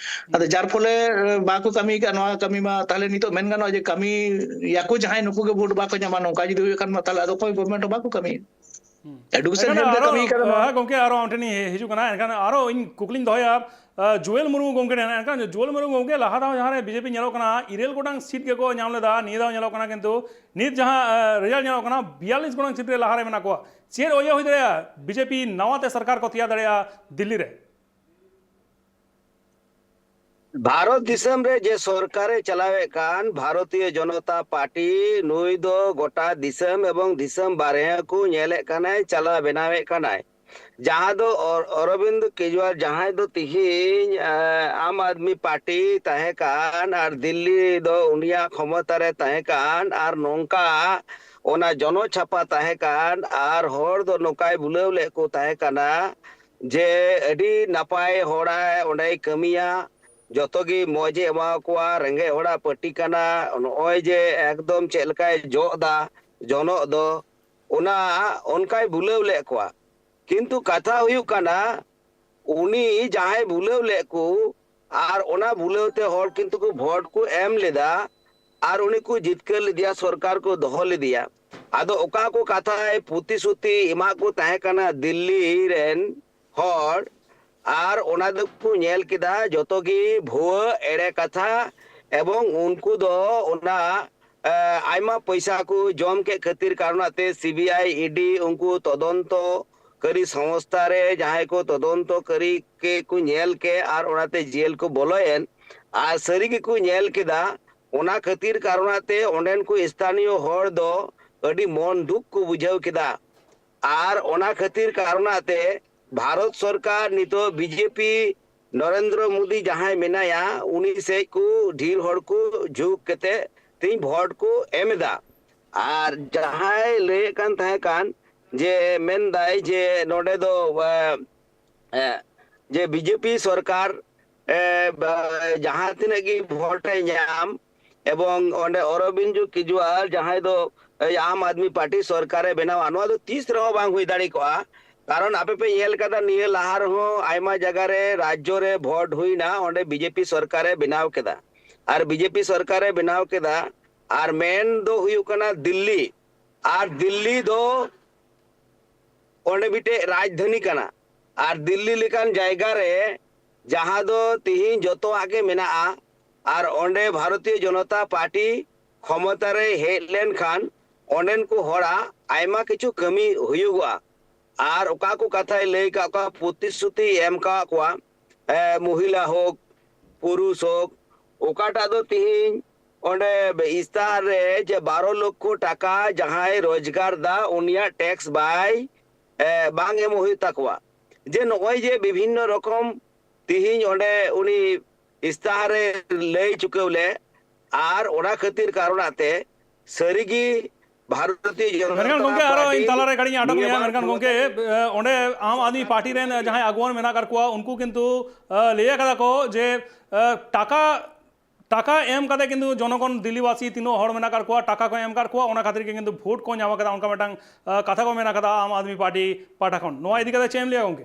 ᱟᱫᱚ ᱡᱟᱨ ᱯᱷᱚᱞᱮ, ᱮ, ᱵᱟᱠᱚ ᱠᱟᱹᱢᱤ ᱟᱠᱟᱫ ᱱᱚᱣᱟ ᱠᱟᱹᱢᱤ ᱢᱟ, ᱛᱟᱦᱞᱮ ᱱᱤᱛᱚᱜ ᱢᱮᱱ ᱜᱟᱱᱚᱜᱼᱟ ᱡᱮ ᱠᱟᱹᱢᱤ ᱭᱟᱠᱚ ᱡᱟᱦᱟᱸᱭ, ᱱᱩᱠᱩ ᱜᱮ ᱵᱷᱳᱴ ᱵᱟᱠᱚ ᱧᱟᱢᱟ, ᱱᱚᱝᱠᱟ ᱡᱩᱫᱤ ᱦᱩᱭᱩᱜ ᱠᱷᱟᱱ ᱢᱟ ᱛᱟᱦᱞᱮ ᱟᱫᱚ ᱚᱠᱚᱭ ᱜᱚᱵᱷᱚᱨᱱᱢᱮᱱᱴ ᱦᱚᱸ ᱵᱟᱠᱚ ᱠᱟᱹᱢᱤᱭᱟ᱾ ᱮᱰᱩᱠᱮᱥᱚᱱ ᱮᱱᱠᱷᱟᱱ ᱦᱮᱞᱛᱷ ᱨᱮ ᱟᱨᱚ, ᱠᱟᱹᱢᱤ ᱠᱟᱱᱟ ᱱᱚᱣᱟ᱾ ᱦᱮᱸ ᱜᱚᱢᱠᱮ, ᱟᱨᱚ ᱟᱢ ᱴᱷᱮᱱ ᱤᱧ ᱦᱤᱡᱩᱜ ᱠᱟᱱᱟ᱾ ᱮᱱᱠᱷᱟᱱ ᱟᱨᱚ ᱤᱧ ᱠᱩᱠᱞᱤᱧ ᱫᱚᱦᱚᱭᱟ, ᱟ, ᱡᱩᱭᱮᱞ ᱢᱩᱨᱢᱩ ᱜᱚᱢᱠᱮ ᱴᱷᱮᱱ᱾ ᱮᱱᱠᱷᱟᱱ ᱡᱩᱭᱮᱞ ᱢᱩᱨᱢᱩ ᱜᱚᱢᱠᱮ, ᱞᱟᱦᱟ ᱫᱷᱟᱣ ᱡᱟᱦᱟᱸ ᱨᱮ ᱵᱤᱡᱮᱯᱤ ᱧᱮᱞᱚᱜ ᱠᱟᱱᱟ, ᱤᱨᱟᱹᱞ ᱜᱚᱴᱟᱝ ᱥᱤᱴ ᱜᱮᱠᱚ ᱧᱟᱢ ᱞᱮᱫᱟ, ᱱᱤᱭᱟᱹ ᱫᱷᱟᱣ ᱧᱮᱞᱚᱜ ᱠᱟᱱᱟ ᱠᱤᱱᱛᱩ ᱱᱤᱛ ᱡᱟᱦᱟᱸ, ᱟ, ᱨᱮᱡᱟᱞᱴ ᱧᱮᱞᱚᱜ ᱠᱟᱱᱟ, ᱵᱤᱭᱟᱞᱞᱤᱥ ᱜᱚᱴᱟᱝ ᱥᱤᱴ ᱨᱮ ᱞᱟᱦᱟ ᱨᱮ ᱢᱮᱱᱟᱜ ᱠᱚᱣᱟ᱾ ᱪᱮᱫ ᱚᱡᱮ ᱦᱩᱭ ᱫᱟᱲᱮᱭᱟᱜᱼᱟ ᱵᱤᱡᱮᱯᱤ ᱱᱟᱣᱟ ᱛᱮ ᱥᱚᱨᱠᱟᱨ ᱠᱚ ᱛᱮᱭᱟᱨ ᱫᱟᱲᱮᱭᱟᱜᱼᱟ ᱫᱤᱞᱞᱤ ᱨᱮ? ᱵᱷᱟᱨᱚᱛ ᱫᱤᱥᱚᱢ ᱨᱮ ᱡᱮ ᱥᱚᱨᱠᱟᱨᱮ ᱪᱟᱞᱟᱣᱮᱫ ᱠᱟᱱ ᱵᱷᱟᱨᱚᱛᱤᱭᱚ ᱡᱚᱱᱚᱛᱟ ᱯᱟᱨᱴᱤ, ᱱᱩᱭ ᱫᱚ ᱜᱚᱴᱟ ᱫᱤᱥᱚᱢ ᱮᱵᱚᱝ ᱫᱤᱥᱚᱢ ᱵᱟᱨᱦᱮ ᱠᱚ ᱧᱮᱞᱮᱫ ᱠᱟᱱᱟᱭ, ᱪᱟᱞᱟᱣ ᱵᱮᱱᱟᱣᱮᱫ ᱠᱟᱱᱟᱭ᱾ ᱡᱟᱦᱟᱸ ᱫᱚ ᱚᱨ-, ᱚᱨᱚᱵᱤᱱᱫ ᱠᱮᱡᱨᱤᱣᱟᱞ, ᱡᱟᱦᱟᱸᱭ ᱫᱚ ᱛᱤᱦᱤᱧ, ᱮ, ᱟᱢ ᱟᱫᱢᱤ ᱯᱟᱨᱴᱤ ᱛᱟᱦᱮᱸ ᱠᱟᱱ ᱟᱨ ᱫᱤᱞᱞᱤ ᱫᱚ ᱩᱱᱤᱭᱟᱜ ᱠᱷᱚᱢᱚᱛᱟ ᱨᱮ ᱛᱟᱦᱮᱸ ᱠᱟᱱ ᱟᱨ ᱱᱚᱝᱠᱟ ᱚᱱᱟ ᱡᱚᱱᱚ ᱪᱷᱟᱯᱟ ᱛᱟᱦᱮᱸ ᱠᱟᱱ ᱟᱨ ᱦᱚᱲ ᱫᱚ ᱱᱚᱝᱠᱟᱭ ᱵᱩᱞᱟᱹᱣ ᱞᱮᱫ ᱠᱚ ᱛᱟᱦᱮᱸ ᱠᱟᱱᱟ ᱡᱮ ᱟᱹᱰᱤ ᱱᱟᱯᱟᱭ ᱦᱚᱲᱟᱭ ᱚᱸᱰᱮᱭ ᱠᱟᱹᱢᱤᱭᱟ, ᱡᱚᱛᱚ ᱜᱮ ᱢᱚᱡᱽ ᱮ ᱮᱢᱟ ᱠᱚᱣᱟ, ᱨᱮᱸᱜᱮᱡ ᱦᱚᱲᱟᱜ ᱯᱟᱹᱴᱤ ᱠᱟᱱᱟ, ᱱᱚᱜᱼᱚᱭ ᱡᱮ ᱮᱠᱫᱚᱢ ᱪᱮᱫ ᱞᱮᱠᱟᱭ ᱡᱚᱜ ᱫᱟ ᱡᱚᱱᱚᱜ ᱫᱚ, ᱚᱱᱟ ᱚᱱᱠᱟᱭ ᱵᱩᱞᱟᱹᱣ ᱞᱮᱫ ᱠᱚᱣᱟ᱾ ᱠᱤᱱᱛᱩ ᱠᱟᱛᱷᱟ ᱦᱩᱭᱩᱜ ᱠᱟᱱᱟ, ᱩᱱᱤ ᱡᱟᱦᱟᱸᱭ ᱵᱩᱞᱟᱹᱣ ᱞᱮᱫ ᱠᱚ ᱟᱨ ᱚᱱᱟ ᱵᱩᱞᱟᱹᱣ ᱛᱮ ᱦᱚᱲ ᱠᱤᱱᱛᱩ ᱠᱚ ᱵᱷᱳᱴ ᱠᱚ ᱮᱢ ᱞᱮᱫᱟ ᱟᱨ ᱩᱱᱤ ᱠᱚ ᱡᱤᱛᱠᱟᱹᱨ ᱞᱮᱫᱮᱭᱟ, ᱥᱚᱨᱠᱟᱨ ᱠᱚ ᱫᱚᱦᱚ ᱞᱮᱫᱮᱭᱟ᱾ ᱟᱫᱚ ᱚᱠᱟ ᱠᱚ ᱠᱟᱛᱷᱟᱭ ᱯᱨᱚᱛᱤᱥᱨᱩᱛᱤ ᱮᱢᱟᱜ ᱠᱚ ᱛᱟᱦᱮᱸ ᱠᱟᱱᱟ ᱫᱤᱞᱞᱤ ᱨᱮᱱ ᱦᱚᱲ, ᱟᱨ ᱚᱱᱟ ᱫᱚᱠᱚ ᱧᱮᱞ ᱠᱮᱫᱟ ᱡᱚᱛᱚ ᱜᱮ ᱵᱷᱩᱣᱟᱹ ᱮᱲᱮ ᱠᱟᱛᱷᱟ, ᱮᱵᱚᱝ ᱩᱱᱠᱩ ᱫᱚ ᱚᱱᱟ, ᱮ, ᱟᱭᱢᱟ ᱯᱚᱭᱥᱟ ᱠᱚ ᱡᱚᱢ ᱠᱮᱫ ᱠᱷᱟᱹᱛᱤᱨ ᱠᱟᱨᱚᱱᱟᱜ ᱛᱮ ᱥᱤᱵᱤᱟᱭ, ᱤᱰᱤ ᱩᱱᱠᱩ ᱛᱚᱫᱚᱱᱛᱚ ᱠᱟᱹᱨᱤ ᱥᱚᱝᱥᱛᱷᱟ ᱨᱮ ᱡᱟᱦᱟᱸᱭ ᱠᱚ ᱛᱚᱫᱚᱱᱛᱚ ᱠᱟᱹᱨᱤ ᱠᱮ ᱠᱚ ᱧᱮᱞ ᱠᱮ ᱟᱨ ᱚᱱᱟᱛᱮ ᱡᱮᱞ ᱠᱚ ᱵᱚᱞᱚᱭᱮᱱ, ᱟᱨ ᱥᱟᱹᱨᱤ ᱜᱮᱠᱚ ᱧᱮᱞ ᱠᱮᱫᱟ᱾ ᱚᱱᱟ ᱠᱷᱟᱹᱛᱤᱨ ᱠᱟᱨᱚᱱᱟᱜ ᱛᱮ ᱚᱸᱰᱮᱱ ᱠᱚ ᱥᱛᱷᱟᱱᱤᱭᱚ ᱦᱚᱲ ᱫᱚ ᱟᱹᱰᱤ ᱢᱚᱱ ᱫᱩᱠ ᱠᱚ ᱵᱩᱡᱷᱟᱹᱣ ᱠᱮᱫᱟ᱾ ᱟᱨ ᱚᱱᱟ ᱠᱷᱟᱹᱛᱤᱨ ᱠᱟᱨᱚᱱᱟᱜ ᱛᱮ ᱵᱷᱟᱨᱚᱛ ᱥᱚᱨᱠᱟᱨ ᱱᱤᱛᱚᱜ ᱵᱤᱡᱮᱯᱤ ᱱᱚᱨᱮᱱᱫᱨᱚ ᱢᱳᱫᱤ ᱡᱟᱦᱟᱸᱭ ᱢᱮᱱᱟᱭᱟ, ᱩᱱᱤ ᱥᱮᱫ ᱠᱚ ᱰᱷᱮᱨ ᱦᱚᱲ ᱠᱚ ᱡᱷᱩᱸᱠ ᱠᱟᱛᱮ ᱛᱮᱦᱮᱧ ᱵᱷᱳᱴ ᱠᱚ ᱮᱢ ᱮᱫᱟ᱾ ᱟᱨ ᱡᱟᱦᱟᱸᱭ ᱞᱟᱹᱭᱮᱫ ᱠᱟᱱ ᱛᱟᱦᱮᱸ ᱠᱟᱱ ᱡᱮ ᱢᱮᱱᱫᱟᱭ ᱡᱮ ᱱᱚᱰᱮ ᱫᱚ ᱮ, ᱮ, ᱡᱮ ᱵᱤᱡᱮᱯᱤ ᱥᱚᱨᱠᱟᱨ ᱮ, ᱵᱟ- ᱡᱟᱦᱟᱸ ᱛᱤᱱᱟᱹᱜ ᱜᱮ ᱵᱷᱳᱴ ᱮ ᱧᱟᱢ ᱮᱵᱚᱝ ᱚᱸᱰᱮ ᱚᱨᱚᱵᱤᱱᱫ ᱠᱮᱡᱨᱤᱣᱟᱞ ᱡᱟᱦᱟᱸᱭ ᱫᱚ ᱮ, ᱟᱢ ᱟᱫᱢᱤ ᱯᱟᱨᱴᱤ ᱥᱚᱨᱠᱟᱨᱮ ᱵᱮᱱᱟᱣᱟ, ᱱᱚᱣᱟ ᱫᱚ ᱛᱤᱥ ᱨᱮᱦᱚᱸ ᱵᱟᱝ ᱦᱩᱭ ᱫᱟᱲᱮ ᱠᱚᱜᱼᱟ᱾ ᱠᱟᱨᱚᱱ ᱟᱯᱮ ᱯᱮ ᱧᱮᱞ ᱠᱟᱫᱟ, ᱱᱤᱭᱟᱹ ᱞᱟᱦᱟ ᱨᱮᱦᱚᱸ ᱟᱭᱢᱟ ᱡᱟᱭᱜᱟ ᱨᱮ ᱨᱟᱡᱽᱡᱚ ᱨᱮ ᱵᱷᱳᱴ ᱦᱩᱭᱱᱟ, ᱚᱸᱰᱮ ᱵᱤᱡᱮᱯᱤ ᱥᱚᱨᱠᱟᱨᱮ ᱵᱮᱱᱟᱣ ᱠᱮᱫᱟ᱾ ᱟᱨ ᱵᱤᱡᱮᱯᱤ ᱥᱚᱨᱠᱟᱨᱮ ᱵᱮᱱᱟᱣ ᱠᱮᱫᱟ, ᱟᱨ ᱢᱮᱱ ᱫᱚ ᱦᱩᱭᱩᱜ ᱠᱟᱱᱟ ᱫᱤᱞᱞᱤ᱾ ᱟᱨ ᱫᱤᱞᱞᱤ ᱫᱚ ᱚᱸᱰᱮ ᱢᱤᱫᱴᱮᱡ ᱨᱟᱡᱽᱫᱷᱟᱱᱤ ᱠᱟᱱᱟ᱾ ᱟᱨ ᱫᱤᱞᱞᱤ ᱞᱮᱠᱟᱱ ᱡᱟᱭᱜᱟ ᱨᱮ ᱡᱟᱦᱟᱸ ᱫᱚ ᱛᱤᱦᱤᱧ ᱡᱚᱛᱚᱣᱟᱜ ᱜᱮ ᱢᱮᱱᱟᱜᱼᱟ, ᱟᱨ ᱚᱸᱰᱮ ᱵᱷᱟᱨᱚᱛᱤᱭᱚ ᱡᱚᱱᱚᱛᱟ ᱯᱟᱨᱴᱤ ᱠᱷᱚᱢᱚᱛᱟ ᱨᱮ ᱦᱮᱡ ᱞᱮᱱᱠᱷᱟᱱ ᱚᱸᱰᱮᱱ ᱠᱚ ᱦᱚᱲᱟᱜ ᱟᱭᱢᱟ ᱠᱤᱪᱷᱩ ᱠᱟᱹᱢᱤ ᱦᱩᱭᱩᱜᱚᱜᱼᱟ᱾ ᱟᱨ ᱚᱠᱟ ᱠᱚ ᱠᱟᱛᱷᱟᱭ ᱞᱟᱹᱭ ᱠᱟᱜ ᱠᱚᱣᱟ, ᱯᱨᱚᱛᱤᱥᱨᱩᱛᱤᱭ ᱮᱢ ᱠᱟᱜ ᱠᱚᱣᱟ, ᱮ, ᱢᱚᱦᱤᱞᱟ ᱦᱳᱠ, ᱯᱩᱨᱩᱥ ᱦᱳᱠ, ᱚᱠᱟᱴᱟᱜ ᱫᱚ ᱛᱤᱦᱤᱧ ᱚᱸᱰᱮ ᱤᱥᱛᱟᱦᱟᱨ ᱨᱮ ᱡᱮ ᱵᱟᱨᱚ ᱞᱚᱠᱠᱷᱚ ᱴᱟᱠᱟ ᱡᱟᱦᱟᱸᱭ ᱨᱳᱡᱽᱜᱟᱨ ᱫᱟ, ᱩᱱᱤᱭᱟᱜ ᱴᱮᱠᱥ ᱵᱟᱭ, ᱮ, ᱵᱟᱝ ᱮᱢ ᱦᱩᱭᱩᱜ ᱛᱟᱠᱚᱣᱟ᱾ ᱡᱮ ᱱᱚᱜᱼᱚᱭ ᱡᱮ ᱵᱤᱵᱷᱤᱱᱱᱚ ᱨᱚᱠᱚᱢ ᱛᱤᱦᱤᱧ ᱚᱸᱰᱮ ᱩᱱᱤ ᱤᱥᱛᱟᱦᱟᱨ ᱨᱮ ᱞᱟᱹᱭ ᱪᱩᱠᱟᱹᱣ ᱞᱮ, ᱟᱨ ᱚᱱᱟ ᱠᱷᱟᱹᱛᱤᱨ ᱠᱟᱨᱚᱱᱟᱜ ᱛᱮ ᱥᱟᱹᱨᱤᱜᱤ ᱵᱷᱟᱨᱚᱛᱤᱭᱚ ᱡᱚᱱᱚᱛᱟ ᱢᱮᱱᱠᱷᱟᱱ ᱜᱚᱝᱠᱮ, ᱟᱨᱚ ᱯᱟᱨᱴᱤ ᱤᱧ ᱛᱟᱞᱟᱨᱮ ᱠᱟᱹᱴᱤᱡ ᱤᱧ ᱟᱴᱚᱠ ᱱᱤᱭᱟᱹ ᱢᱮᱭᱟ᱾ ᱵᱟᱨ ᱢᱮᱱᱠᱷᱟᱱ ᱜᱚᱝᱠᱮ, ᱠᱷᱚᱱ ᱮ, ᱚᱸᱰᱮ ᱟᱢ ᱟᱫᱢᱤ ᱯᱟᱨᱴᱤ ᱨᱮᱱ ᱡᱟᱦᱟᱸᱭ ᱟᱜᱩᱣᱟᱹᱱ ᱢᱮᱱᱟᱜ ᱟᱠᱟᱫ ᱠᱚᱣᱟ, ᱩᱱᱠᱩ ᱠᱤᱱᱛᱩ, ᱮ, ᱞᱟᱹᱭ ᱟᱠᱟᱫᱟ ᱠᱚ ᱡᱮ, ᱮ, ᱴᱟᱠᱟ, ᱴᱟᱠᱟ ᱮᱢ ᱠᱟᱛᱮ ᱠᱤᱱᱛᱩ ᱡᱚᱱᱚᱜᱚᱱ, ᱫᱤᱞᱞᱤᱵᱟᱥᱤ ᱛᱤᱱᱟᱹᱜ ᱦᱚᱲ ᱢᱮᱱᱟᱜ ᱟᱠᱟᱫ ᱠᱚᱣᱟ, ᱴᱟᱠᱟ ᱠᱚ ᱮᱢ ᱟᱠᱟᱫ ᱠᱚᱣᱟ, ᱚᱱᱟ ᱠᱷᱟᱹᱛᱤᱨ ᱜᱮ ᱠᱤᱱᱛᱩ ᱵᱷᱳᱴ ᱠᱚ ᱧᱟᱢ ᱟᱠᱟᱫᱟ, ᱚᱱᱠᱟ ᱢᱤᱫᱴᱟᱝ, ᱮ, ᱠᱟᱛᱷᱟ ᱠᱚ ᱢᱮᱱᱟᱜ ᱟᱠᱟᱫᱟ ᱟᱢ ᱟᱫᱢᱤ ᱯᱟᱨᱴᱤ ᱯᱟᱦᱴᱟ ᱠᱷᱚᱱ᱾ ᱱᱚᱣᱟ ᱤᱫᱤ ᱠᱟᱛᱮ ᱪᱮᱫ ᱮᱢ ᱞᱟᱹᱭᱟ ᱜᱚᱝᱠᱮ?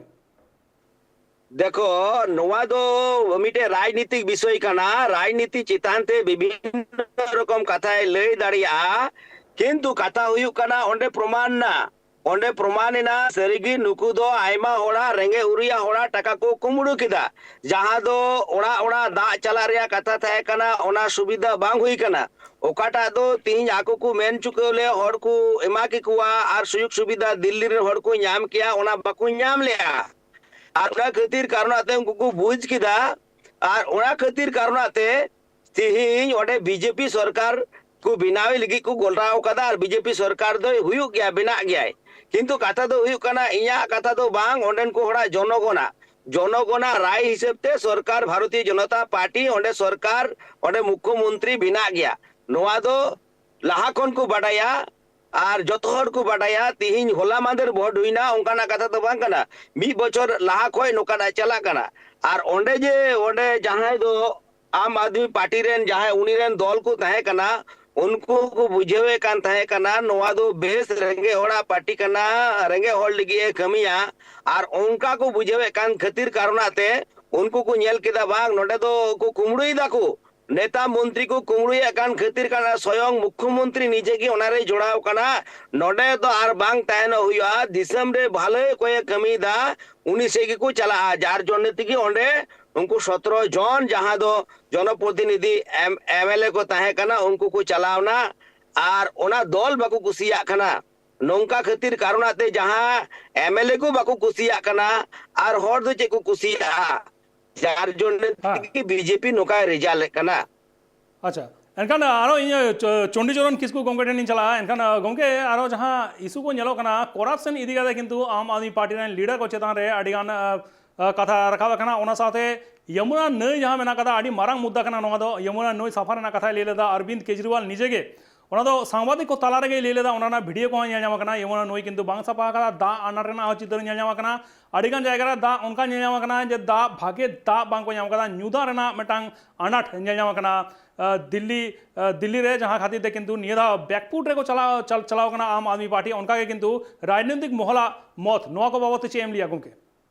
ᱫᱮᱠᱷᱚ, ᱱᱚᱣᱟ ᱫᱚ ᱢᱤᱫᱴᱮᱡ ᱨᱟᱡᱽᱱᱤᱛᱤᱠ ᱵᱤᱥᱚᱭ ᱠᱟᱱᱟ᱾ ᱨᱟᱡᱽᱱᱤᱛᱤ ᱪᱮᱛᱟᱱ ᱛᱮ ᱵᱤᱵᱷᱤᱱᱱᱚ ᱨᱚᱠᱚᱢ ᱠᱟᱛᱷᱟᱭ ᱞᱟᱹᱭ ᱫᱟᱲᱮᱭᱟᱜᱼᱟ, ᱠᱤᱱᱛᱩ ᱠᱟᱛᱷᱟ ᱦᱩᱭᱩᱜ ᱠᱟᱱᱟ, ᱚᱸᱰᱮ ᱯᱨᱚᱢᱟᱱ ᱮᱱᱟ, ᱚᱸᱰᱮ ᱯᱨᱚᱢᱟᱱ ᱮᱱᱟ, ᱥᱟᱹᱨᱤᱜᱮ ᱱᱩᱠᱩ ᱫᱚ ᱟᱭᱢᱟ ᱦᱚᱲᱟᱜ, ᱨᱮᱸᱜᱮᱡ ᱩᱨᱤᱭᱟ ᱦᱚᱲᱟᱜ ᱴᱟᱠᱟ ᱠᱚ ᱠᱩᱢᱵᱽᱲᱩ ᱠᱮᱫᱟ᱾ ᱡᱟᱦᱟᱸ ᱫᱚ ᱚᱲᱟᱜ ᱚᱲᱟᱜ ᱫᱟᱜ ᱪᱟᱞᱟᱜ ᱨᱮᱭᱟᱜ ᱠᱟᱛᱷᱟ ᱛᱟᱦᱮᱸ ᱠᱟᱱᱟ, ᱚᱱᱟ ᱥᱩᱵᱤᱫᱷᱟ ᱵᱟᱝ ᱦᱩᱭ ᱠᱟᱱᱟ᱾ ᱚᱠᱟᱴᱟᱜ ᱫᱚ ᱛᱤᱦᱤᱧ ᱟᱠᱚ ᱠᱚ ᱢᱮᱱ ᱪᱩᱠᱟᱹᱣ ᱞᱮ ᱦᱚᱲ ᱠᱚ ᱮᱢᱟ ᱠᱮᱠᱚᱣᱟ ᱟᱨ ᱥᱩᱡᱳᱜᱽ ᱥᱩᱵᱤᱫᱷᱟ ᱫᱤᱞᱞᱤ ᱨᱮᱱ ᱦᱚᱲ ᱠᱚ ᱧᱟᱢ ᱠᱮᱭᱟ, ᱚᱱᱟ ᱵᱟᱠᱚ ᱧᱟᱢ ᱞᱮᱜᱼᱟ᱾ ᱟᱨ ᱚᱱᱟ ᱠᱷᱟᱹᱛᱤᱨ ᱠᱟᱨᱚᱱᱟᱜ ᱛᱮ ᱩᱱᱠᱩ ᱠᱚ ᱵᱩᱡᱽ ᱠᱮᱫᱟ, ᱟᱨ ᱚᱱᱟ ᱠᱷᱟᱹᱛᱤᱨ ᱠᱟᱨᱚᱱᱟᱜ ᱛᱮ ᱛᱤᱦᱤᱧ ᱚᱸᱰᱮ ᱵᱤᱡᱮᱯᱤ ᱥᱚᱨᱠᱟᱨ ᱠᱚ ᱵᱮᱱᱟᱣ ᱞᱟᱹᱜᱤᱫ ᱠᱚ ᱜᱚᱞᱨᱟᱣ ᱠᱟᱫᱟ, ᱟᱨ ᱵᱤᱡᱮᱯᱤ ᱥᱚᱨᱠᱟᱨ ᱫᱚᱭ ᱦᱩᱭᱩᱜ ᱜᱮᱭᱟ, ᱵᱮᱱᱟᱜ ᱜᱮᱭᱟᱭ᱾ ᱠᱤᱱᱛᱩ ᱠᱟᱛᱷᱟ ᱫᱚ ᱦᱩᱭᱩᱜ ᱠᱟᱱᱟ, ᱤᱧᱟᱹᱜ ᱠᱟᱛᱷᱟ ᱫᱚ ᱵᱟᱝ, ᱚᱸᱰᱮᱱ ᱠᱚ ᱦᱚᱲᱟᱜ ᱡᱚᱱᱚᱜᱚᱱᱟᱜ, ᱡᱚᱱᱚᱜᱚᱱᱟᱜ ᱨᱟᱭ ᱦᱤᱥᱟᱹᱵ ᱛᱮ ᱥᱚᱨᱠᱟᱨ, ᱵᱷᱟᱨᱚᱛᱤᱭᱚ ᱡᱚᱱᱚᱛᱟ ᱯᱟᱨᱴᱤ ᱚᱸᱰᱮ ᱥᱚᱨᱠᱟᱨ, ᱚᱸᱰᱮ ᱢᱩᱠᱷᱭᱚ ᱢᱚᱱᱛᱨᱤ ᱵᱮᱱᱟᱜ ᱜᱮᱭᱟ᱾ ᱱᱚᱣᱟ ᱫᱚ ᱞᱟᱦᱟ ᱠᱷᱚᱱ ᱠᱚ ᱵᱟᱰᱟᱭᱟ, ᱟᱨ ᱡᱚᱛᱚ ᱦᱚᱲ ᱠᱚ ᱵᱟᱰᱟᱭᱟ᱾ ᱛᱤᱦᱤᱧ ᱦᱚᱞᱟ ᱢᱟᱫᱷᱮᱨ ᱵᱷᱳᱴ ᱦᱩᱭᱱᱟ, ᱚᱱᱠᱟᱱᱟᱜ ᱠᱟᱛᱷᱟ ᱫᱚ ᱵᱟᱝ ᱠᱟᱱᱟ᱾ ᱢᱤᱫ ᱵᱚᱪᱷᱚᱨ ᱞᱟᱦᱟ ᱠᱷᱚᱱ ᱱᱚᱝᱠᱟᱱᱟᱜ ᱪᱟᱞᱟᱜ ᱠᱟᱱᱟ᱾ ᱟᱨ ᱚᱸᱰᱮ ᱡᱮ, ᱚᱸᱰᱮ ᱡᱟᱦᱟᱸᱭ ᱫᱚ ᱟᱢ ᱟᱫᱢᱤ ᱯᱟᱨᱴᱤ ᱨᱮᱱ ᱡᱟᱦᱟᱸᱭ ᱩᱱᱤ ᱨᱮᱱ ᱫᱚᱞ ᱠᱚ ᱛᱟᱦᱮᱸ ᱠᱟᱱᱟ, ᱩᱱᱠᱩ ᱠᱚ ᱵᱩᱡᱷᱟᱹᱣᱮᱫ ᱠᱟᱱ ᱛᱟᱦᱮᱸ ᱠᱟᱱᱟ, ᱱᱚᱣᱟ ᱫᱚ ᱵᱮᱥ ᱨᱮᱸᱜᱮᱡ ᱦᱚᱲᱟᱜ ᱯᱟᱨᱴᱤ ᱠᱟᱱᱟ, ᱨᱮᱸᱜᱮᱡ ᱦᱚᱲ ᱞᱟᱹᱜᱤᱫ ᱮ ᱠᱟᱹᱢᱤᱭᱟ᱾ ᱟᱨ ᱚᱱᱠᱟ ᱠᱚ ᱵᱩᱡᱷᱟᱹᱣᱮᱫ ᱠᱟᱱ ᱠᱷᱟᱹᱛᱤᱨ ᱠᱟᱨᱚᱱᱟᱜ ᱛᱮ ᱩᱱᱠᱩ ᱠᱚ ᱧᱮᱞ ᱠᱮᱫᱟ, ᱵᱟᱝ, ᱱᱚᱰᱮ ᱫᱚ ᱠᱚ ᱠᱩᱢᱵᱽᱲᱩᱭ ᱫᱟᱠᱚ, ᱱᱮᱛᱟ ᱢᱚᱱᱛᱨᱤ ᱠᱚ ᱠᱩᱢᱵᱽᱲᱩᱭᱮᱫ ᱠᱟᱱ ᱠᱷᱟᱹᱛᱤᱨ ᱠᱟᱱᱟ, ᱥᱚᱭᱚᱝ ᱢᱩᱠᱷᱭᱚ ᱢᱚᱱᱛᱨᱤ ᱱᱤᱡᱮ ᱜᱮ ᱚᱱᱟ ᱨᱮᱭ ᱡᱚᱲᱟᱣ ᱠᱟᱱᱟ᱾ ᱱᱚᱰᱮ ᱫᱚ ᱟᱨ ᱵᱟᱝ ᱛᱟᱦᱮᱱᱚᱜ ᱦᱩᱭᱩᱜᱼᱟ, ᱫᱤᱥᱚᱢ ᱨᱮ ᱵᱷᱟᱞᱮ ᱚᱠᱚᱭᱮ ᱠᱟᱹᱢᱤᱭᱮᱫᱟ ᱩᱱᱤ ᱥᱮᱫ ᱜᱮᱠᱚ ᱪᱟᱞᱟᱜᱼᱟ, ᱡᱟᱨ ᱡᱚᱱᱱᱮ ᱛᱮᱜᱮ ᱚᱸᱰᱮ ᱩᱱᱠᱩ ᱥᱚᱛᱨᱚ ᱡᱚᱱ ᱡᱟᱦᱟᱸ ᱫᱚ ᱡᱚᱱᱚᱯᱨᱚᱛᱤᱱᱤᱫᱷᱤ ᱮᱢ-, ᱮᱢ ᱮᱞ ᱮ ᱠᱚ ᱛᱟᱦᱮᱸ ᱠᱟᱱᱟ, ᱩᱱᱠᱩ ᱠᱚ ᱪᱟᱞᱟᱣᱱᱟ᱾ ᱟᱨ ᱚᱱᱟ ᱫᱚᱞ ᱵᱟᱠᱚ ᱠᱩᱥᱤᱭᱟᱜ ᱠᱟᱱᱟ᱾ ᱱᱚᱝᱠᱟ ᱠᱷᱟᱹᱛᱤᱨ ᱠᱟᱨᱚᱱᱟᱜ ᱛᱮ ᱡᱟᱦᱟᱸ ᱮᱢ ᱮᱞ ᱮ ᱠᱚ ᱵᱟᱠᱚ ᱠᱩᱥᱤᱭᱟᱜ ᱠᱟᱱᱟ, ᱟᱨ ᱦᱚᱲ ᱫᱚ ᱪᱮᱫ ᱠᱚ ᱠᱩᱥᱤᱭᱟᱜᱼᱟ? ᱡᱟᱨ ᱡᱚᱱᱱᱮ ᱦᱮᱸ᱾ ᱛᱮᱜᱮ ᱵᱤ ᱡᱮ ᱯᱤ ᱱᱚᱝᱠᱟᱭ ᱨᱮᱡᱟᱞᱴ ᱮᱫ ᱠᱟᱱᱟ᱾ ᱟᱪᱪᱷᱟ, ᱮᱱᱠᱷᱟᱱ ᱟᱨᱚ ᱤᱧ ᱪᱚ-, ᱪᱚᱱᱰᱤᱪᱚᱨᱚᱱ ᱠᱤᱥᱠᱩ ᱜᱚᱢᱠᱮ ᱴᱷᱮᱱ ᱤᱧ ᱪᱟᱞᱟᱜᱼᱟ᱾ ᱮᱱᱠᱷᱟᱱ, ᱜᱚᱢᱠᱮ, ᱟᱨᱚ ᱡᱟᱦᱟᱸ ᱤᱥᱩ ᱠᱚ ᱧᱮᱞᱚᱜ ᱠᱟᱱᱟ, ᱠᱚᱨᱟᱯᱥᱚᱱ ᱤᱫᱤ ᱠᱟᱛᱮ ᱠᱤᱱᱛᱩ ᱟᱢ ᱟᱫᱢᱤ ᱯᱟᱨᱴᱤ ᱨᱮᱱ ᱞᱤᱰᱟᱨ ᱠᱚ ᱪᱮᱛᱟᱱ ᱨᱮ ᱟᱹᱰᱤ ᱜᱟᱱ, ᱟ, ᱟ, ᱠᱟᱛᱷᱟ ᱨᱟᱠᱟᱵ ᱟᱠᱟᱱᱟ᱾ ᱚᱱᱟ ᱥᱟᱶᱛᱮ ᱭᱚᱢᱩᱱᱟ ᱱᱟᱹᱭ ᱡᱟᱦᱟᱸ ᱢᱮᱱᱟᱜ ᱠᱟᱫᱟ, ᱟᱹᱰᱤ ᱢᱟᱨᱟᱝ ᱢᱩᱫᱽᱫᱟ ᱠᱟᱱᱟ ᱱᱚᱣᱟ ᱫᱚ᱾ ᱭᱚᱢᱩᱱᱟ ᱱᱟᱹᱭ ᱥᱟᱯᱷᱟ ᱨᱮᱱᱟᱜ ᱠᱟᱛᱷᱟᱭ ᱞᱟᱹᱭ ᱞᱮᱫᱟ ᱟᱨᱵᱤᱱᱫ ᱠᱮᱡᱨᱤᱣᱟᱞ ᱱᱤᱡᱮ ᱜᱮ᱾ ᱚᱱᱟ ᱫᱚ ᱥᱟᱝᱵᱟᱫᱤᱠ ᱠᱚ ᱛᱟᱞᱟ ᱨᱮᱜᱮᱭ ᱞᱟᱹᱭ ᱞᱮᱫᱟ, ᱚᱱᱟ ᱨᱮᱱᱟᱜ ᱵᱷᱤᱰᱤᱭᱳ ᱠᱚᱦᱚᱸ ᱧᱮᱞ ᱧᱟᱢ ᱟᱠᱟᱱᱟ᱾ ᱭᱚᱢᱩᱱᱟ ᱱᱟᱹᱭ ᱠᱤᱱᱛᱩ ᱵᱟᱝ ᱥᱟᱯᱷᱟ ᱟᱠᱟᱫᱟ, ᱫᱟᱜ ᱟᱱᱟᱴ ᱨᱮᱱᱟᱜ ᱦᱚᱸ ᱪᱤᱛᱟᱹᱨ ᱧᱮᱞ ᱧᱟᱢ ᱟᱠᱟᱱᱟ᱾ ᱟᱹᱰᱤ ᱜᱟᱱ ᱡᱟᱭᱜᱟ ᱨᱮ ᱫᱟᱜ ᱚᱱᱠᱟ ᱧᱮᱞ ᱧᱟᱢ ᱟᱠᱟᱱᱟ ᱡᱮ ᱫᱟᱜ, ᱵᱷᱟᱜᱮ ᱫᱟᱜ ᱵᱟᱝ ᱠᱚ ᱧᱟᱢ ᱟᱠᱟᱫᱟ, ᱧᱩ ᱫᱟᱜ ᱨᱮᱱᱟᱜ ᱢᱤᱫᱴᱟᱝ ᱟᱱᱟᱴ ᱧᱮᱞ ᱧᱟᱢ ᱟᱠᱟᱱᱟ᱾ ᱟ, ᱫᱤᱞᱞᱤ, ᱟ, ᱫᱤᱞᱞᱤ ᱨᱮ ᱡᱟᱦᱟᱸ ᱠᱷᱟᱹᱛᱤᱨ ᱛᱮ ᱠᱤᱱᱛᱩ ᱱᱤᱭᱟᱹ ᱫᱷᱟᱣ ᱵᱮᱠᱯᱷᱩᱴ ᱨᱮᱠᱚ ᱪᱟᱞᱟᱣ, ᱪᱟᱞ-, ᱪᱟᱞᱟᱣ ᱠᱟᱱᱟ ᱟᱢ ᱟᱫᱢᱤ ᱯᱟᱨᱴᱤ, ᱚᱱᱠᱟ ᱜᱮ ᱠᱤᱱᱛᱩ ᱨᱟᱡᱽᱱᱳᱭᱛᱤᱠ ᱢᱚᱦᱚᱞᱟᱜ ᱢᱚᱛ, ᱱᱚᱣᱟ ᱠᱚ ᱵᱟᱵᱚᱛ ᱛᱮ ᱪᱮᱫ ᱮᱢ ᱞᱟᱹᱭᱟ ᱜᱚᱢᱠᱮ?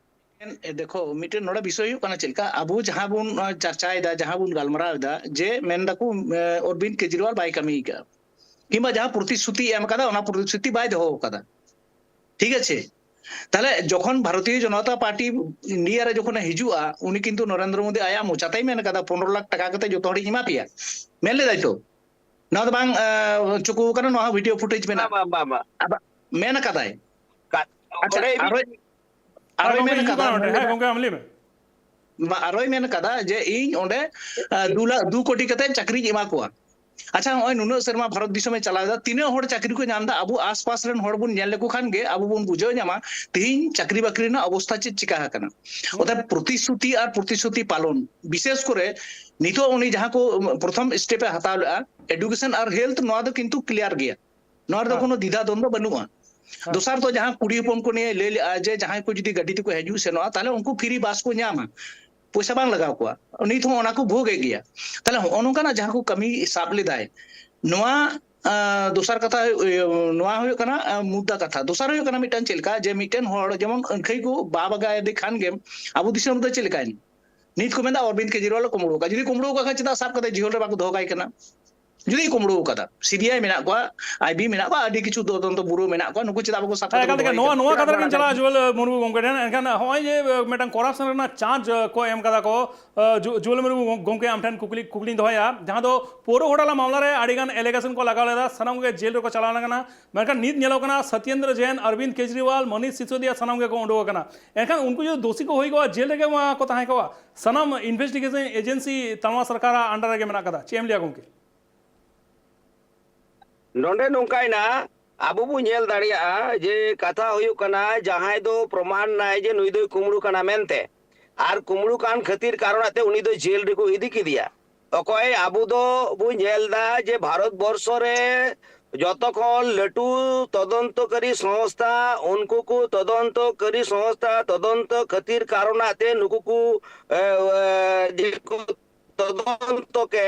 ᱮᱱ-, ᱮ, ᱫᱮᱠᱷᱚ, ᱢᱤᱫᱴᱮᱱ ᱱᱚᱰᱮ ᱵᱤᱥᱚᱭ ᱦᱩᱭᱩᱜ ᱠᱟᱱᱟ ᱪᱮᱫ ᱞᱮᱠᱟ, ᱟᱵᱚ ᱡᱟᱦᱟᱸ ᱵᱚᱱ, ᱟ, ᱪᱟᱨᱪᱟᱭᱮᱫᱟ, ᱡᱟᱦᱟᱸ ᱵᱚᱱ ᱜᱟᱞᱢᱟᱨᱟᱣ ᱮᱫᱟ, ᱡᱮ ᱢᱮᱱ ᱫᱟᱠᱚ, ᱮ, ᱚᱨᱵᱤᱱᱫ ᱠᱮᱡᱨᱤᱣᱟᱞ ᱵᱟᱭ ᱠᱟᱹᱢᱤ ᱟᱠᱟᱫᱼᱟ, ᱠᱤᱝᱵᱟ ᱡᱟᱦᱟᱸ ᱯᱨᱚᱛᱤᱥᱨᱩᱛᱤ ᱮᱢ ᱟᱠᱟᱫᱟ, ᱚᱱᱟ ᱯᱨᱚᱛᱤᱥᱨᱩᱛᱤ ᱵᱟᱭ ᱫᱚᱦᱚ ᱟᱠᱟᱫᱟ᱾ ᱴᱷᱤᱠ ᱟᱪᱷᱮ? ᱛᱟᱦᱞᱮ ᱡᱚᱠᱷᱚᱱ ᱵᱷᱟᱨᱚᱛᱤᱭᱚ ᱡᱚᱱᱚᱛᱟ ᱯᱟᱨᱴᱤ ᱤᱱᱰᱤᱭᱟ ᱨᱮ ᱡᱚᱠᱷᱚᱱᱮ ᱦᱤᱡᱩᱜᱼᱟ, ᱩᱱᱤ ᱠᱤᱱᱛᱩ ᱱᱚᱨᱮᱱᱫᱨᱚ ᱢᱳᱫᱤ ᱟᱭᱟᱜ ᱢᱚᱪᱟᱛᱮᱭ ᱢᱮᱱ ᱟᱠᱟᱫᱟ, "ᱯᱚᱱᱨᱚ ᱞᱟᱠᱷ ᱴᱟᱠᱟ ᱠᱟᱛᱮ ᱡᱚᱛᱚ ᱦᱚᱲᱤᱧ ᱮᱢᱟ ᱯᱮᱭᱟ", ᱢᱮᱱ ᱞᱮᱫᱟᱭ ᱛᱚ᱾ ᱱᱚᱣᱟ ᱫᱚ ᱵᱟᱝ, ᱟ, ᱪᱩᱠᱩ ᱟᱠᱟᱱᱟ, ᱱᱚᱣᱟ ᱦᱚᱸ ᱵᱷᱤᱰᱤᱭᱳ ᱯᱷᱩᱴᱮᱡᱽ ᱢᱮᱱᱟᱜᱼᱟ᱾ ᱵᱟᱝ, ᱵᱟᱝ, ᱵᱟᱝ, ᱵᱟᱝ᱾ ᱟᱫᱚ ᱢᱮᱱ ᱟᱠᱟᱫᱟᱭ᱾ ᱠᱟ-, ᱟᱪᱪᱷᱟ, ᱚᱸᱰᱮ ᱟᱨᱚᱭ, ᱦᱮᱸ, ᱟᱨᱚᱭ ᱜᱚᱝᱠᱮ ᱢᱮᱱ ᱦᱤᱡᱩᱜ ᱟᱠᱟᱫᱟ, ᱠᱟᱱᱟ ᱱᱚᱰᱮ᱾ ᱢᱮᱱ ᱦᱮᱸ, ᱞᱮᱫᱟ, ᱜᱚᱝᱠᱮ, ᱟᱢ ᱞᱟᱹᱭ ᱢᱮ᱾ ᱵᱟ-, ᱟᱨᱚᱭ ᱢᱮᱱ ᱟᱠᱟᱫᱟ ᱡᱮ ᱤᱧ ᱚᱸᱰᱮ, ᱟ, ᱫᱩ ᱞᱟᱠᱷ, ᱫᱩ ᱠᱳᱴᱤ ᱠᱟᱛᱮ ᱪᱟᱹᱠᱨᱤᱧ ᱮᱢᱟ ᱠᱚᱣᱟ᱾ ᱟᱪᱪᱷᱟ, ᱱᱚᱜᱼᱚᱭ ᱱᱩᱱᱟᱹᱜ ᱥᱮᱨᱢᱟ ᱵᱷᱟᱨᱚᱛ ᱫᱤᱥᱚᱢᱮ ᱪᱟᱞᱟᱣ ᱮᱫᱟ, ᱛᱤᱱᱟᱹᱜ ᱦᱚᱲ ᱪᱟᱹᱠᱨᱤ ᱠᱚ ᱧᱟᱢ ᱮᱫᱟ? ᱟᱵᱚ ᱟᱥᱯᱟᱥ ᱨᱮᱱ ᱦᱚᱲ ᱵᱚᱱ ᱧᱮᱞ ᱞᱮᱠᱚ ᱠᱷᱟᱱ ᱜᱮ ᱟᱵᱚ ᱵᱚᱱ ᱵᱩᱡᱷᱟᱹᱣ ᱧᱟᱢᱟ ᱛᱤᱦᱤᱧ ᱪᱟᱹᱠᱨᱤ ᱵᱟᱹᱠᱨᱤ ᱨᱮᱱᱟᱜ ᱚᱵᱚᱥᱛᱷᱟ ᱪᱮᱫ ᱪᱤᱠᱟ ᱟᱠᱟᱱᱟ᱾ ᱚᱨᱛᱷᱟᱛ ᱯᱨᱚᱛᱤᱥᱨᱩᱛᱤ ᱟᱨ ᱯᱨᱚᱛᱤᱥᱨᱩᱛᱤ ᱯᱟᱞᱚᱱ, ᱵᱤᱥᱮᱥ ᱠᱚᱨᱮ ᱱᱤᱛᱚᱜ ᱩᱱᱤ ᱡᱟᱦᱟᱸ ᱠᱚ ᱯᱨᱚᱛᱷᱚᱢ ᱥᱴᱮᱯ ᱮ ᱦᱟᱛᱟᱣ ᱞᱮᱫᱼᱟ, ᱮᱰᱩᱠᱮᱥᱚᱱ ᱟᱨ ᱦᱮᱞᱛᱷ, ᱱᱚᱣᱟ ᱫᱚ ᱠᱤᱱᱛᱩ ᱠᱞᱤᱭᱟᱨ ᱜᱮᱭᱟ, ᱱᱚᱣᱟ ᱨᱮᱫᱚ ᱦᱮᱸ᱾ ᱠᱳᱱᱳ ᱫᱤᱫᱷᱟ ᱫᱚᱱᱫᱚ ᱵᱟᱹᱱᱩᱜᱼᱟ᱾ ᱦᱮᱸ᱾ ᱫᱚᱥᱟᱨ ᱫᱚ ᱡᱟᱦᱟᱸ ᱠᱩᱲᱤ ᱦᱚᱯᱚᱱ ᱠᱚ ᱱᱤᱭᱮ ᱞᱟᱹᱭ ᱞᱮᱫᱼᱟ ᱡᱮ ᱡᱟᱦᱟᱸᱭ ᱠᱚ ᱡᱩᱫᱤ ᱜᱟᱹᱰᱤ ᱛᱮᱠᱚ ᱦᱤᱡᱩᱜ ᱥᱮᱱᱚᱜᱼᱟ, ᱛᱟᱦᱞᱮ ᱩᱱᱠᱩ ᱯᱷᱨᱤ ᱵᱟᱥ ᱠᱚ ᱧᱟᱢᱟ, ᱯᱚᱭᱥᱟ ᱵᱟᱝ ᱞᱟᱜᱟᱣ ᱠᱚᱣᱟ, ᱱᱤᱛ ᱦᱚᱸ ᱚᱱᱟ ᱠᱚ ᱵᱷᱳᱜ ᱮᱫ ᱜᱮᱭᱟ᱾ ᱛᱟᱦᱞᱮ ᱦᱚᱸᱜᱼᱚ ᱱᱚᱝᱠᱟᱱᱟᱜ ᱡᱟᱦᱟᱸ ᱠᱚ ᱠᱟᱹᱢᱤ ᱥᱟᱵ ᱞᱮᱫᱟᱭ, ᱱᱚᱣᱟ ᱟᱸ, ᱫᱚᱥᱟᱨ ᱠᱟᱛᱷᱟ ᱦᱩᱭᱩᱜ, ᱤᱭᱟᱹ, ᱱᱚᱣᱟ ᱦᱩᱭᱩᱜ ᱠᱟᱱᱟ, ᱟᱸ, ᱢᱩᱫᱽᱫᱟ ᱠᱟᱛᱷᱟ᱾ ᱫᱚᱥᱟᱨ ᱦᱩᱭᱩᱜ ᱠᱟᱱᱟ ᱢᱤᱫᱴᱟᱝ ᱪᱮᱫ ᱞᱮᱠᱟ ᱡᱮ ᱢᱤᱫᱴᱮᱱ ᱦᱚᱲ ᱡᱮᱢᱚᱱ ᱟᱹᱠᱷᱟᱹᱭ ᱠᱚ ᱵᱟ ᱵᱟᱜᱟᱭ ᱫᱮ ᱠᱷᱟᱱ ᱜᱮ ᱟᱵᱚ ᱫᱤᱥᱚᱢ ᱨᱮᱫᱚ ᱪᱮᱫ ᱞᱮᱠᱟᱭᱮᱱᱟ? ᱱᱤᱛ ᱠᱚ ᱢᱮᱱᱫᱟ ᱚᱨᱵᱤᱱᱫ ᱠᱮᱡᱨᱤᱣᱟᱞ ᱮ ᱠᱩᱢᱵᱽᱲᱩ ᱟᱠᱟᱫ᱾ ᱡᱩᱫᱤ ᱠᱩᱢᱵᱽᱲᱩ ᱟᱠᱟᱫ ᱠᱷᱟᱱ ᱪᱮᱫᱟᱜ ᱥᱟᱵ ᱠᱟᱛᱮ ᱡᱤᱦᱚᱞ ᱨᱮ ᱵᱟᱠᱚ ᱫᱚᱦᱚ ᱠᱟᱭ ᱠᱟᱱᱟ? ᱡᱩᱫᱤ ᱠᱩᱢᱵᱽᱲᱩ ᱟᱠᱟᱫᱟ, ᱥᱤᱵᱤᱟᱭ ᱢᱮᱱᱟᱜ ᱠᱚᱣᱟ, ᱟᱭᱵᱤ ᱢᱮᱱᱟᱜ ᱠᱚᱣᱟ, ᱟᱹᱰᱤ ᱠᱤᱪᱷᱩ ᱛᱚᱫᱚᱱᱛᱚ ᱵᱩᱨᱳ ᱢᱮᱱᱟᱜ ᱠᱚᱣᱟ, ᱱᱩᱠᱩ ᱪᱮᱫᱟᱜ ᱵᱟᱠᱚ ᱥᱟᱵ ᱦᱮᱸ, ᱠᱟᱛᱮ ᱮᱠᱟᱞ ᱠᱚ ᱛᱮᱜᱮ᱾ ᱫᱚᱦᱚ ᱠᱟᱭ ᱱᱚᱣᱟ, ᱠᱟᱱᱟ? ᱱᱚᱣᱟ ᱠᱟᱛᱷᱟ ᱨᱮᱜᱤᱧ ᱪᱟᱞᱟᱜᱼᱟ, ᱡᱩᱣᱟᱹᱞ, ᱟᱸ, ᱢᱩᱨᱢᱩ ᱜᱚᱢᱠᱮ ᱴᱷᱮᱱ᱾ ᱮᱱᱠᱷᱟᱱ ᱦᱚᱸᱜᱼᱚᱭ ᱡᱮ, ᱟᱸ, ᱢᱤᱫᱴᱟᱝ ᱠᱚᱨᱟᱯᱥᱚᱱ ᱨᱮᱱᱟᱜ ᱪᱟᱨᱡᱽ, ᱟᱸ, ᱠᱚ ᱮᱢ ᱠᱟᱫᱟ ᱠᱚ, ᱟᱸ, ᱡᱩ-, ᱡᱩᱣᱟᱹᱞ ᱢᱩᱨᱢᱩ ᱜᱚᱢᱠᱮ, ᱟᱢ ᱴᱷᱮᱱ ᱠᱩᱠᱞᱤ, ᱠᱩᱠᱞᱤᱧ ᱫᱚᱦᱚᱭᱟ, ᱡᱟᱦᱟᱸ ᱫᱚ ᱯᱳᱨᱳ ᱜᱷᱚᱴᱟᱞᱟ ᱢᱟᱢᱞᱟ ᱨᱮ ᱟᱹᱰᱤ ᱜᱟᱱ allegation ᱠᱚ ᱞᱟᱜᱟᱣ ᱞᱮᱫᱟ, ᱥᱟᱱᱟᱢ ᱜᱮ ᱡᱮᱞ ᱨᱮᱠᱚ ᱪᱟᱞᱟᱣ ᱟᱠᱟᱱᱟ, ᱢᱮᱱᱠᱷᱟᱱ ᱱᱤᱛ ᱧᱮᱞᱚᱜ ᱠᱟᱱᱟ ᱥᱚᱛᱭᱮᱱᱫᱨᱚ ᱡᱮᱱ, ᱚᱨᱵᱤᱱᱫ ᱠᱮᱡᱨᱤᱣᱟᱞ, ᱢᱚᱱᱤᱥ ᱥᱤᱥᱳᱫᱤᱭᱟ ᱥᱟᱱᱟᱢ ᱜᱮᱠᱚ ᱩᱰᱩᱠ ᱟᱠᱟᱱᱟ᱾ ᱮᱱᱠᱷᱟᱱ ᱩᱱᱠᱩ ᱡᱩᱫᱤ ᱫᱳᱥᱤ ᱠᱚ ᱦᱩᱭ ᱠᱚᱜᱼᱟ, ᱡᱮᱞ ᱨᱮᱜᱮ ᱢᱟ ᱠᱚ ᱛᱟᱦᱮᱸ ᱠᱚᱜᱼᱟ᱾ ᱥᱟᱱᱟᱢ investigation agency ᱛᱟᱞᱢᱟ ᱥᱚᱨᱠᱟᱨᱟᱜ under ᱨᱮᱜᱮ ᱢᱮᱱᱟᱜ ᱠᱟᱫᱟ᱾ ᱪᱮᱫ ᱮᱢ ᱞᱟᱹᱭᱟ ᱜᱚᱢᱠᱮ? ᱱᱚᱰᱮ ᱱᱚᱝᱠᱟᱭᱮᱱᱟ, ᱟᱵᱚ ᱵᱚ ᱧᱮᱞ ᱫᱟᱲᱮᱭᱟᱜᱼᱟ ᱡᱮ ᱠᱟᱛᱷᱟ ᱦᱩᱭᱩᱜ ᱠᱟᱱᱟ, ᱡᱟᱦᱟᱸᱭ ᱫᱚ ᱯᱨᱚᱢᱟᱱ ᱱᱟᱭ ᱡᱮ ᱱᱩᱭ ᱫᱚᱭ ᱠᱩᱢᱵᱽᱲᱩ ᱠᱟᱱᱟ ᱢᱮᱱᱛᱮ, ᱟᱨ ᱠᱩᱢᱵᱽᱲᱩ ᱠᱟᱱ ᱠᱷᱟᱹᱛᱤᱨ ᱠᱟᱨᱚᱱᱟᱜ ᱛᱮ ᱩᱱᱤ ᱫᱚ ᱡᱮᱞ ᱨᱮᱠᱚ ᱤᱫᱤ ᱠᱮᱫᱮᱭᱟ᱾ ᱚᱠᱚᱭ ᱟᱵᱚ ᱫᱚ ᱵᱚ ᱧᱮᱞ ᱮᱫᱟ ᱡᱮ ᱵᱷᱟᱨᱚᱛ ᱵᱚᱨᱥᱚ ᱨᱮ ᱡᱚᱛᱚ ᱠᱷᱚᱱ ᱞᱟᱹᱴᱩ ᱛᱚᱫᱚᱱᱛᱚᱠᱟᱨᱤ ᱥᱚᱝᱥᱛᱷᱟ, ᱩᱱᱠᱩ ᱠᱚ ᱛᱚᱫᱚᱱᱛᱚᱠᱟᱨᱤ ᱥᱚᱝᱥᱛᱷᱟ ᱛᱚᱫᱚᱱᱛᱚ ᱠᱷᱟᱹᱛᱤᱨ ᱠᱟᱨᱚᱱᱟᱜ ᱛᱮ ᱱᱩᱠᱩ ᱠᱚ, ᱮ, ᱮ, ᱡᱮ ᱠᱚ ᱛᱚᱫᱚᱱᱛᱚ ᱠᱮ,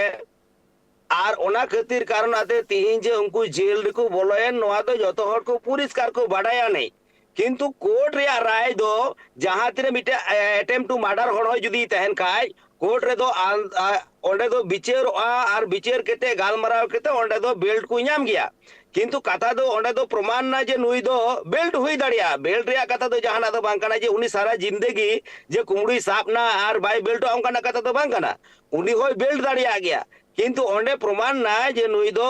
ᱟᱨ ᱚᱱᱟ ᱠᱷᱟᱹᱛᱤᱨ ᱠᱟᱨᱚᱱᱟᱜ ᱛᱮ ᱛᱤᱦᱤᱧ ᱡᱮ ᱩᱱᱠᱩ ᱡᱮᱞ ᱨᱮᱠᱚ ᱵᱚᱞᱚᱭᱮᱱ, ᱱᱚᱣᱟ ᱫᱚ ᱡᱚᱛᱚ ᱦᱚᱲ ᱠᱚ ᱯᱚᱨᱤᱥᱠᱟᱨ ᱠᱚ ᱵᱟᱰᱟᱭᱟ ᱱᱤᱡ᱾ ᱠᱤᱱᱛᱩ ᱠᱳᱨᱴ ᱨᱮᱭᱟᱜ ᱨᱟᱭ ᱫᱚ ᱡᱟᱦᱟᱸ ᱛᱤᱱᱟᱹᱜ ᱢᱤᱫᱴᱮᱱ attempt to murder ᱦᱚᱲ ᱦᱚᱸ ᱡᱩᱫᱤ ᱛᱟᱦᱮᱱ ᱠᱷᱟᱡ, ᱠᱳᱨᱴ ᱨᱮᱫᱚ ᱟᱱ-, ᱟ-, ᱚᱸᱰᱮ ᱫᱚ ᱵᱤᱪᱟᱹᱨᱚᱜᱼᱟ ᱟᱨ ᱵᱤᱪᱟᱹᱨ ᱠᱟᱛᱮ ᱜᱟᱞᱢᱟᱨᱟᱣ ᱠᱟᱛᱮ ᱚᱸᱰᱮ ᱫᱚ ᱵᱮᱞᱴ ᱠᱚ ᱧᱟᱢ ᱜᱮᱭᱟ᱾ ᱠᱤᱱᱛᱩ ᱠᱟᱛᱷᱟ ᱫᱚ ᱚᱸᱰᱮ ᱫᱚ ᱯᱨᱚᱢᱟᱱ ᱱᱟ ᱡᱮ ᱱᱩᱭ ᱫᱚ ᱵᱮᱞᱴ ᱦᱩᱭ ᱫᱟᱲᱮᱭᱟᱜᱼᱟ᱾ ᱵᱮᱞᱴ ᱨᱮᱭᱟᱜ ᱠᱟᱛᱷᱟ ᱫᱚ ᱡᱟᱦᱟᱱᱟᱜ ᱫᱚ ᱵᱟᱝ ᱠᱟᱱᱟ ᱡᱮ ᱩᱱᱤ ᱥᱟᱨᱟ ᱡᱤᱱᱫᱮᱜᱤ ᱡᱮ ᱠᱩᱢᱵᱽᱲᱩᱭ ᱥᱟᱵ ᱱᱟ ᱟᱨ ᱵᱟᱭ ᱵᱮᱞᱴᱚᱜᱼᱟ, ᱚᱱᱠᱟᱱᱟᱜ ᱠᱟᱛᱷᱟ ᱫᱚ ᱵᱟᱝ ᱠᱟᱱᱟ᱾ ᱩᱱᱤ ᱦᱚᱸᱭ ᱵᱮᱞᱴ ᱫᱟᱲᱮᱭᱟᱜ ᱜᱮᱭᱟ, ᱠᱤᱱᱛᱩ ᱚᱸᱰᱮ ᱯᱨᱚᱢᱟᱱ ᱱᱟ ᱡᱮ ᱱᱩᱭ ᱫᱚ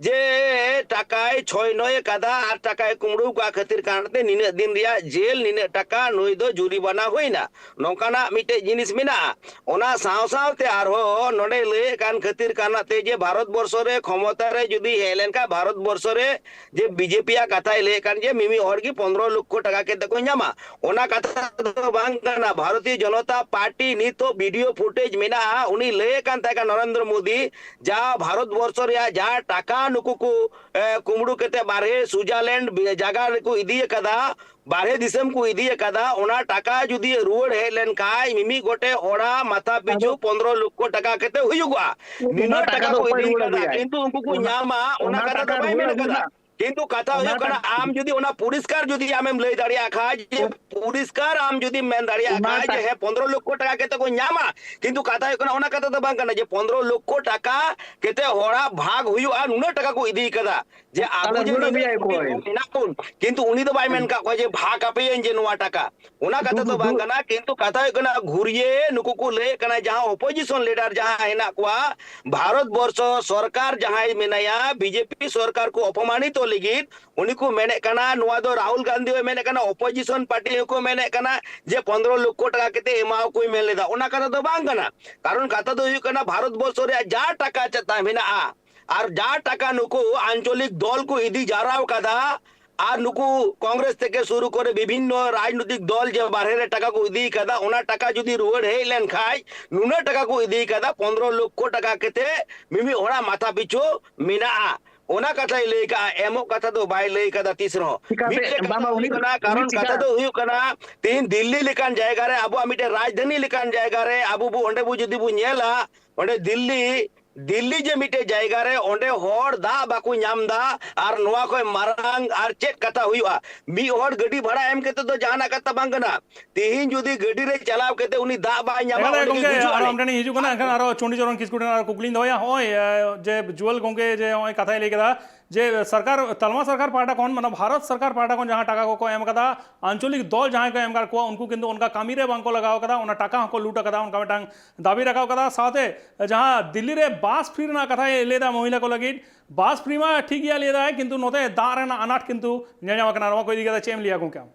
ᱡᱮ ᱴᱟᱠᱟᱭ ᱪᱷᱚᱭ ᱱᱚᱭ ᱟᱠᱟᱫᱟ ᱟᱨ ᱴᱟᱠᱟᱭ ᱠᱩᱢᱵᱽᱲᱩ ᱠᱟᱜ ᱠᱷᱟᱹᱛᱤᱨ ᱠᱟᱨᱚᱱ ᱛᱮ ᱱᱤᱱᱟᱹᱜ ᱫᱤᱱ ᱨᱮᱭᱟᱜ ᱡᱮᱞ, ᱱᱤᱱᱟᱹᱜ ᱴᱟᱠᱟ ᱱᱩᱭ ᱫᱚ ᱡᱩᱨᱤᱢᱟᱱᱟ ᱦᱩᱭᱱᱟ, ᱱᱚᱝᱠᱟᱱᱟᱜ ᱢᱤᱫᱴᱮᱡ ᱡᱤᱱᱤᱥ ᱢᱮᱱᱟᱜᱼᱟ᱾ ᱚᱱᱟ ᱥᱟᱶ ᱥᱟᱶᱛᱮ ᱟᱨᱦᱚᱸ ᱱᱚᱰᱮ ᱞᱟᱹᱭᱮᱫ ᱠᱟᱱ ᱠᱷᱟᱹᱛᱤᱨ ᱠᱟᱨᱚᱱ ᱛᱮ ᱡᱮ ᱵᱷᱟᱨᱚᱛ ᱵᱚᱨᱥᱚ ᱨᱮ ᱠᱷᱚᱢᱚᱛᱟ ᱨᱮ ᱡᱩᱫᱤ ᱦᱮᱡ ᱞᱮᱱᱠᱷᱟᱱ ᱵᱷᱟᱨᱚᱛ ᱵᱚᱨᱥᱚ ᱨᱮ ᱡᱮ ᱵᱤᱡᱮᱯᱤ ᱭᱟᱜ ᱠᱟᱛᱷᱟᱭ ᱞᱟᱹᱭᱮᱫ ᱠᱟᱱ ᱡᱮ ᱢᱤᱢᱤᱫ ᱦᱚᱲ ᱜᱮ ᱯᱚᱱᱫᱽᱨᱚ ᱞᱚᱠᱠᱷᱚ ᱴᱟᱠᱟ ᱠᱟᱛᱮ ᱠᱚ ᱧᱟᱢᱟ᱾ ᱚᱱᱟ ᱠᱟᱛᱷᱟ ᱫᱚ ᱵᱟᱝ ᱠᱟᱱᱟ᱾ ᱵᱷᱟᱨᱚᱛᱤᱭᱚ ᱡᱚᱱᱚᱛᱟ ᱯᱟᱨᱴᱤ ᱱᱤᱛ ᱦᱚᱸ ᱵᱷᱤᱰᱤᱭᱳ ᱯᱷᱩᱴᱮᱡᱽ ᱢᱮᱱᱟᱜᱼᱟ, ᱩᱱᱤ ᱞᱟᱹᱭᱮᱫ ᱠᱟᱱ ᱛᱟᱦᱮᱸ ᱠᱟᱱᱟ ᱱᱚᱨᱮᱱᱫᱨᱚ ᱢᱳᱫᱤ, ᱡᱟ ᱵᱷᱟᱨᱚᱛ ᱵᱚᱨᱥᱚ ᱨᱮᱭᱟᱜ ᱡᱟ ᱴᱟᱠᱟ ᱱᱩᱠᱩ ᱠᱚ, ᱮ, ᱠᱩᱢᱵᱽᱲᱩ ᱠᱟᱛᱮ ᱵᱟᱨᱦᱮ ᱥᱩᱭᱡᱟᱨᱞᱮᱱᱰ ᱵᱤ-, ᱡᱟᱭᱜᱟ ᱨᱮᱠᱚ ᱤᱫᱤ ᱟᱠᱟᱫᱟ, ᱵᱟᱨᱦᱮ ᱫᱤᱥᱚᱢ ᱠᱚ ᱤᱫᱤ ᱟᱠᱟᱫᱟ, ᱚᱱᱟ ᱴᱟᱠᱟ ᱡᱩᱫᱤ ᱨᱩᱣᱟᱹᱲ ᱦᱮᱡ ᱞᱮᱱ ᱠᱷᱟᱡ ᱢᱤᱢᱤᱫ ᱜᱚᱴᱮᱡ ᱦᱚᱲᱟᱜ ᱢᱟᱛᱷᱟ ᱯᱤᱪᱷᱩ ᱯᱚᱱᱫᱽᱨᱚ ᱞᱚᱠᱠᱷᱚ ᱴᱟᱠᱟ ᱠᱟᱛᱮ ᱦᱩᱭᱩᱜᱚᱜᱼᱟ᱾ ᱱᱤᱱᱟᱹᱜ ᱴᱟᱠᱟ ᱠᱚ ᱤᱫᱤ ᱟᱠᱟᱫᱟ, ᱠᱤᱱᱛᱩ ᱩᱱᱠᱩ ᱠᱚ ᱧᱟᱢᱟ, ᱚᱱᱟ ᱠᱟᱛᱷᱟ ᱫᱚ ᱵᱟᱭ ᱢᱮᱱ ᱟᱠᱟᱫᱟ᱾ ᱠᱤᱱᱛᱩ ᱠᱟᱛᱷᱟ ᱦᱩᱭᱩᱜ ᱠᱟᱱᱟ, ᱟᱢ ᱡᱩᱫᱤ ᱚᱱᱟ ᱯᱚᱨᱤᱥᱠᱟᱨ ᱡᱩᱫᱤ ᱟᱢᱮᱢ ᱞᱟᱹᱭ ᱫᱟᱲᱮᱭᱟᱜ ᱠᱷᱟᱡ, ᱡᱮ ᱯᱚᱨᱤᱥᱠᱟᱨ ᱟᱢ ᱡᱩᱫᱤᱢ ᱢᱮᱱ ᱫᱟᱲᱮᱭᱟᱜ ᱠᱷᱟᱡ ᱡᱮ ᱦᱮᱸ, ᱯᱚᱱᱫᱽᱨᱚ ᱞᱚᱠᱠᱷᱚ ᱴᱟᱠᱟ ᱠᱟᱛᱮ ᱠᱚ ᱧᱟᱢᱟ, ᱠᱤᱱᱛᱩ ᱠᱟᱛᱷᱟ ᱦᱩᱭᱩᱜ ᱠᱟᱱᱟ, ᱚᱱᱟ ᱠᱟᱛᱷᱟ ᱫᱚ ᱵᱟᱝ ᱠᱟᱱᱟ ᱡᱮ ᱯᱚᱱᱫᱽᱨᱚ ᱞᱚᱠᱠᱷᱚ ᱴᱟᱠᱟ ᱠᱟᱛᱮ ᱦᱚᱲᱟᱜ ᱵᱷᱟᱜᱽ ᱦᱩᱭᱩᱜᱼᱟ, ᱱᱩᱱᱟᱹᱜ ᱴᱟᱠᱟ ᱠᱚ ᱤᱫᱤ ᱠᱟᱫᱟ, ᱡᱮ ᱟᱵᱚ ᱡᱮ ᱱᱤᱱᱟᱹᱜ ᱠᱚ ᱢᱮᱱᱟᱜ ᱵᱚᱱ, ᱠᱤᱱᱛᱩ ᱩᱱᱤ ᱫᱚ ᱵᱟᱭ ᱢᱮᱱ ᱠᱟᱜ ᱠᱚᱣᱟ ᱡᱮ ᱵᱷᱟᱜᱽ ᱟᱯᱮᱭᱟᱹᱧ ᱡᱮ ᱱᱚᱣᱟ ᱴᱟᱠᱟ, ᱚᱱᱟ ᱠᱟᱛᱷᱟ ᱫᱚ ᱵᱟᱝ ᱠᱟᱱᱟ᱾ ᱠᱤᱱᱛᱩ ᱠᱟᱛᱷᱟ ᱦᱩᱭᱩᱜ ᱠᱟᱱᱟ, ᱜᱷᱩᱨᱤᱭᱟᱹ ᱱᱩᱠᱩ ᱠᱚ ᱞᱟᱹᱭᱮᱫ ᱠᱟᱱᱟ, ᱡᱟᱦᱟᱸ ᱚᱯᱳᱡᱤᱥᱚᱱ ᱞᱤᱰᱟᱨ ᱡᱟᱦᱟᱸ ᱦᱮᱱᱟᱜ ᱠᱚᱣᱟ, ᱵᱷᱟᱨᱚᱛ ᱵᱚᱨᱥᱚ ᱥᱚᱨᱠᱟᱨ ᱡᱟᱦᱟᱸᱭ ᱢᱮᱱᱟᱭᱟ, ᱵᱤᱡᱮᱯᱤ ᱥᱚᱨᱠᱟᱨ ᱠᱚ ᱚᱯᱚᱢᱟᱱᱤᱛᱚ ᱞᱟᱹᱜᱤᱫ, ᱩᱱᱤ ᱠᱚ ᱢᱮᱱᱮᱫ ᱠᱟᱱᱟ, ᱱᱚᱣᱟ ᱫᱚ ᱨᱟᱦᱩᱞ ᱜᱟᱱᱫᱷᱤ ᱦᱚᱸᱭ ᱢᱮᱱᱮᱫ ᱠᱟᱱᱟ, ᱚᱯᱳᱡᱤᱥᱚᱱ ᱯᱟᱨᱴᱤ ᱦᱚᱸᱠᱚ ᱢᱮᱱᱮᱫ ᱠᱟᱱᱟ ᱡᱮ ᱯᱚᱱᱫᱽᱨᱚ ᱞᱚᱠᱠᱷᱚ ᱴᱟᱠᱟ ᱠᱟᱛᱮ ᱮᱢᱟᱣᱟᱠᱚᱧ ᱢᱮᱱ ᱞᱮᱫᱟ᱾ ᱚᱱᱟ ᱠᱟᱛᱷᱟ ᱫᱚ ᱵᱟᱝ ᱠᱟᱱᱟ᱾ ᱠᱟᱨᱚᱱ ᱠᱟᱛᱷᱟ ᱫᱚ ᱦᱩᱭᱩᱜ ᱠᱟᱱᱟ, ᱵᱷᱟᱨᱚᱛ ᱵᱚᱨᱥᱚ ᱨᱮᱭᱟᱜ ᱡᱟ ᱴᱟᱠᱟ ᱪᱮᱛᱟᱱ ᱢᱮᱱᱟᱜᱼᱟ, ᱟᱨ ᱡᱟ ᱴᱟᱠᱟ ᱱᱩᱠᱩ ᱟᱧᱪᱚᱞᱤᱠ ᱫᱚᱞ ᱠᱚ ᱤᱫᱤ ᱡᱟᱣᱨᱟ ᱟᱠᱟᱫᱟ, ᱟᱨ ᱱᱩᱠᱩ ᱠᱚᱝᱜᱨᱮᱥ ᱛᱷᱮᱠᱮ ᱥᱩᱨᱩ ᱠᱚᱨᱮ ᱵᱤᱵᱷᱤᱱᱱᱚ ᱨᱟᱡᱽᱱᱳᱭᱛᱤᱠ ᱫᱚᱞ ᱡᱮ ᱵᱟᱨᱦᱮ ᱨᱮ ᱴᱟᱠᱟ ᱠᱚ ᱤᱫᱤ ᱟᱠᱟᱫᱟ, ᱚᱱᱟ ᱴᱟᱠᱟ ᱡᱩᱫᱤ ᱨᱩᱣᱟᱹᱲ ᱦᱮᱡ ᱞᱮᱱ ᱠᱷᱟᱡ, ᱱᱩᱱᱟᱹᱜ ᱴᱟᱠᱟ ᱠᱚ ᱤᱫᱤ ᱟᱠᱟᱫᱟ, ᱯᱚᱱᱫᱽᱨᱚ ᱞᱚᱠᱠᱷᱚ ᱴᱟᱠᱟ ᱠᱟᱛᱮ ᱢᱤᱢᱤᱫ ᱦᱚᱲᱟᱜ ᱢᱟᱛᱷᱟ ᱯᱤᱪᱷᱩ ᱢᱮᱱᱟᱜᱼᱟ᱾ ᱚᱱᱟ ᱠᱟᱛᱷᱟᱭ ᱞᱟᱹᱭ ᱠᱟᱜᱼᱟ, ᱮᱢᱚᱜ ᱠᱟᱛᱷᱟ ᱫᱚ ᱵᱟᱭ ᱞᱟᱹᱭ ᱠᱟᱫᱟ ᱛᱤᱥ ᱨᱮᱦᱚᱸ᱾ ᱪᱤᱠᱟᱹᱛᱮ ᱢᱤᱫᱴᱮᱡ ᱠᱟᱛᱷᱟ ᱵᱟᱵᱟ ᱦᱩᱭᱩᱜ ᱩᱱᱤ, ᱠᱟᱱᱟ, ᱩᱱᱤ ᱠᱟᱨᱚᱱ ᱠᱟᱛᱷᱟ ᱪᱤᱠᱟ ᱫᱚ ᱦᱩᱭᱩᱜ ᱠᱟᱱᱟ, ᱛᱮᱦᱮᱧ ᱫᱤᱞᱞᱤ ᱞᱮᱠᱟᱱ ᱡᱟᱭᱜᱟ ᱨᱮ, ᱟᱵᱚᱣᱟᱜ ᱢᱤᱫᱴᱮᱡ ᱨᱟᱡᱽᱫᱷᱟᱱᱤ ᱞᱮᱠᱟᱱ ᱡᱟᱭᱜᱟ ᱨᱮ, ᱟᱵᱚ ᱵᱚ, ᱚᱸᱰᱮ ᱵᱚ ᱡᱩᱫᱤ ᱵᱚ ᱧᱮᱞᱟ, ᱚᱸᱰᱮ ᱫᱤᱞᱞᱤ, ᱫᱤᱞᱞᱤ ᱡᱮ ᱢᱤᱫᱴᱮᱡ ᱡᱟᱭᱜᱟ ᱨᱮ, ᱚᱸᱰᱮ ᱦᱚᱲ ᱫᱟᱜ ᱵᱟᱠᱚ ᱧᱟᱢ ᱫᱟ, ᱟᱨ ᱱᱚᱣᱟ ᱠᱷᱚᱡ ᱢᱟᱨᱟᱝ ᱟᱨ ᱪᱮᱫ ᱠᱟᱛᱷᱟ ᱦᱩᱭᱩᱜᱼᱟ? ᱢᱤᱫ ᱦᱚᱲ ᱜᱟᱹᱰᱤ ᱵᱷᱟᱲᱟ ᱮᱢ ᱠᱟᱛᱮ ᱫᱚ ᱡᱟᱦᱟᱱᱟᱜ ᱠᱟᱛᱷᱟ ᱵᱟᱝ ᱠᱟᱱᱟ᱾ ᱛᱮᱦᱮᱧ ᱡᱩᱫᱤ ᱜᱟᱹᱰᱤ ᱨᱮ ᱪᱟᱞᱟᱣ ᱠᱟᱛᱮ ᱩᱱᱤ ᱫᱟᱜ ᱵᱟᱭ ᱧᱟᱢᱟ, ᱮᱠᱟᱞ ᱜᱮ ᱚᱸᱰᱮ ᱜᱮ ᱜᱚᱝᱠᱮ, ᱜᱩᱡᱩᱜᱼᱟ ᱟᱨᱚ ᱩᱱᱤ᱾ ᱟᱢ ᱴᱷᱮᱱᱤᱧ ᱦᱤᱡᱩᱜ ᱠᱟᱱᱟ, ᱮᱱᱠᱷᱟᱱ ᱟᱨᱚ ᱪᱚᱱᱰᱤᱪᱚᱨᱚᱱ ᱠᱤᱥᱠᱩ ᱴᱷᱮᱱ ᱟᱨᱚ ᱠᱩᱠᱞᱤᱧ ᱫᱚᱦᱚᱭᱟ᱾ ᱦᱚᱸᱜᱼᱚᱭ, ᱮ, ᱡᱮ ᱡᱩᱣᱟᱹᱞ ᱜᱚᱝᱠᱮ ᱡᱮ ᱦᱚᱸᱜᱼᱚᱭ ᱠᱟᱛᱷᱟᱭ ᱞᱟᱹᱭ ᱠᱮᱫᱟ, ᱡᱮ ᱥᱚᱨᱠᱟᱨ, ᱛᱟᱞᱢᱟ ᱥᱚᱨᱠᱟᱨ ᱯᱟᱦᱴᱟ ᱠᱷᱚᱱ, ᱢᱟᱱᱮ ᱵᱷᱟᱨᱚᱛ ᱥᱚᱨᱠᱟᱨ ᱯᱟᱦᱴᱟ ᱠᱷᱚᱱ ᱡᱟᱦᱟᱸ ᱴᱟᱠᱟ ᱠᱚᱠᱚ ᱮᱢ ᱠᱟᱫᱟ, ᱟᱧᱪᱚᱞᱤᱠ ᱫᱚᱞ ᱡᱟᱦᱟᱸᱭ ᱠᱚ ᱮᱢ ᱠᱟᱫ ᱠᱚᱣᱟ, ᱩᱱᱠᱩ ᱠᱤᱱᱛᱩ ᱚᱱᱠᱟ ᱠᱟᱹᱢᱤ ᱨᱮ ᱵᱟᱝᱠᱚ ᱞᱟᱜᱟᱣ ᱠᱟᱫᱟ, ᱚᱱᱟ ᱴᱟᱠᱟ ᱦᱚᱸᱠᱚ ᱞᱩᱴ ᱟᱠᱟᱫᱟ, ᱚᱱᱠᱟ ᱢᱤᱫᱴᱟᱝ ᱫᱟᱹᱵᱤ ᱨᱟᱠᱟᱵ ᱠᱟᱫᱟ᱾ ᱥᱟᱶᱛᱮ ᱡᱟᱦᱟᱸ ᱫᱤᱞᱞᱤ ᱨᱮ ᱵᱟᱥ ᱯᱷᱨᱤ ᱨᱮᱱᱟᱜ ᱠᱟᱛᱷᱟᱭ ᱞᱟᱹᱭ ᱮᱫᱟ ᱢᱚᱦᱤᱞᱟ ᱠᱚ ᱞᱟᱹᱜᱤᱫ, ᱵᱟᱥ ᱯᱷᱨᱤ ᱢᱟ ᱴᱷᱤᱠ ᱜᱮᱭᱟ ᱞᱟᱹᱭ ᱫᱟᱭ, ᱠᱤᱱᱛᱩ ᱱᱚᱛᱮ ᱫᱟᱜ ᱨᱮᱱᱟᱜ ᱟᱱᱟᱴ ᱠᱤᱱᱛᱩ ᱧᱮᱞ ᱧᱟᱢ ᱠᱟᱱᱟ᱾ ᱱᱚᱣᱟ ᱠᱚ ᱤᱫᱤ ᱠᱟᱛᱮ ᱪᱮᱫ ᱮᱢ ᱞᱟᱹᱭᱟ ᱜᱚᱝᱠᱮ ᱟᱢ?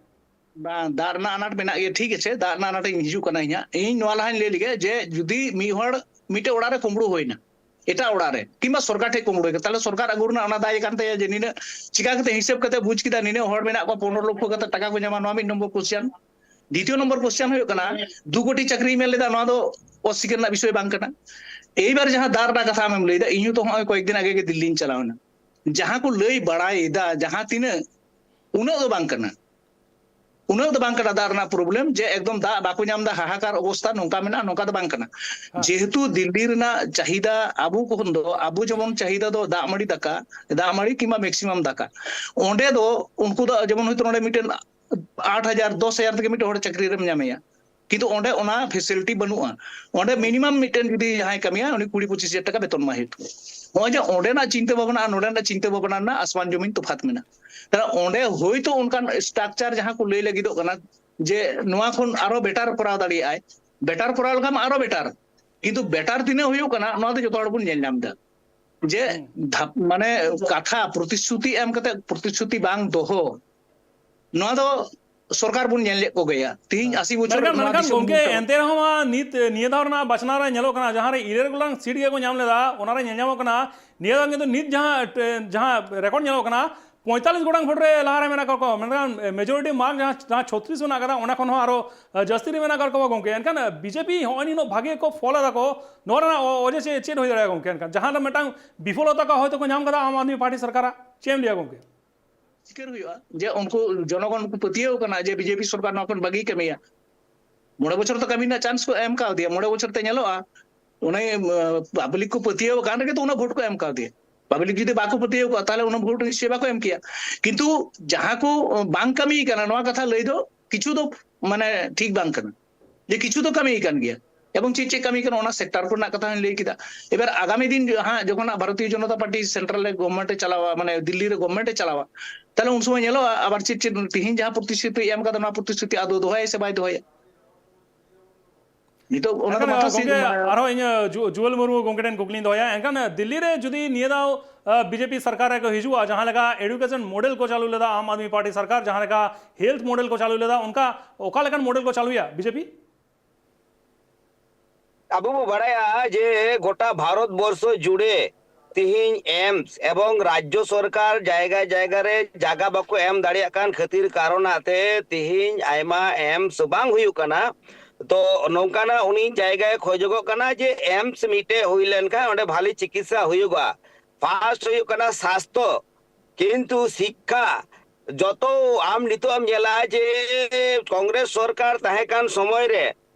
ᱵᱟᱝ, ᱫᱟᱜ ᱨᱮᱱᱟᱜ ᱟᱱᱟᱴ ᱢᱮᱱᱟᱜ ᱜᱮᱭᱟ, ᱴᱷᱤᱠ ᱟᱪᱷᱮ, ᱫᱟᱜ ᱨᱮᱱᱟᱜ ᱟᱱᱟᱴ ᱤᱧ ᱦᱤᱡᱩᱜ ᱠᱟᱱᱟ ᱤᱧ ᱦᱟᱸᱜ᱾ ᱤᱧ ᱱᱚᱣᱟ ᱞᱟᱦᱟᱧ ᱞᱟᱹᱭ ᱞᱮᱜᱮ ᱡᱮ ᱡᱩᱫᱤ ᱢᱤᱫ ᱦᱚᱲ ᱢᱤᱫᱴᱮᱡ ᱚᱲᱟᱜ ᱨᱮ ᱠᱩᱢᱵᱽᱲᱩ ᱦᱩᱭᱱᱟ, ᱮᱴᱟᱜ ᱚᱲᱟᱜ ᱨᱮ, ᱠᱤᱝᱵᱟ ᱥᱚᱨᱠᱟᱨ ᱴᱷᱮᱡ ᱠᱩᱢᱵᱽᱲᱩ ᱦᱩᱭᱱᱟ, ᱛᱟᱦᱞᱮ ᱥᱚᱨᱠᱟᱨ ᱟᱹᱜᱩ ᱨᱮᱱᱟᱜ ᱚᱱᱟ ᱫᱟᱭ ᱠᱟᱱ ᱛᱟᱭᱟ ᱡᱮ ᱱᱤᱱᱟᱹᱜ ᱪᱤᱠᱟ ᱠᱟᱛᱮ ᱦᱤᱥᱟᱹᱵ ᱠᱟᱛᱮ ᱵᱩᱡᱽ ᱠᱮᱫᱟ ᱱᱤᱱᱟᱹᱜ ᱦᱚᱲ ᱢᱮᱱᱟᱜ ᱠᱚᱣᱟ, ᱯᱚᱱᱨᱚ ᱞᱚᱠᱷᱚ ᱠᱟᱛᱮ ᱴᱟᱠᱟ ᱠᱚ ᱧᱟᱢᱟ, ᱱᱚᱣᱟ ᱢᱤᱫ ᱱᱚᱢᱵᱚᱨ ᱠᱚᱥᱪᱟᱱ᱾ ᱫᱤᱛᱤᱭᱚ ᱱᱚᱢᱵᱚᱨ ᱠᱚᱥᱪᱟᱱ ᱦᱩᱭᱩᱜ ᱠᱟᱱᱟ, ᱫᱩ ᱠᱳᱴᱤ ᱪᱟᱹᱠᱨᱤᱭ ᱢᱮᱱ ᱞᱮᱫᱟ, ᱱᱚᱣᱟ ᱫᱚ ᱚᱥᱤᱠᱟᱹᱨ ᱨᱮᱱᱟᱜ ᱵᱤᱥᱚᱭ ᱵᱟᱝ ᱠᱟᱱᱟ᱾ ᱮᱭᱵᱟᱨ ᱡᱟᱦᱟᱸ ᱫᱟᱜ ᱨᱮᱱᱟᱜ ᱠᱟᱛᱷᱟ ᱟᱢᱮᱢ ᱞᱟᱹᱭᱫᱟ, ᱤᱧ ᱦᱚᱸ ᱛᱚ ᱦᱚᱸᱜᱼᱚᱭ ᱠᱚᱭᱮᱠ ᱫᱤᱱ ᱟᱜᱮ ᱜᱮ ᱫᱤᱞᱞᱤᱧ ᱪᱟᱞᱟᱣ ᱮᱱᱟ᱾ ᱡᱟᱦᱟᱸ ᱠᱚ ᱞᱟᱹᱭ ᱵᱟᱲᱟᱭᱮᱫᱟ, ᱡᱟᱦᱟᱸ ᱛᱤᱱᱟᱹᱜ, ᱩᱱᱟᱹᱜ ᱫᱚ ᱵᱟᱝ ᱠᱟᱱᱟ᱾ ᱩᱱᱟᱹᱜ ᱫᱚ ᱵᱟᱝ ᱠᱟᱱᱟ ᱫᱟᱜ ᱨᱮᱱᱟᱜ ᱯᱨᱚᱵᱞᱮᱢ ᱡᱮ ᱮᱠᱫᱚᱢ ᱫᱟᱜ ᱵᱟᱠᱚ ᱧᱟᱢ ᱮᱫᱟ, ᱦᱟᱦᱟᱠᱟᱨ ᱚᱵᱚᱥᱛᱟ ᱱᱚᱝᱠᱟ ᱢᱮᱱᱟᱜᱼᱟ, ᱱᱚᱝᱠᱟ ᱫᱚ ᱵᱟᱝ ᱠᱟᱱᱟ᱾ ᱦᱮᱸ᱾ ᱡᱮᱦᱮᱛᱩ ᱫᱤᱞᱞᱤ ᱨᱮᱱᱟᱜ ᱪᱟᱦᱤᱫᱟ ᱟᱵᱚ ᱠᱚ ᱠᱷᱚᱱ ᱫᱚ, ᱟᱵᱚ ᱡᱮᱢᱚᱱ ᱪᱟᱦᱤᱫᱟ ᱫᱚ ᱫᱟᱜ ᱢᱟᱹᱲᱤ ᱫᱟᱠᱟ, ᱫᱟᱜ ᱢᱟᱹᱲᱤ ᱠᱤᱝᱵᱟ ᱢᱮᱠᱥᱤᱢᱟᱢ ᱫᱟᱠᱟ, ᱚᱸᱰᱮ ᱫᱚ ᱩᱱᱠᱩ ᱫᱚ ᱡᱮᱢᱚᱱ ᱦᱚᱭᱛᱳ ᱱᱚᱰᱮ ᱢᱤᱫᱴᱮᱱ ᱟᱴ ᱦᱟᱡᱟᱨ, ᱫᱚᱥ ᱦᱟᱡᱟᱨ ᱛᱮᱜᱮ ᱢᱤᱫᱴᱮᱱ ᱦᱚᱲ ᱪᱟᱹᱠᱨᱤ ᱨᱮᱢ ᱧᱟᱢᱮᱭᱟ, ᱠᱤᱱᱛᱩ ᱚᱸᱰᱮ ᱚᱱᱟ ᱯᱷᱮᱥᱤᱞᱤᱴᱤ ᱵᱟᱹᱱᱩᱜᱼᱟ᱾ ᱚᱸᱰᱮ ᱢᱤᱱᱤᱢᱟᱢ ᱢᱤᱫᱴᱮᱱ ᱡᱩᱫᱤ ᱡᱟᱦᱟᱸᱭ ᱠᱟᱹᱢᱤᱭᱟ, ᱩᱱᱤ ᱠᱩᱲᱤ ᱯᱚᱸᱪᱤᱥ ᱦᱟᱡᱟᱨ ᱴᱟᱠᱟ ᱵᱮᱛᱚᱱ ᱮᱢᱟᱭ ᱦᱩᱭᱩᱜ ᱛᱟᱭᱟ᱾ ᱱᱚᱜᱼᱚᱭ ᱡᱮ ᱚᱸᱰᱮᱱᱟᱜ ᱪᱤᱱᱛᱟᱹ ᱵᱷᱟᱵᱽᱱᱟ ᱟᱨ ᱱᱚᱰᱮᱱᱟᱜ ᱪᱤᱱᱛᱟᱹ ᱵᱷᱟᱵᱽᱱᱟ ᱨᱮᱱᱟᱜ ᱟᱥᱢᱟᱱ ᱡᱚᱢᱤᱱ ᱛᱚᱯᱷᱟᱛ ᱢᱮᱱᱟᱜᱼᱟ᱾ ᱛᱟᱦᱞᱮ ᱚᱸᱰᱮ ᱦᱳᱭᱛᱳ ᱚᱱᱠᱟᱱ ᱥᱴᱨᱟᱠᱪᱟᱨ ᱡᱟᱦᱟᱸ ᱠᱚ ᱞᱟᱹᱭ ᱞᱟᱹᱜᱤᱫᱚᱜ ᱠᱟᱱᱟ ᱡᱮ ᱱᱚᱣᱟ ᱠᱷᱚᱱ ᱟᱨᱚ ᱵᱮᱴᱟᱨ ᱠᱚᱨᱟᱣ ᱫᱟᱲᱮᱭᱟᱜᱼᱟᱭ, ᱵᱮᱴᱟᱨ ᱠᱚᱨᱟᱣ ᱞᱮᱠᱷᱟᱱ ᱟᱨᱚ ᱵᱮᱴᱟᱨ, ᱠᱤᱱᱛᱩ ᱵᱮᱴᱟᱨ ᱛᱤᱱᱟᱹᱜ ᱦᱩᱭᱩᱜ ᱠᱟᱱᱟ ᱱᱚᱣᱟ ᱫᱚ ᱡᱚᱛᱚ ᱦᱚᱲ ᱵᱚᱱ ᱧᱮᱞ ᱧᱟᱢ ᱮᱫᱟ᱾ ᱡᱮ ᱦᱩᱸ᱾ ᱫᱷᱟᱯ-, ᱢᱟᱱᱮ ᱠᱟᱛᱷᱟ ᱯᱨᱚᱛᱤᱥᱨᱩᱛᱤ ᱮᱢ ᱠᱟᱛᱮ ᱯᱨᱚᱛᱤᱥᱨᱩᱛᱤ ᱵᱟᱝ ᱫᱚᱦᱚ, ᱱᱚᱣᱟ ᱫᱚ ᱥᱚᱨᱠᱟᱨ ᱵᱚᱱ ᱧᱮᱞ ᱞᱮᱫ ᱠᱚᱜᱮᱭᱟ᱾ ᱛᱤᱦᱤᱧ ᱦᱮᱸ᱾ ᱟᱥᱤ ᱵᱚᱪᱷᱚᱨ ᱢᱮᱱᱠᱷᱟᱱ, ᱱᱚᱣᱟ ᱢᱮᱱᱠᱷᱟᱱ ᱫᱤᱥᱚᱢ ᱜᱚᱢᱠᱮ, ᱦᱩᱭᱩᱜ ᱠᱟᱱᱟ᱾ ᱮᱱᱛᱮ ᱨᱮᱦᱚᱸ ᱢᱟ ᱱᱤᱛ, ᱱᱤᱭᱟᱹ ᱫᱷᱟᱣ ᱨᱮᱱᱟᱜ ᱵᱟᱪᱷᱱᱟᱣ ᱨᱮ ᱧᱮᱞᱚᱜ ᱠᱟᱱᱟ, ᱡᱟᱦᱟᱸ ᱨᱮ irregular seat ᱜᱮᱠᱚ ᱧᱟᱢ ᱞᱮᱫᱟ, ᱚᱱᱟ ᱨᱮ ᱧᱮᱞ ᱧᱟᱢᱚᱜ ᱠᱟᱱᱟ, ᱱᱤᱭᱟᱹ ᱫᱷᱟᱣ ᱠᱤᱱᱛᱩ ᱱᱤᱛ ᱡᱟᱦᱟᱸ, ᱡᱟᱦᱟᱸ record ᱧᱮᱞᱚᱜ ᱠᱟᱱᱟ, ᱯᱚᱸᱭᱛᱟᱞᱞᱤᱥ ᱜᱚᱴᱟᱝ vote ᱨᱮ ᱞᱟᱦᱟ ᱨᱮ ᱢᱮᱱᱟᱜ ᱠᱟᱜ ᱠᱚᱣᱟ, ᱢᱮᱱᱠᱷᱟᱱ majority mark ᱡᱟᱦᱟᱸ, ᱡᱟᱦᱟᱸ ᱪᱷᱚᱛᱨᱤᱥ ᱢᱮᱱᱟᱜ ᱠᱟᱫᱟ, ᱚᱱᱟ ᱠᱷᱚᱱ ᱦᱚᱸ ᱟᱨᱚ, ᱟᱸ, ᱡᱟᱹᱥᱛᱤ ᱨᱮ ᱢᱮᱱᱟᱜ ᱠᱟᱜ ᱠᱚᱣᱟ ᱜᱚᱢᱠᱮ᱾ ᱮᱱᱠᱷᱟᱱ, ᱟᱸ, BJP ᱦᱚᱸᱜᱼᱚᱭ ᱱᱤᱱᱟᱹᱜ ᱵᱷᱟᱜᱮ ᱠᱚ ᱯᱷᱚᱞ ᱮᱫᱟ ᱠᱚ, ᱱᱚᱣᱟ ᱨᱮᱱᱟᱜ ᱚ-, ᱚᱡᱮ ᱪᱮᱫ, ᱪᱮᱫ ᱦᱩᱭ ᱫᱟᱲᱮᱭᱟᱜᱼᱟ ᱜᱚᱢᱠᱮ? ᱮᱱᱠᱷᱟᱱ ᱡᱟᱦᱟᱸ ᱫᱚ ᱢᱤᱫᱴᱟᱝ ᱵᱤᱯᱷᱚᱞᱚᱛᱟ ᱠᱚ ᱦᱚᱭᱛᱳ ᱠᱚ ᱧᱟᱢ ᱠᱟᱫᱟ ᱟᱢ ᱟᱫᱢᱤ ᱯᱟᱨᱴᱤ ᱥᱚᱨᱠᱟᱨᱟᱜ, ᱪᱮᱫ ᱮᱢ ᱞᱟᱹᱭᱟ ᱜᱚᱢᱠᱮ? ᱪᱤᱠᱟᱹᱨ ᱦᱩᱭᱩᱜᱼᱟ ᱡᱮ ᱩᱱᱠᱩ ᱡᱚᱱᱚᱜᱚᱱ ᱠᱚ ᱯᱟᱹᱛᱭᱟᱹᱣ ᱠᱟᱱᱟ ᱡᱮ BJP ᱥᱚᱨᱠᱟᱨ ᱱᱚᱣᱟ ᱠᱷᱚᱱ ᱵᱷᱟᱹᱜᱤᱭ ᱠᱟᱹᱢᱤᱭᱟ᱾ ᱢᱚᱬᱮ ᱵᱚᱪᱷᱚᱨ ᱛᱚ ᱠᱟᱹᱢᱤ ᱨᱮᱱᱟᱜ chance ᱠᱚ ᱮᱢ ᱠᱟᱣᱫᱮᱭᱟ, ᱢᱚᱬᱮ ᱵᱚᱪᱷᱚᱨ ᱛᱮ ᱧᱮᱞᱚᱜᱼᱟ ᱚᱱᱮ, ᱟᱸ, public ᱠᱚ ᱯᱟᱹᱛᱭᱟᱹᱣ ᱟᱠᱟᱱ ᱨᱮᱜᱮ ᱛᱚ ᱩᱱᱟᱹᱜ vote ᱠᱚ ᱮᱢ ᱠᱟᱣᱫᱮᱭᱟ᱾ Public ᱡᱩᱫᱤ ᱵᱟᱠᱚ ᱯᱟᱹᱛᱭᱟᱹᱣ ᱠᱚᱜᱼᱟ ᱛᱟᱦᱞᱮ ᱩᱱᱟᱹᱜ vote ᱱᱤᱥᱪᱚᱭ ᱵᱟᱠᱚ ᱮᱢ ᱠᱮᱭᱟ᱾ ᱠᱤᱱᱛᱩ ᱡᱟᱦᱟᱸ ᱠᱚ, ᱟᱸ, ᱵᱟᱝ ᱠᱟᱹᱢᱤ ᱠᱟᱱᱟ ᱱᱚᱣᱟ ᱠᱟᱛᱷᱟ ᱞᱟᱹᱭ ᱫᱚ ᱠᱤᱪᱷᱩ ᱫᱚ ᱢᱟᱱᱮ ᱴᱷᱤᱠ ᱵᱟᱝ ᱠᱟᱱᱟ᱾ ᱡᱮ ᱠᱤᱪᱷᱩ ᱫᱚ ᱠᱟᱹᱢᱤ ᱠᱟᱱ ᱜᱮᱭᱟ᱾ ᱮᱵᱚᱝ ᱪᱮᱫ ᱪᱮᱫ ᱠᱟᱹᱢᱤ ᱠᱟᱱᱟ, ᱚᱱᱟ ᱥᱮᱠᱴᱟᱨ ᱠᱚᱨᱮᱱᱟᱜ ᱠᱟᱛᱷᱟ ᱦᱚᱸᱧ ᱞᱟᱹᱭ ᱠᱮᱫᱟ᱾ ᱮᱵᱟᱨ ᱟᱜᱟᱢᱤ ᱫᱤᱱ ᱦᱟᱸᱜ ᱡᱚᱠᱷᱚᱱ ᱦᱟᱸᱜ ᱵᱷᱟᱨᱚᱛᱤᱭᱚ ᱡᱚᱱᱚᱛᱟ ᱯᱟᱨᱴᱤ ᱥᱮᱱᱴᱨᱟᱞ ᱨᱮ ᱜᱚᱵᱷᱚᱨᱱᱢᱮᱱᱴ ᱮ ᱪᱟᱞᱟᱣᱟ, ᱢᱟᱱᱮ ᱫᱤᱞᱞᱤ ᱨᱮ ᱜᱚᱵᱷᱚᱨᱱᱢᱮᱱᱴ ᱮ ᱪᱟᱞᱟᱣᱟ, ᱛᱟᱦᱞᱮ ᱩᱱ ᱥᱚᱢᱚᱭ ᱧᱮᱞᱚᱜᱼᱟ ᱟᱵᱟᱨ ᱪᱮᱫ ᱪᱮᱫ ᱛᱤᱦᱤᱧ ᱡᱟᱦᱟᱸ ᱯᱨᱚᱛᱤᱥᱨᱩᱛᱤ ᱮᱢ ᱠᱟᱫᱟ, ᱚᱱᱟ ᱯᱨᱚᱛᱤᱥᱨᱩᱛᱤ ᱟᱫᱚ ᱫᱚᱦᱚᱭᱟ ᱥᱮ ᱵᱟᱭ ᱫᱚᱦᱚᱭᱟ᱾ ᱱᱤᱛᱚᱜ ᱚᱱᱟ ᱫᱚ ᱮᱱᱠᱷᱟᱱ, ᱢᱟᱛᱷᱟ ᱥᱤ-, ᱜᱚᱝᱠᱮ, ᱢᱟᱱᱮ ᱟᱨᱦᱚᱸ ᱤᱧ, ᱡᱩ-, ᱡᱩᱣᱟᱹᱞ ᱢᱩᱨᱢᱩ ᱜᱚᱝᱠᱮ ᱴᱷᱮᱱ ᱠᱩᱠᱞᱤᱧ ᱫᱚᱦᱚᱭᱟ᱾ ᱮᱱᱠᱷᱟᱱ ᱫᱤᱞᱞᱤ ᱨᱮ ᱡᱩᱫᱤ ᱱᱤᱭᱟᱹ ᱫᱷᱟᱣ, ᱟ, ᱵᱤᱡᱮᱯᱤ ᱥᱚᱨᱠᱟᱨ ᱨᱮᱠᱚ ᱦᱤᱡᱩᱜᱼᱟ, ᱡᱟᱦᱟᱸ ᱞᱮᱠᱟ ᱮᱰᱩᱠᱮᱥᱚᱱ ᱢᱚᱰᱮᱞ ᱠᱚ ᱪᱟᱹᱞᱩ ᱞᱮᱫᱟ ᱟᱢ ᱟᱫᱢᱤ ᱯᱟᱨᱴᱤ ᱥᱚᱨᱠᱟᱨ, ᱡᱟᱦᱟᱸ ᱞᱮᱠᱟ ᱦᱮᱞᱛᱷ ᱢᱚᱰᱮᱞ ᱠᱚ ᱪᱟᱹᱞᱩ ᱞᱮᱫᱟ, ᱚᱱᱠᱟ ᱚᱠᱟ ᱞᱮᱠᱟᱱ ᱢᱚᱰᱮᱞ ᱠᱚ ᱪᱟᱹᱞᱩᱭᱟ ᱵᱤᱡᱮᱯᱤ? ᱟᱵᱚ ᱵᱚ ᱵᱟᱲᱟᱭᱟ ᱡᱮ ᱜᱚᱴᱟ ᱵᱷᱟᱨᱚᱛ ᱵᱚᱨᱥᱚ ᱡᱩᱲᱮ ᱛᱤᱦᱤᱧ ᱮᱢᱥ ᱮᱵᱚᱝ ᱨᱟᱡᱽᱡᱚ ᱥᱚᱨᱠᱟᱨ ᱡᱟᱭᱜᱟ ᱡᱟᱭᱜᱟ ᱨᱮ ᱡᱟᱭᱜᱟ ᱵᱟᱠᱚ ᱮᱢ ᱫᱟᱲᱮᱭᱟᱜ ᱠᱟᱱ ᱠᱷᱟᱹᱛᱤᱨ ᱠᱟᱨᱚᱱᱟᱜ ᱛᱮ ᱛᱤᱦᱤᱧ ᱟᱭᱢᱟ ᱮᱢᱥ ᱵᱟᱝ ᱦᱩᱭᱩᱜ ᱠᱟᱱᱟ᱾ ᱛᱚ ᱱᱚᱝᱠᱟᱱᱟᱜ ᱩᱱᱤ ᱡᱟᱭᱜᱟᱭ ᱠᱷᱚᱡᱚᱜᱚᱜ ᱠᱟᱱᱟ ᱡᱮ ᱮᱢᱥ ᱢᱤᱫᱴᱮᱡ ᱦᱩᱭ ᱞᱮᱱᱠᱷᱟᱱ ᱚᱸᱰᱮ ᱵᱷᱟᱞᱤ ᱪᱤᱠᱤᱛᱥᱟ ᱦᱩᱭᱩᱜᱼᱟ, ᱯᱷᱟᱥᱴ ᱦᱩᱭᱩᱜ ᱠᱟᱱᱟ ᱥᱟᱥᱛᱷᱚ, ᱠᱤᱱᱛᱩ ᱥᱤᱠᱠᱷᱟ ᱡᱚᱛᱚ ᱟᱢ ᱱᱤᱛᱚᱜ ᱮᱢ ᱧᱮᱞᱟ ᱡᱮ ᱠᱚᱝᱜᱨᱮᱥ ᱥᱚᱨᱠᱟᱨ ᱛᱟᱦᱮᱸ ᱠᱟᱱ ᱥᱚᱢᱚᱭ ᱨᱮ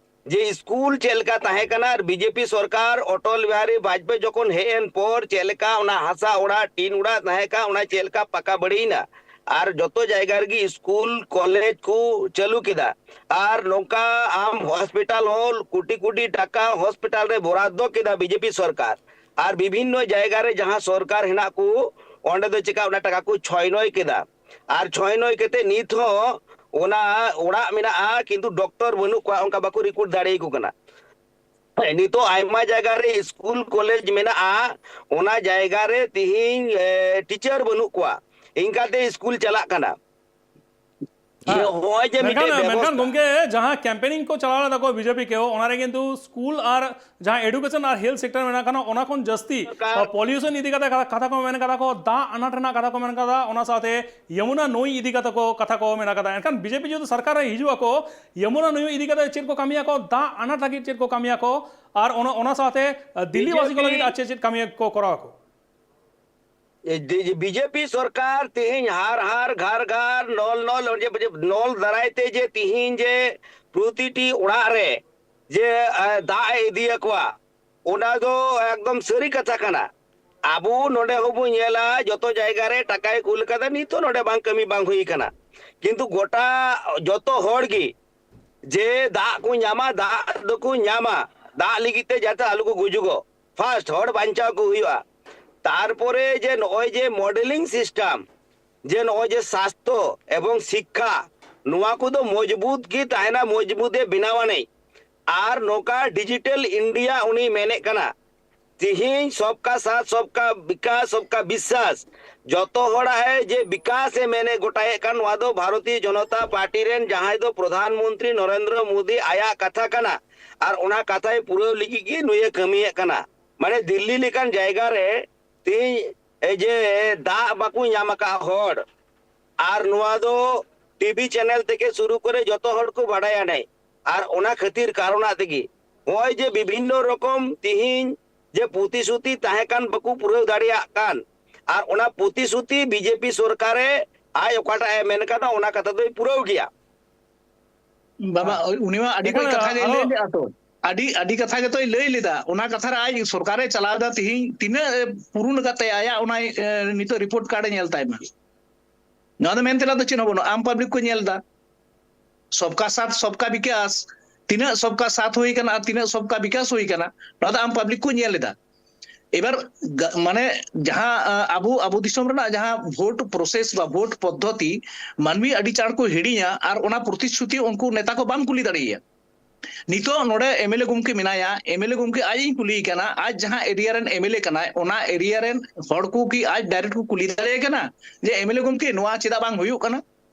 ᱡᱮ ᱥᱠᱩᱞ ᱪᱮᱫ ᱞᱮᱠᱟ ᱛᱟᱦᱮᱸ ᱠᱟᱱᱟ ᱟᱨ ᱵᱤᱡᱮᱯᱤ ᱥᱚᱨᱠᱟᱨ ᱚᱴᱚᱞ ᱵᱤᱦᱟᱨᱤ ᱵᱟᱡᱽᱯᱮᱭᱤ ᱡᱚᱠᱷᱚᱱ ᱦᱮᱡ ᱮᱱ ᱯᱚᱨ ᱪᱮᱫ ᱞᱮᱠᱟ ᱚᱱᱟ ᱦᱟᱥᱟ ᱚᱲᱟᱜ, ᱴᱤᱱ ᱚᱲᱟᱜ ᱛᱟᱦᱮᱸ ᱠᱟᱱ, ᱚᱱᱟ ᱪᱮᱫ ᱞᱮᱠᱟ ᱯᱟᱠᱟ ᱵᱟᱹᱲᱤᱭᱮᱱᱟ ᱟᱨ ᱡᱚᱛᱚ ᱡᱟᱭᱜᱟ ᱨᱮᱜᱮ ᱥᱠᱩᱞ ᱠᱚᱞᱮᱡᱽ ᱠᱚ ᱪᱟᱹᱞᱩ ᱠᱮᱫᱟ᱾ ᱟᱨ ᱱᱚᱝᱠᱟ ᱟᱢ ᱦᱚᱥᱯᱤᱴᱟᱞ ᱦᱚᱸ ᱠᱳᱴᱤ ᱠᱳᱴᱤ ᱴᱟᱠᱟ ᱦᱚᱥᱯᱤᱴᱟᱞ ᱨᱮ ᱵᱚᱨᱟᱫᱫᱚ ᱠᱮᱫᱟ ᱵᱤᱡᱮᱯᱤ ᱥᱚᱨᱠᱟᱨ᱾ ᱟᱨ ᱵᱤᱵᱷᱤᱱᱱᱚ ᱡᱟᱭᱜᱟ ᱨᱮ ᱡᱟᱦᱟᱸ ᱥᱚᱨᱠᱟᱨ ᱦᱮᱱᱟᱜ ᱠᱚ, ᱚᱸᱰᱮ ᱫᱚ ᱪᱮᱠᱟ ᱚᱱᱟ ᱴᱟᱠᱟ ᱠᱚ ᱪᱷᱚᱭ ᱱᱚᱭ ᱠᱮᱫᱟ᱾ ᱟᱨ ᱪᱷᱚᱭ ᱱᱚᱭ ᱠᱟᱛᱮ ᱱᱤᱛ ᱦᱚᱸ ᱚᱱᱟ ᱚᱲᱟᱜ ᱢᱮᱱᱟᱜᱼᱟ, ᱠᱤᱱᱛᱩ ᱰᱚᱠᱴᱚᱨ ᱵᱟᱹᱱᱩᱜ ᱠᱚᱣᱟ, ᱚᱱᱠᱟ ᱵᱟᱠᱚ ᱨᱤᱠᱨᱩᱴ ᱫᱟᱲᱮᱭᱟᱠᱚ ᱠᱟᱱᱟ᱾ ᱱᱤᱛᱚᱜ ᱟᱭᱢᱟ ᱡᱟᱭᱜᱟ ᱨᱮ ᱥᱠᱩᱞ ᱠᱚᱞᱮᱡᱽ ᱢᱮᱱᱟᱜᱼᱟ, ᱚᱱᱟ ᱡᱟᱭᱜᱟ ᱨᱮ ᱛᱤᱦᱤᱧ, ᱮ, ᱴᱤᱪᱟᱨ ᱵᱟᱹᱱᱩᱜ ᱠᱚᱣᱟ, ᱤᱱᱠᱟᱛᱮ ᱥᱠᱩᱞ ᱪᱟᱞᱟᱜ ᱠᱟᱱᱟ᱾ ᱦᱮᱸ᱾ ᱱᱚᱜᱼᱚᱭ ᱡᱮ ᱢᱮᱱᱠᱷᱟᱱ, ᱢᱤᱫᱴᱮᱡ ᱢᱮᱱᱠᱷᱟᱱ ᱵᱮᱵᱚᱥᱛᱷᱟ ᱜᱚᱢᱠᱮ, ᱡᱟᱦᱟᱸ ᱠᱮᱢᱯᱮᱱᱤᱝ ᱠᱚ ᱪᱟᱞᱟᱣ ᱞᱮᱫᱟ ᱠᱚ ᱵᱤᱡᱮᱯᱤ ᱠᱮ, ᱚᱱᱟ ᱨᱮ ᱠᱤᱱᱛᱩ ᱥᱠᱩᱞ ᱟᱨ ᱡᱟᱦᱟᱸ ᱮᱰᱩᱠᱮᱥᱚᱱ ᱟᱨ ᱦᱮᱞᱛᱷ ᱥᱮᱠᱴᱚᱨ ᱢᱮᱱᱟᱜ ᱠᱟᱱᱟ, ᱚᱱᱟ ᱠᱷᱚᱱ ᱡᱟᱹᱥᱛᱤ ᱥᱚᱨᱠᱟᱨ ᱯᱚᱞᱤᱭᱩᱥᱚᱱ ᱤᱫᱤ ᱠᱟᱛᱮ ᱠᱟ-, ᱠᱟᱛᱷᱟ ᱠᱚ ᱢᱮᱱ ᱠᱟᱫᱟ ᱠᱚ, ᱫᱟᱜ ᱟᱱᱟᱴ ᱨᱮᱱᱟᱜ ᱠᱟᱛᱷᱟ ᱠᱚ ᱢᱮᱱ ᱠᱟᱫᱟ, ᱚᱱᱟ ᱥᱟᱶᱛᱮ ᱭᱚᱢᱩᱱᱟ ᱱᱟᱹᱭ ᱤᱫᱤ ᱠᱟᱛᱮ ᱠᱚ ᱠᱟᱛᱷᱟ ᱠᱚ ᱢᱮᱱ ᱠᱟᱫᱟ᱾ ᱮᱱᱠᱷᱟᱱ ᱵᱤᱡᱮᱯᱤ ᱡᱩᱫᱤ ᱥᱚᱨᱠᱟᱨ ᱨᱮ ᱦᱤᱡᱩᱜ ᱟᱠᱚ, ᱭᱚᱢᱩᱱᱟ ᱱᱟᱹᱭ ᱤᱫᱤ ᱠᱟᱛᱮ ᱪᱮᱫ ᱠᱚ ᱠᱟᱹᱢᱤᱭᱟᱠᱚ, ᱫᱟᱜ ᱟᱱᱟᱴ ᱞᱟᱹᱜᱤᱫ ᱪᱮᱫ ᱠᱚ ᱠᱟᱹᱢᱤᱭᱟᱠᱚ, ᱟᱨ ᱚᱱᱟ, ᱚᱱᱟ ᱥᱟᱶᱛᱮ, ᱟ, ᱫᱤᱞᱞᱤ ᱵᱟᱥᱤ ᱠᱚ ᱞᱟᱹᱜᱤᱫ ᱵᱤᱡᱮᱯᱤ ᱟᱨ ᱪᱮᱫ ᱪᱮᱫ ᱠᱟᱹᱢᱤ ᱠᱚ ᱠᱚᱨᱟᱣ ᱟᱠᱚ? ᱮ, ᱫᱤ-, ᱵᱤᱡᱮᱯᱤ ᱥᱚᱨᱠᱟᱨ ᱛᱮᱦᱮᱧ ᱦᱟᱨ ᱦᱟᱨ ᱜᱷᱟᱨ ᱜᱷᱟᱨ ᱱᱚᱞ ᱱᱚᱞ, ᱡᱮ, ᱡᱮ ᱱᱚᱞ ᱫᱟᱨᱟᱭ ᱛᱮ ᱡᱮ ᱛᱮᱦᱮᱧ ᱡᱮ ᱯᱨᱚᱛᱤᱴᱤ ᱚᱲᱟᱜ ᱨᱮ ᱡᱮ, ᱮ, ᱫᱟᱜ ᱮ ᱤᱫᱤᱭᱟᱠᱚᱣᱟ, ᱚᱱᱟ ᱫᱚ ᱮᱠᱫᱚᱢ ᱥᱟᱹᱨᱤ ᱠᱟᱛᱷᱟ ᱠᱟᱱᱟ᱾ ᱟᱵᱚ ᱱᱚᱰᱮ ᱦᱚᱸᱵᱚ ᱧᱮᱞᱟ, ᱡᱚᱛᱚ ᱡᱟᱭᱜᱟ ᱨᱮ ᱴᱟᱠᱟᱭ ᱠᱩᱞ ᱠᱟᱫᱟ, ᱱᱤᱛᱚᱜ ᱱᱚᱰᱮ ᱵᱟᱝ ᱠᱟᱹᱢᱤ ᱵᱟᱝ ᱦᱩᱭ ᱠᱟᱱᱟ᱾ ᱠᱤᱱᱛᱩ ᱜᱚᱴᱟ ᱡᱚᱛᱚ ᱦᱚᱲ ᱜᱮ ᱡᱮ ᱫᱟᱜ ᱠᱚ ᱧᱟᱢᱟ, ᱫᱟᱜ ᱫᱚᱠᱚ ᱧᱟᱢᱟ, ᱫᱟᱜ ᱞᱟᱹᱜᱤᱫ ᱛᱮ ᱡᱟᱛᱮ ᱟᱞᱚ ᱠᱚ ᱜᱩᱡᱩᱜᱚᱜ, ᱯᱷᱟᱥᱴ ᱦᱚᱲ ᱵᱟᱧᱪᱟᱣ ᱠᱚ ᱦᱩᱭᱩᱜᱼᱟ᱾ ᱛᱟᱨᱯᱚᱨᱮ ᱡᱮ ᱱᱚᱜᱼᱚᱭ ᱡᱮ ᱢᱚᱰᱮᱞᱤᱝ ᱥᱤᱥᱴᱮᱢ, ᱡᱮ ᱱᱚᱜᱼᱚᱭ ᱡᱮ ᱥᱟᱥᱛᱷᱚ ᱮᱵᱚᱝ ᱥᱤᱠᱠᱷᱟ, ᱱᱚᱣᱟ ᱠᱚᱫᱚ ᱢᱚᱡᱽᱵᱩᱛ ᱜᱮ ᱛᱟᱦᱮᱱᱟ, ᱢᱚᱡᱽᱵᱩᱛ ᱮ ᱵᱮᱱᱟᱣ ᱟᱹᱱᱤᱡ᱾ ᱟᱨ ᱱᱚᱝᱠᱟ ᱰᱤᱡᱤᱴᱟᱞ ᱤᱱᱰᱤᱭᱟ ᱩᱱᱤ ᱢᱮᱱᱮᱫ ᱠᱟᱱᱟ, ᱛᱤᱦᱤᱧ ᱥᱚᱵᱠᱟ ᱥᱟᱛᱷ, ᱥᱚᱵᱠᱟ ᱵᱤᱠᱟᱥ, ᱥᱚᱵᱠᱟ ᱵᱤᱥᱥᱟᱥ, ᱡᱚᱛᱚ ᱦᱚᱲᱟᱜ ᱮ ᱡᱮ ᱵᱤᱠᱟᱥ ᱮ ᱢᱮᱱᱮ ᱜᱚᱴᱟᱭᱮᱫ ᱠᱟᱱ, ᱱᱚᱣᱟ ᱫᱚ ᱵᱷᱟᱨᱚᱛᱤᱭᱚ ᱡᱚᱱᱚᱛᱟ ᱯᱟᱨᱴᱤ ᱨᱮᱱ ᱡᱟᱦᱟᱸᱭ ᱫᱚ ᱯᱨᱚᱫᱷᱟᱱ ᱢᱚᱱᱛᱨᱤ ᱱᱚᱨᱮᱱᱫᱨᱚ ᱢᱳᱫᱤ ᱟᱭᱟᱜ ᱠᱟᱛᱷᱟ ᱠᱟᱱᱟ᱾ ᱟᱨ ᱚᱱᱟ ᱠᱟᱛᱷᱟᱭ ᱯᱩᱨᱟᱹᱣ ᱞᱟᱹᱜᱤᱫ ᱜᱮ ᱱᱩᱭᱮ ᱠᱟᱹᱢᱤᱭᱮᱫ ᱠᱟᱱᱟ᱾ ᱢᱟᱱᱮ ᱫᱤᱞᱞᱤ ᱞᱮᱠᱟᱱ ᱡᱟᱭᱜᱟ ᱨᱮ ᱛᱤᱦᱤᱧ ᱮ ᱡᱮ ᱫᱟᱜ ᱵᱟᱠᱚ ᱧᱟᱢ ᱟᱠᱟᱫ ᱦᱚᱲ, ᱟᱨ ᱱᱚᱣᱟ ᱫᱚ ᱴᱤᱵᱷᱤ ᱪᱮᱱᱮᱞ ᱛᱷᱮᱠᱮ ᱥᱩᱨᱩ ᱠᱚᱨᱮ ᱡᱚᱛᱚ ᱦᱚᱲ ᱠᱚ ᱵᱟᱰᱟᱭᱟ ᱱᱟᱭ᱾ ᱟᱨ ᱚᱱᱟ ᱠᱷᱟᱹᱛᱤᱨ ᱠᱟᱨᱚᱱᱟᱜ ᱛᱮᱜᱮ ᱱᱚᱜᱼᱚᱭ ᱡᱮ ᱵᱤᱵᱷᱤᱱᱱᱚ ᱨᱚᱠᱚᱢ ᱛᱤᱦᱤᱧ ᱡᱮ ᱯᱨᱚᱛᱤᱥᱨᱩᱛᱤ ᱛᱟᱦᱮᱸ ᱠᱟᱱ ᱵᱟᱠᱚ ᱯᱩᱨᱟᱹᱣ ᱫᱟᱲᱮᱭᱟᱜ ᱠᱟᱱ, ᱟᱨ ᱚᱱᱟ ᱯᱨᱚᱛᱤᱥᱨᱩᱛᱤ ᱵᱤᱡᱮᱯᱤ ᱥᱚᱨᱠᱟᱨᱮ ᱟᱡ ᱚᱠᱟᱴᱟᱜ ᱮ ᱢᱮᱱ ᱠᱟᱫᱟ ᱚᱱᱟ ᱠᱟᱛᱷᱟ ᱫᱚᱭ ᱯᱩᱨᱟᱹᱣ ᱜᱮᱭᱟ᱾ ᱵᱟᱵᱟ, ᱦᱮᱸ᱾ ᱩᱱᱤ ᱢᱟ ᱟᱹᱰᱤ ᱮᱠᱷᱟᱱ ᱠᱚᱡ ᱠᱟᱛᱷᱟ ᱜᱮ ᱟᱨᱚ ᱞᱟᱹᱭ ᱞᱮᱫᱟ ᱛᱚ᱾ ᱟᱹᱰᱤ, ᱟᱹᱰᱤ ᱠᱟᱛᱷᱟ ᱜᱮᱛᱚᱭ ᱞᱟᱹᱭ ᱞᱮᱫᱟ᱾ ᱚᱱᱟ ᱠᱟᱛᱷᱟ ᱨᱮ ᱟᱡ ᱥᱚᱨᱠᱟᱨᱮ ᱪᱟᱞᱟᱣ ᱮᱫᱟ, ᱛᱤᱦᱤᱧ ᱛᱤᱱᱟᱹᱜ ᱮ ᱯᱩᱨᱩᱱ ᱟᱠᱟᱫ ᱛᱟᱭᱟ ᱟᱭᱟᱜ ᱚᱱᱟ, ᱮ, ᱱᱤᱛᱚᱜ ᱨᱤᱯᱳᱨᱴ ᱠᱟᱨᱰ ᱮ ᱧᱮᱞ ᱛᱟᱭ ᱢᱟ᱾ ᱱᱚᱣᱟ ᱫᱚ ᱢᱮᱱ ᱛᱮᱱᱟᱜ ᱫᱚ ᱪᱮᱫ ᱦᱚᱸ ᱵᱟᱹᱱᱩᱜᱼᱟ᱾ ᱟᱢ ᱯᱟᱵᱽᱞᱤᱠ ᱠᱚ ᱧᱮᱞ ᱮᱫᱟ, ᱥᱚᱵᱠᱟ ᱥᱟᱛᱷ ᱥᱚᱵᱠᱟ ᱵᱤᱠᱟᱥ, ᱛᱤᱱᱟᱹᱜ ᱥᱚᱵᱠᱟ ᱥᱟᱛᱷ ᱦᱩᱭ ᱠᱟᱱᱟ ᱟᱨ ᱛᱤᱱᱟᱹᱜ ᱥᱚᱵᱠᱟ ᱵᱤᱠᱟᱥ ᱦᱩᱭ ᱠᱟᱱᱟ, ᱱᱚᱣᱟ ᱫᱚ ᱟᱢ ᱯᱟᱵᱽᱞᱤᱠ ᱠᱚ ᱧᱮᱞ ᱮᱫᱟ᱾ ᱮᱵᱟᱨ ᱜᱟ-, ᱢᱟᱱᱮ ᱡᱟᱦᱟᱸ, ᱟ, ᱟᱵᱚ, ᱟᱵᱚ ᱫᱤᱥᱚᱢ ᱨᱮᱱᱟᱜ ᱡᱟᱦᱟᱸ ᱵᱷᱳᱴ ᱯᱨᱚᱥᱮᱥ ᱵᱟ ᱵᱷᱳᱴ ᱯᱚᱫᱽᱫᱷᱚᱛᱤ, ᱢᱟᱹᱱᱢᱤ ᱟᱹᱰᱤ ᱪᱟᱬ ᱠᱚ ᱦᱤᱲᱤᱧᱟ ᱟᱨ ᱚᱱᱟ ᱯᱨᱚᱛᱤᱥᱨᱩᱛᱤ ᱩᱱᱠᱩ ᱱᱮᱛᱟ ᱠᱚ ᱵᱟᱝ ᱠᱩᱞᱤ ᱫᱟᱲᱮᱭᱟᱭᱟ᱾ ᱱᱤᱛᱚᱜ ᱱᱚᱰᱮ ᱮᱢ ᱮᱞ ᱮ ᱜᱚᱢᱠᱮ ᱢᱮᱱᱟᱭᱟ, ᱮᱢ ᱮᱞ ᱮ ᱜᱚᱢᱠᱮ ᱟᱡ ᱤᱧ ᱠᱩᱞᱤᱭᱮ ᱠᱟᱱᱟ, ᱟᱡ ᱡᱟᱦᱟᱸ ᱮᱨᱤᱭᱟ ᱨᱮᱱ ᱮᱢ ᱮᱞ ᱮ ᱠᱟᱱᱟᱭ, ᱚᱱᱟ ᱮᱨᱤᱭᱟ ᱨᱮᱱ ᱦᱚᱲ ᱠᱚ ᱠᱤ ᱟᱡ ᱰᱟᱭᱨᱮᱠᱴ ᱠᱚ ᱠᱩᱞᱤ ᱫᱟᱲᱮᱭᱟᱭ ᱠᱟᱱᱟ ᱡᱮ, "ᱮᱢ ᱮᱞ ᱮ ᱜᱚᱢᱠᱮ, ᱱᱚᱣᱟ ᱪᱮᱫᱟᱜ ᱵᱟᱝ ᱦᱩᱭᱩᱜ ᱠᱟᱱᱟ?"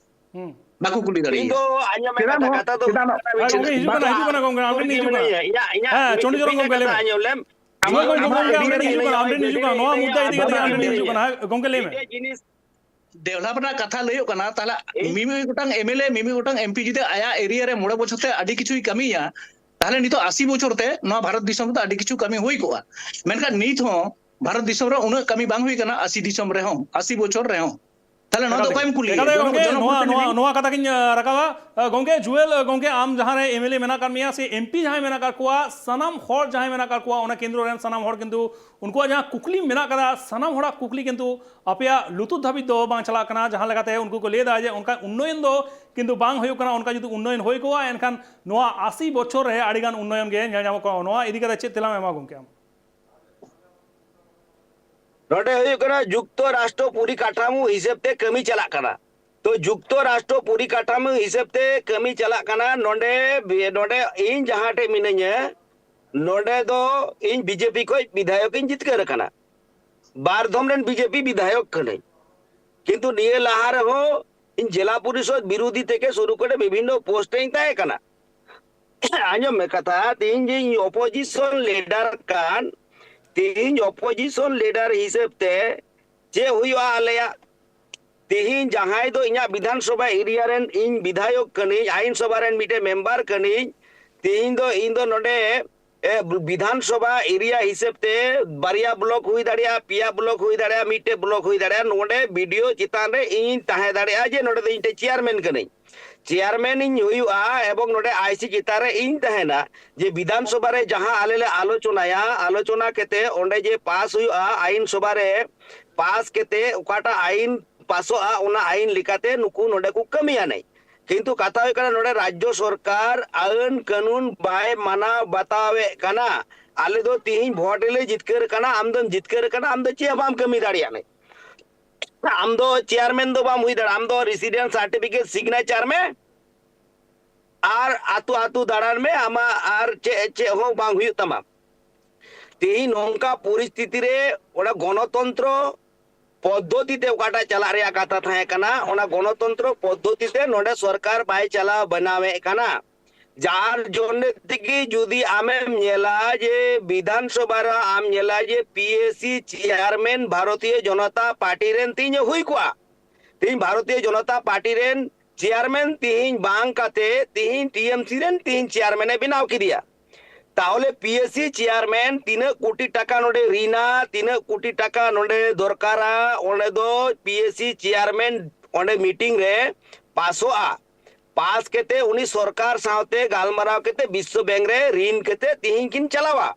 ᱦᱩᱸ᱾ ᱵᱟᱠᱚ ᱠᱩᱞᱤ ᱤᱧ ᱫᱟᱲᱮᱭᱟᱭᱟ᱾ ᱫᱚ ᱟᱸᱡᱚᱢ ᱢᱮ, ᱪᱮᱫᱟᱜ ᱠᱟᱛᱷᱟ, ᱱᱚᱣᱟ, ᱠᱟᱛᱷᱟ ᱫᱚ ᱪᱮᱫᱟᱜ ᱦᱩᱭᱩᱜ ᱱᱚᱣᱟ? ᱠᱟᱱᱟ, ᱦᱮᱸ, ᱜᱚᱢᱠᱮ ᱦᱤᱡᱩᱜ ᱠᱟᱱᱟ, ᱦᱤᱡᱩᱜ ᱠᱟᱱᱟ, ᱦᱤᱡᱩᱜ ᱠᱟᱱᱟ, ᱦᱤᱡᱩᱜ ᱠᱟᱱᱟ᱾ ᱦᱮᱸ, ᱪᱚᱱᱰᱤ ᱪᱚᱨᱚᱱ ᱜᱚᱢᱠᱮ, ᱞᱟᱹᱭ ᱢᱮ᱾ ᱟᱸᱡᱚᱢ ᱞᱮᱢ᱾ ᱦᱤᱡᱩᱜ ᱠᱟᱱᱟ, ᱟᱢ ᱴᱷᱮᱱ ᱦᱤᱡᱩᱜ ᱠᱟᱱᱟ, ᱟᱢ ᱴᱷᱮᱱ ᱦᱤᱡᱩᱜ ᱠᱟᱱᱟ᱾ ᱱᱚᱣᱟ ᱢᱩᱫᱽᱫᱟ ᱤᱫᱤ ᱠᱟᱛᱮ ᱟᱢ ᱴᱷᱮᱱ ᱦᱤᱡᱩᱜ ᱠᱟᱱᱟ᱾ ᱦᱮᱸ, ᱜᱚᱢᱠᱮ, ᱞᱟᱹᱭ ᱢᱮ᱾ ᱢᱤᱫᱴᱮᱡ ᱡᱤᱱᱤᱥ ᱰᱮᱵᱷᱞᱚᱯ ᱨᱮᱱᱟᱜ ᱠᱟᱛᱷᱟ ᱞᱟᱹᱭᱚᱜ ᱠᱟᱱᱟ, ᱛᱟᱦᱞᱮ ᱢᱤᱢᱤ ᱜᱚᱴᱟᱝ ᱮᱢ ᱮᱞ ᱮ, ᱢᱤᱢᱤ ᱜᱚᱴᱟᱝ ᱮᱢ ᱯᱤ ᱡᱩᱫᱤ ᱟᱭᱟᱜ ᱮᱨᱤᱭᱟ ᱨᱮ ᱢᱚᱬᱮ ᱵᱚᱪᱷᱚᱨ ᱛᱮ ᱟᱹᱰᱤ ᱠᱤᱪᱷᱩᱭ ᱠᱟᱹᱢᱤᱭᱟ, ᱛᱟᱦᱞᱮ ᱱᱤᱛᱚᱜ ᱟᱥᱤ ᱵᱚᱪᱷᱚᱨ ᱛᱮ ᱱᱚᱣᱟ ᱵᱷᱟᱨᱚᱛ ᱫᱤᱥᱚᱢ ᱨᱮᱫᱚ ᱟᱹᱰᱤ ᱠᱤᱪᱷᱩ ᱠᱟᱹᱢᱤ ᱦᱩᱭ ᱠᱚᱜᱼᱟ᱾ ᱢᱮᱱᱠᱷᱟᱱ ᱱᱤᱛ ᱦᱚᱸ ᱵᱷᱟᱨᱚᱛ ᱫᱤᱥᱚᱢ ᱨᱮ ᱩᱱᱟᱹᱜ ᱠᱟᱹᱢᱤ ᱵᱟᱝ ᱦᱩᱭ ᱠᱟᱱᱟ, ᱟᱥᱤ ᱫᱤᱥᱚᱢ ᱨᱮᱦᱚᱸ, ᱟᱥᱤ ᱵᱚᱪᱷᱚᱨ ᱨᱮᱦᱚᱸ᱾ ᱛᱟᱦᱞᱮ ᱱᱚᱣᱟ ᱫᱚ ᱚᱠᱚᱭᱮᱢ ᱠᱩᱞᱤᱭᱮᱭᱟ? ᱮᱠᱟᱞ ᱜᱮ ᱜᱚᱝᱠᱮ, ᱡᱚᱱᱚᱜᱚᱱ ᱱᱚᱣᱟ, ᱠᱩᱞᱤ ᱱᱚᱣᱟ, ᱞᱮᱢ᱾ ᱱᱚᱣᱟ ᱠᱟᱛᱷᱟ ᱜᱤᱧ, ᱟᱸ, ᱨᱟᱠᱟᱵᱟ᱾ ᱟᱸ, ᱜᱚᱝᱠᱮ ᱡᱩᱭᱮᱞ, ᱟᱸ, ᱜᱚᱝᱠᱮ, ᱟᱢ ᱡᱟᱦᱟᱸ ᱨᱮ ᱮᱢ ᱮᱞ ᱮ ᱢᱮᱱᱟᱜ ᱟᱠᱟᱫ ᱢᱮᱭᱟ ᱥᱮ ᱮᱢ ᱯᱤ ᱡᱟᱦᱟᱸᱭ ᱢᱮᱱᱟᱜ ᱟᱠᱟᱫ ᱠᱚᱣᱟ, ᱥᱟᱱᱟᱢ ᱦᱚᱲ ᱡᱟᱦᱟᱸᱭ ᱢᱮᱱᱟᱜ ᱟᱠᱟᱫ ᱠᱚᱣᱟ, ᱚᱱᱟ ᱠᱮᱱᱫᱨᱚ ᱨᱮᱱ ᱥᱟᱱᱟᱢ ᱦᱚᱲ ᱠᱤᱱᱛᱩ ᱩᱱᱠᱩᱣᱟᱜ ᱡᱟᱦᱟᱸ ᱠᱩᱠᱞᱤ ᱢᱮᱱᱟᱜ ᱟᱠᱟᱫᱟ, ᱥᱟᱱᱟᱢ ᱦᱚᱲᱟᱜ ᱠᱩᱠᱞᱤ ᱠᱤᱱᱛᱩ ᱟᱯᱮᱭᱟᱜ ᱞᱩᱛᱩᱨ ᱫᱷᱟᱹᱵᱤᱡ ᱫᱚ ᱵᱟᱝ ᱪᱟᱞᱟᱜ ᱠᱟᱱᱟ᱾ ᱡᱟᱦᱟᱸ ᱞᱮᱠᱟᱛᱮ ᱩᱱᱠᱩ ᱠᱚ ᱞᱟᱹᱭ ᱮᱫᱟ ᱡᱮ ᱚᱱᱠᱟ ᱩᱱᱱᱚᱭᱚᱱ ᱫᱚ ᱠᱤᱱᱛᱩ ᱵᱟᱝ ᱦᱩᱭᱩᱜ ᱠᱟᱱᱟ, ᱚᱱᱠᱟ ᱡᱩᱫᱤ ᱩᱱᱱᱚᱭᱚᱱ ᱦᱩᱭ ᱠᱚᱜᱼᱟ, ᱮᱱᱠᱷᱟᱱ ᱱᱚᱣᱟ ᱟᱥᱤ ᱵᱚᱪᱷᱚᱨ ᱨᱮ ᱟᱹᱰᱤᱜᱟᱱ ᱩᱱᱱᱚᱭᱚᱱ ᱜᱮ ᱧᱮᱞ ᱧᱟᱢᱚᱜ ᱠᱚᱜᱼᱟ᱾ ᱱᱚᱣᱟ ᱤᱫᱤ ᱠᱟᱛᱮ ᱪᱮᱫ ᱛᱮᱞᱟᱢ ᱮᱢᱟ ᱜᱚᱝᱠᱮ ᱟᱢ? ᱱᱚᱰᱮ ᱦᱩᱭᱩᱜ ᱠᱟᱱᱟ ᱡᱩᱠᱛᱚ ᱨᱟᱥᱴᱨᱚ ᱯᱚᱨᱤᱠᱟᱴᱷᱟᱢᱳ ᱦᱤᱥᱟᱹᱵ ᱛᱮ ᱠᱟᱹᱢᱤ ᱪᱟᱞᱟᱜ ᱠᱟᱱᱟ᱾ ᱛᱚ ᱡᱩᱠᱛᱚ ᱨᱟᱥᱴᱨᱚ ᱯᱚᱨᱤᱠᱟᱴᱷᱟᱢᱳ ᱦᱤᱥᱟᱹᱵ ᱛᱮ ᱠᱟᱹᱢᱤ ᱪᱟᱞᱟᱜ ᱠᱟᱱᱟ᱾ ᱱᱚᱰᱮ, ᱱᱚᱰᱮ ᱤᱧ ᱡᱟᱦᱟᱸ ᱴᱷᱮᱡ ᱢᱤᱱᱟᱹᱧᱟ, ᱱᱚᱰᱮ ᱫᱚ ᱤᱧ ᱵᱤ ᱡᱮ ᱯᱤ ᱠᱷᱚᱡ ᱵᱤᱫᱷᱟᱭᱚᱠ ᱤᱧ ᱡᱤᱛᱠᱟᱹᱨ ᱟᱠᱟᱱᱟ᱾ ᱵᱟᱨ ᱫᱷᱚᱢ ᱨᱮᱱ ᱵᱤ ᱡᱮ ᱯᱤ ᱵᱤᱫᱷᱟᱭᱚᱠ ᱠᱟᱹᱱᱟᱹᱧ᱾ ᱠᱤᱱᱛᱩ ᱱᱤᱭᱟᱹ ᱞᱟᱦᱟ ᱨᱮᱦᱚᱸ ᱤᱧ ᱡᱮᱞᱟ ᱯᱚᱨᱤᱥᱚᱫ ᱵᱤᱨᱳᱫᱷᱤ ᱛᱷᱮᱠᱮ ᱥᱩᱨᱩ ᱠᱚᱨᱮ ᱵᱤᱵᱷᱤᱱᱱᱚ ᱯᱳᱥᱴ ᱨᱮᱧ ᱛᱟᱦᱮᱸ ᱠᱟᱱᱟ᱾ ᱟᱸᱡᱚᱢ ᱢᱮ ᱠᱟᱛᱷᱟ, ᱛᱤᱦᱤᱧ ᱡᱮ ᱤᱧ ᱚᱯᱳᱡᱤᱥᱚᱱ ᱞᱤᱰᱟᱨ ᱠᱟᱱ, ᱛᱤᱦᱤᱧ ᱚᱯᱳᱡᱤᱥᱚᱱ ᱞᱤᱰᱟᱨ ᱦᱤᱥᱟᱹᱵ ᱛᱮ ᱪᱮᱫ ᱦᱩᱭᱩᱜᱼᱟ ᱟᱞᱮᱭᱟᱜ? ᱛᱤᱦᱤᱧ ᱡᱟᱦᱟᱸᱭ ᱫᱚ ᱤᱧᱟᱹᱜ ᱵᱤᱫᱷᱟᱱ ᱥᱚᱵᱷᱟ ᱮᱨᱤᱭᱟ ᱨᱮᱱ ᱤᱧ ᱵᱤᱫᱷᱟᱭᱚᱠ ᱠᱟᱹᱱᱟᱹᱧ, ᱟᱭᱤᱱ ᱥᱚᱵᱷᱟ ᱨᱮᱱ ᱢᱤᱫᱴᱮᱱ ᱢᱮᱢᱵᱟᱨ ᱠᱟᱹᱱᱟᱹᱧ, ᱛᱤᱦᱤᱧ ᱫᱚ ᱤᱧ ᱫᱚ ᱱᱚᱰᱮ, ᱮ, ᱵᱤᱫᱷᱟᱱ ᱥᱚᱵᱷᱟ ᱮᱨᱤᱭᱟ ᱦᱤᱥᱟᱹᱵ ᱛᱮ ᱵᱟᱨᱭᱟ ᱵᱞᱚᱠ ᱦᱩᱭ ᱫᱟᱲᱮᱭᱟᱜᱼᱟ, ᱯᱮᱭᱟ ᱵᱞᱚᱠ ᱦᱩᱭ ᱫᱟᱲᱮᱭᱟᱜᱼᱟ, ᱢᱤᱫᱴᱮᱡ ᱵᱞᱚᱠ ᱦᱩᱭ ᱫᱟᱲᱮᱭᱟᱜᱼᱟ, ᱱᱚᱰᱮ ᱵᱤ ᱰᱤ ᱳ ᱪᱮᱛᱟᱱ ᱨᱮ ᱤᱧ ᱛᱟᱦᱮᱸ ᱫᱟᱲᱮᱭᱟᱜᱼᱟ ᱡᱮ ᱱᱚᱰᱮ ᱫᱚ ᱤᱧ ᱴᱷᱮᱡ ᱪᱮᱭᱟᱨᱢᱮᱱ ᱠᱟᱹᱱᱟᱹᱧ᱾ ᱪᱮᱭᱟᱨᱢᱮᱱ ᱤᱧ ᱦᱩᱭᱩᱜᱼᱟ ᱮᱵᱚᱝ ᱱᱚᱰᱮ ᱟᱭ ᱥᱤ ᱪᱮᱛᱟᱱ ᱨᱮ ᱤᱧ ᱛᱟᱦᱮᱱᱟ, ᱡᱮ ᱵᱤᱫᱷᱟᱱ ᱥᱚᱵᱷᱟ ᱨᱮ ᱡᱟᱦᱟᱸ ᱟᱞᱮ ᱞᱮ ᱟᱞᱳᱪᱚᱱᱟᱭᱟ, ᱟᱞᱳᱪᱚᱱᱟ ᱠᱟᱛᱮ ᱚᱸᱰᱮ ᱡᱮ ᱯᱟᱥ ᱦᱩᱭᱩᱜᱼᱟ ᱟᱭᱤᱱ ᱥᱚᱵᱷᱟ ᱨᱮ, ᱯᱟᱥ ᱠᱟᱛᱮ ᱚᱠᱟᱴᱟᱜ ᱟᱭᱤᱱ ᱯᱟᱥᱚᱜᱼᱟ, ᱚᱱᱟ ᱟᱭᱤᱱ ᱞᱮᱠᱟᱛᱮ ᱱᱩᱠᱩ ᱱᱚᱰᱮ ᱠᱚ ᱠᱟᱹᱢᱤᱭᱟ ᱱᱟᱭ᱾ ᱠᱤᱱᱛᱩ ᱠᱟᱛᱷᱟ ᱦᱩᱭᱩᱜ ᱠᱟᱱᱟ, ᱱᱚᱰᱮ ᱨᱟᱡᱽᱡᱚ ᱥᱚᱨᱠᱟᱨ ᱟᱹᱱ ᱠᱟᱹᱱᱩᱱ ᱵᱟᱭ ᱢᱟᱱᱟᱣ ᱵᱟᱛᱟᱣᱮᱫ ᱠᱟᱱᱟ᱾ ᱟᱞᱮ ᱫᱚ ᱛᱤᱦᱤᱧ ᱵᱷᱳᱴ ᱨᱮᱞᱮ ᱡᱤᱛᱠᱟᱹᱨ ᱠᱟᱱᱟ, ᱟᱢ ᱫᱚᱢ ᱡᱤᱛᱠᱟᱹᱨ ᱠᱟᱱᱟ, ᱟᱢ ᱫᱚ ᱪᱮᱫ ᱦᱚᱸ ᱵᱟᱢ ᱠᱟᱹᱢᱤ ᱫᱟᱲᱮᱭᱟᱜ ᱱᱟᱭ᱾ ᱟᱢ ᱫᱚ ᱪᱮᱭᱟᱨᱢᱮᱱ ᱫᱚ ᱵᱟᱢ ᱦᱩᱭ ᱫᱟᱲᱮᱭᱟᱜᱼᱟ, ᱟᱢ ᱫᱚ ᱨᱮᱥᱤᱰᱮᱱᱴ ᱥᱟᱨᱴᱤᱯᱷᱤᱠᱮᱴ ᱥᱤᱜᱽᱱᱮᱪᱟᱨ ᱢᱮ ᱟᱨ ᱟᱛᱳ ᱟᱛᱳ ᱫᱟᱬᱟᱱ ᱢᱮ, ᱟᱢᱟᱜ ᱟᱨ ᱪᱮᱫ, ᱪᱮᱫ ᱦᱚᱸ ᱵᱟᱝ ᱦᱩᱭᱩᱜ ᱛᱟᱢᱟ᱾ ᱛᱤᱦᱤᱧ ᱱᱚᱝᱠᱟ ᱯᱚᱨᱤᱥᱛᱷᱤᱛᱤ ᱨᱮ ᱚᱱᱟ ᱜᱚᱱᱚᱛᱚᱱᱛᱨᱚ ᱯᱚᱫᱽᱫᱷᱚᱛᱤ ᱛᱮ ᱚᱠᱟᱴᱟᱜ ᱪᱟᱞᱟᱜ ᱨᱮᱭᱟᱜ ᱠᱟᱛᱷᱟ ᱛᱟᱦᱮᱸ ᱠᱟᱱᱟ, ᱚᱱᱟ ᱜᱚᱱᱚᱛᱚᱱᱛᱨᱚ ᱯᱚᱫᱽᱫᱷᱚᱛᱤ ᱛᱮ ᱱᱚᱰᱮ ᱥᱚᱨᱠᱟᱨ ᱵᱟᱭ ᱪᱟᱞᱟᱣ ᱵᱮᱱᱟᱣᱮᱫ ᱠᱟᱱᱟ᱾ ᱡᱟᱨ ᱡᱚᱱᱱᱮ ᱛᱮᱜᱮ ᱡᱩᱫᱤ ᱟᱢᱮᱢ ᱧᱮᱞᱟ ᱡᱮ ᱵᱤᱫᱷᱟᱱ ᱥᱚᱵᱷᱟ ᱨᱮ ᱟᱢ ᱧᱮᱞᱟ ᱡᱮ P A C chairman Bharatiya Janata party ᱨᱮᱱ ᱛᱤᱦᱤᱧ ᱮ ᱦᱩᱭ ᱠᱚᱜᱼᱟ᱾ ᱛᱤᱦᱤᱧ ᱵᱷᱟᱨᱚᱛᱤᱭᱚ ᱡᱚᱱᱚᱛᱟ ᱯᱟᱨᱴᱤ ᱨᱮᱱ ᱪᱮᱭᱟᱨᱢᱮᱱ ᱛᱤᱦᱤᱧ ᱵᱟᱝ ᱠᱟᱛᱮ ᱛᱤᱦᱤᱧ ᱴᱤ ᱮᱢ ᱥᱤ ᱨᱮᱱ ᱛᱤᱦᱤᱧ ᱪᱮᱭᱟᱨᱢᱮᱱ ᱮ ᱵᱮᱱᱟᱣ ᱠᱮᱫᱮᱭᱟ᱾ ᱛᱟᱦᱚᱞᱮ ᱯᱤ ᱮᱥ ᱥᱤ ᱪᱮᱭᱟᱨᱢᱮᱱ ᱛᱤᱱᱟᱹᱜ ᱠᱳᱴᱤ ᱴᱟᱠᱟ ᱱᱚᱰᱮ ᱨᱤᱱᱟ, ᱛᱤᱱᱟᱹᱜ ᱠᱳᱴᱤ ᱴᱟᱠᱟ ᱱᱚᱰᱮ ᱫᱚᱨᱠᱟᱨᱟ, ᱚᱸᱰᱮ ᱫᱚ ᱯᱤ ᱮᱥ ᱥᱤ ᱪᱮᱭᱟᱨᱢᱮᱱ ᱚᱸᱰᱮ ᱢᱤᱴᱤᱝ ᱨᱮ ᱯᱟᱥᱚᱜᱼᱟ᱾ ᱯᱟᱥ ᱠᱟᱛᱮ ᱩᱱᱤ ᱥᱚᱨᱠᱟᱨ ᱥᱟᱶᱛᱮ ᱜᱟᱞᱢᱟᱨᱟᱣ ᱠᱟᱛᱮ ᱵᱤᱥᱥᱚ ᱵᱮᱝᱠ ᱨᱮ ᱨᱤᱱ ᱠᱟᱛᱮ ᱛᱤᱦᱤᱧ ᱠᱤᱱ ᱪᱟᱞᱟᱣᱟ᱾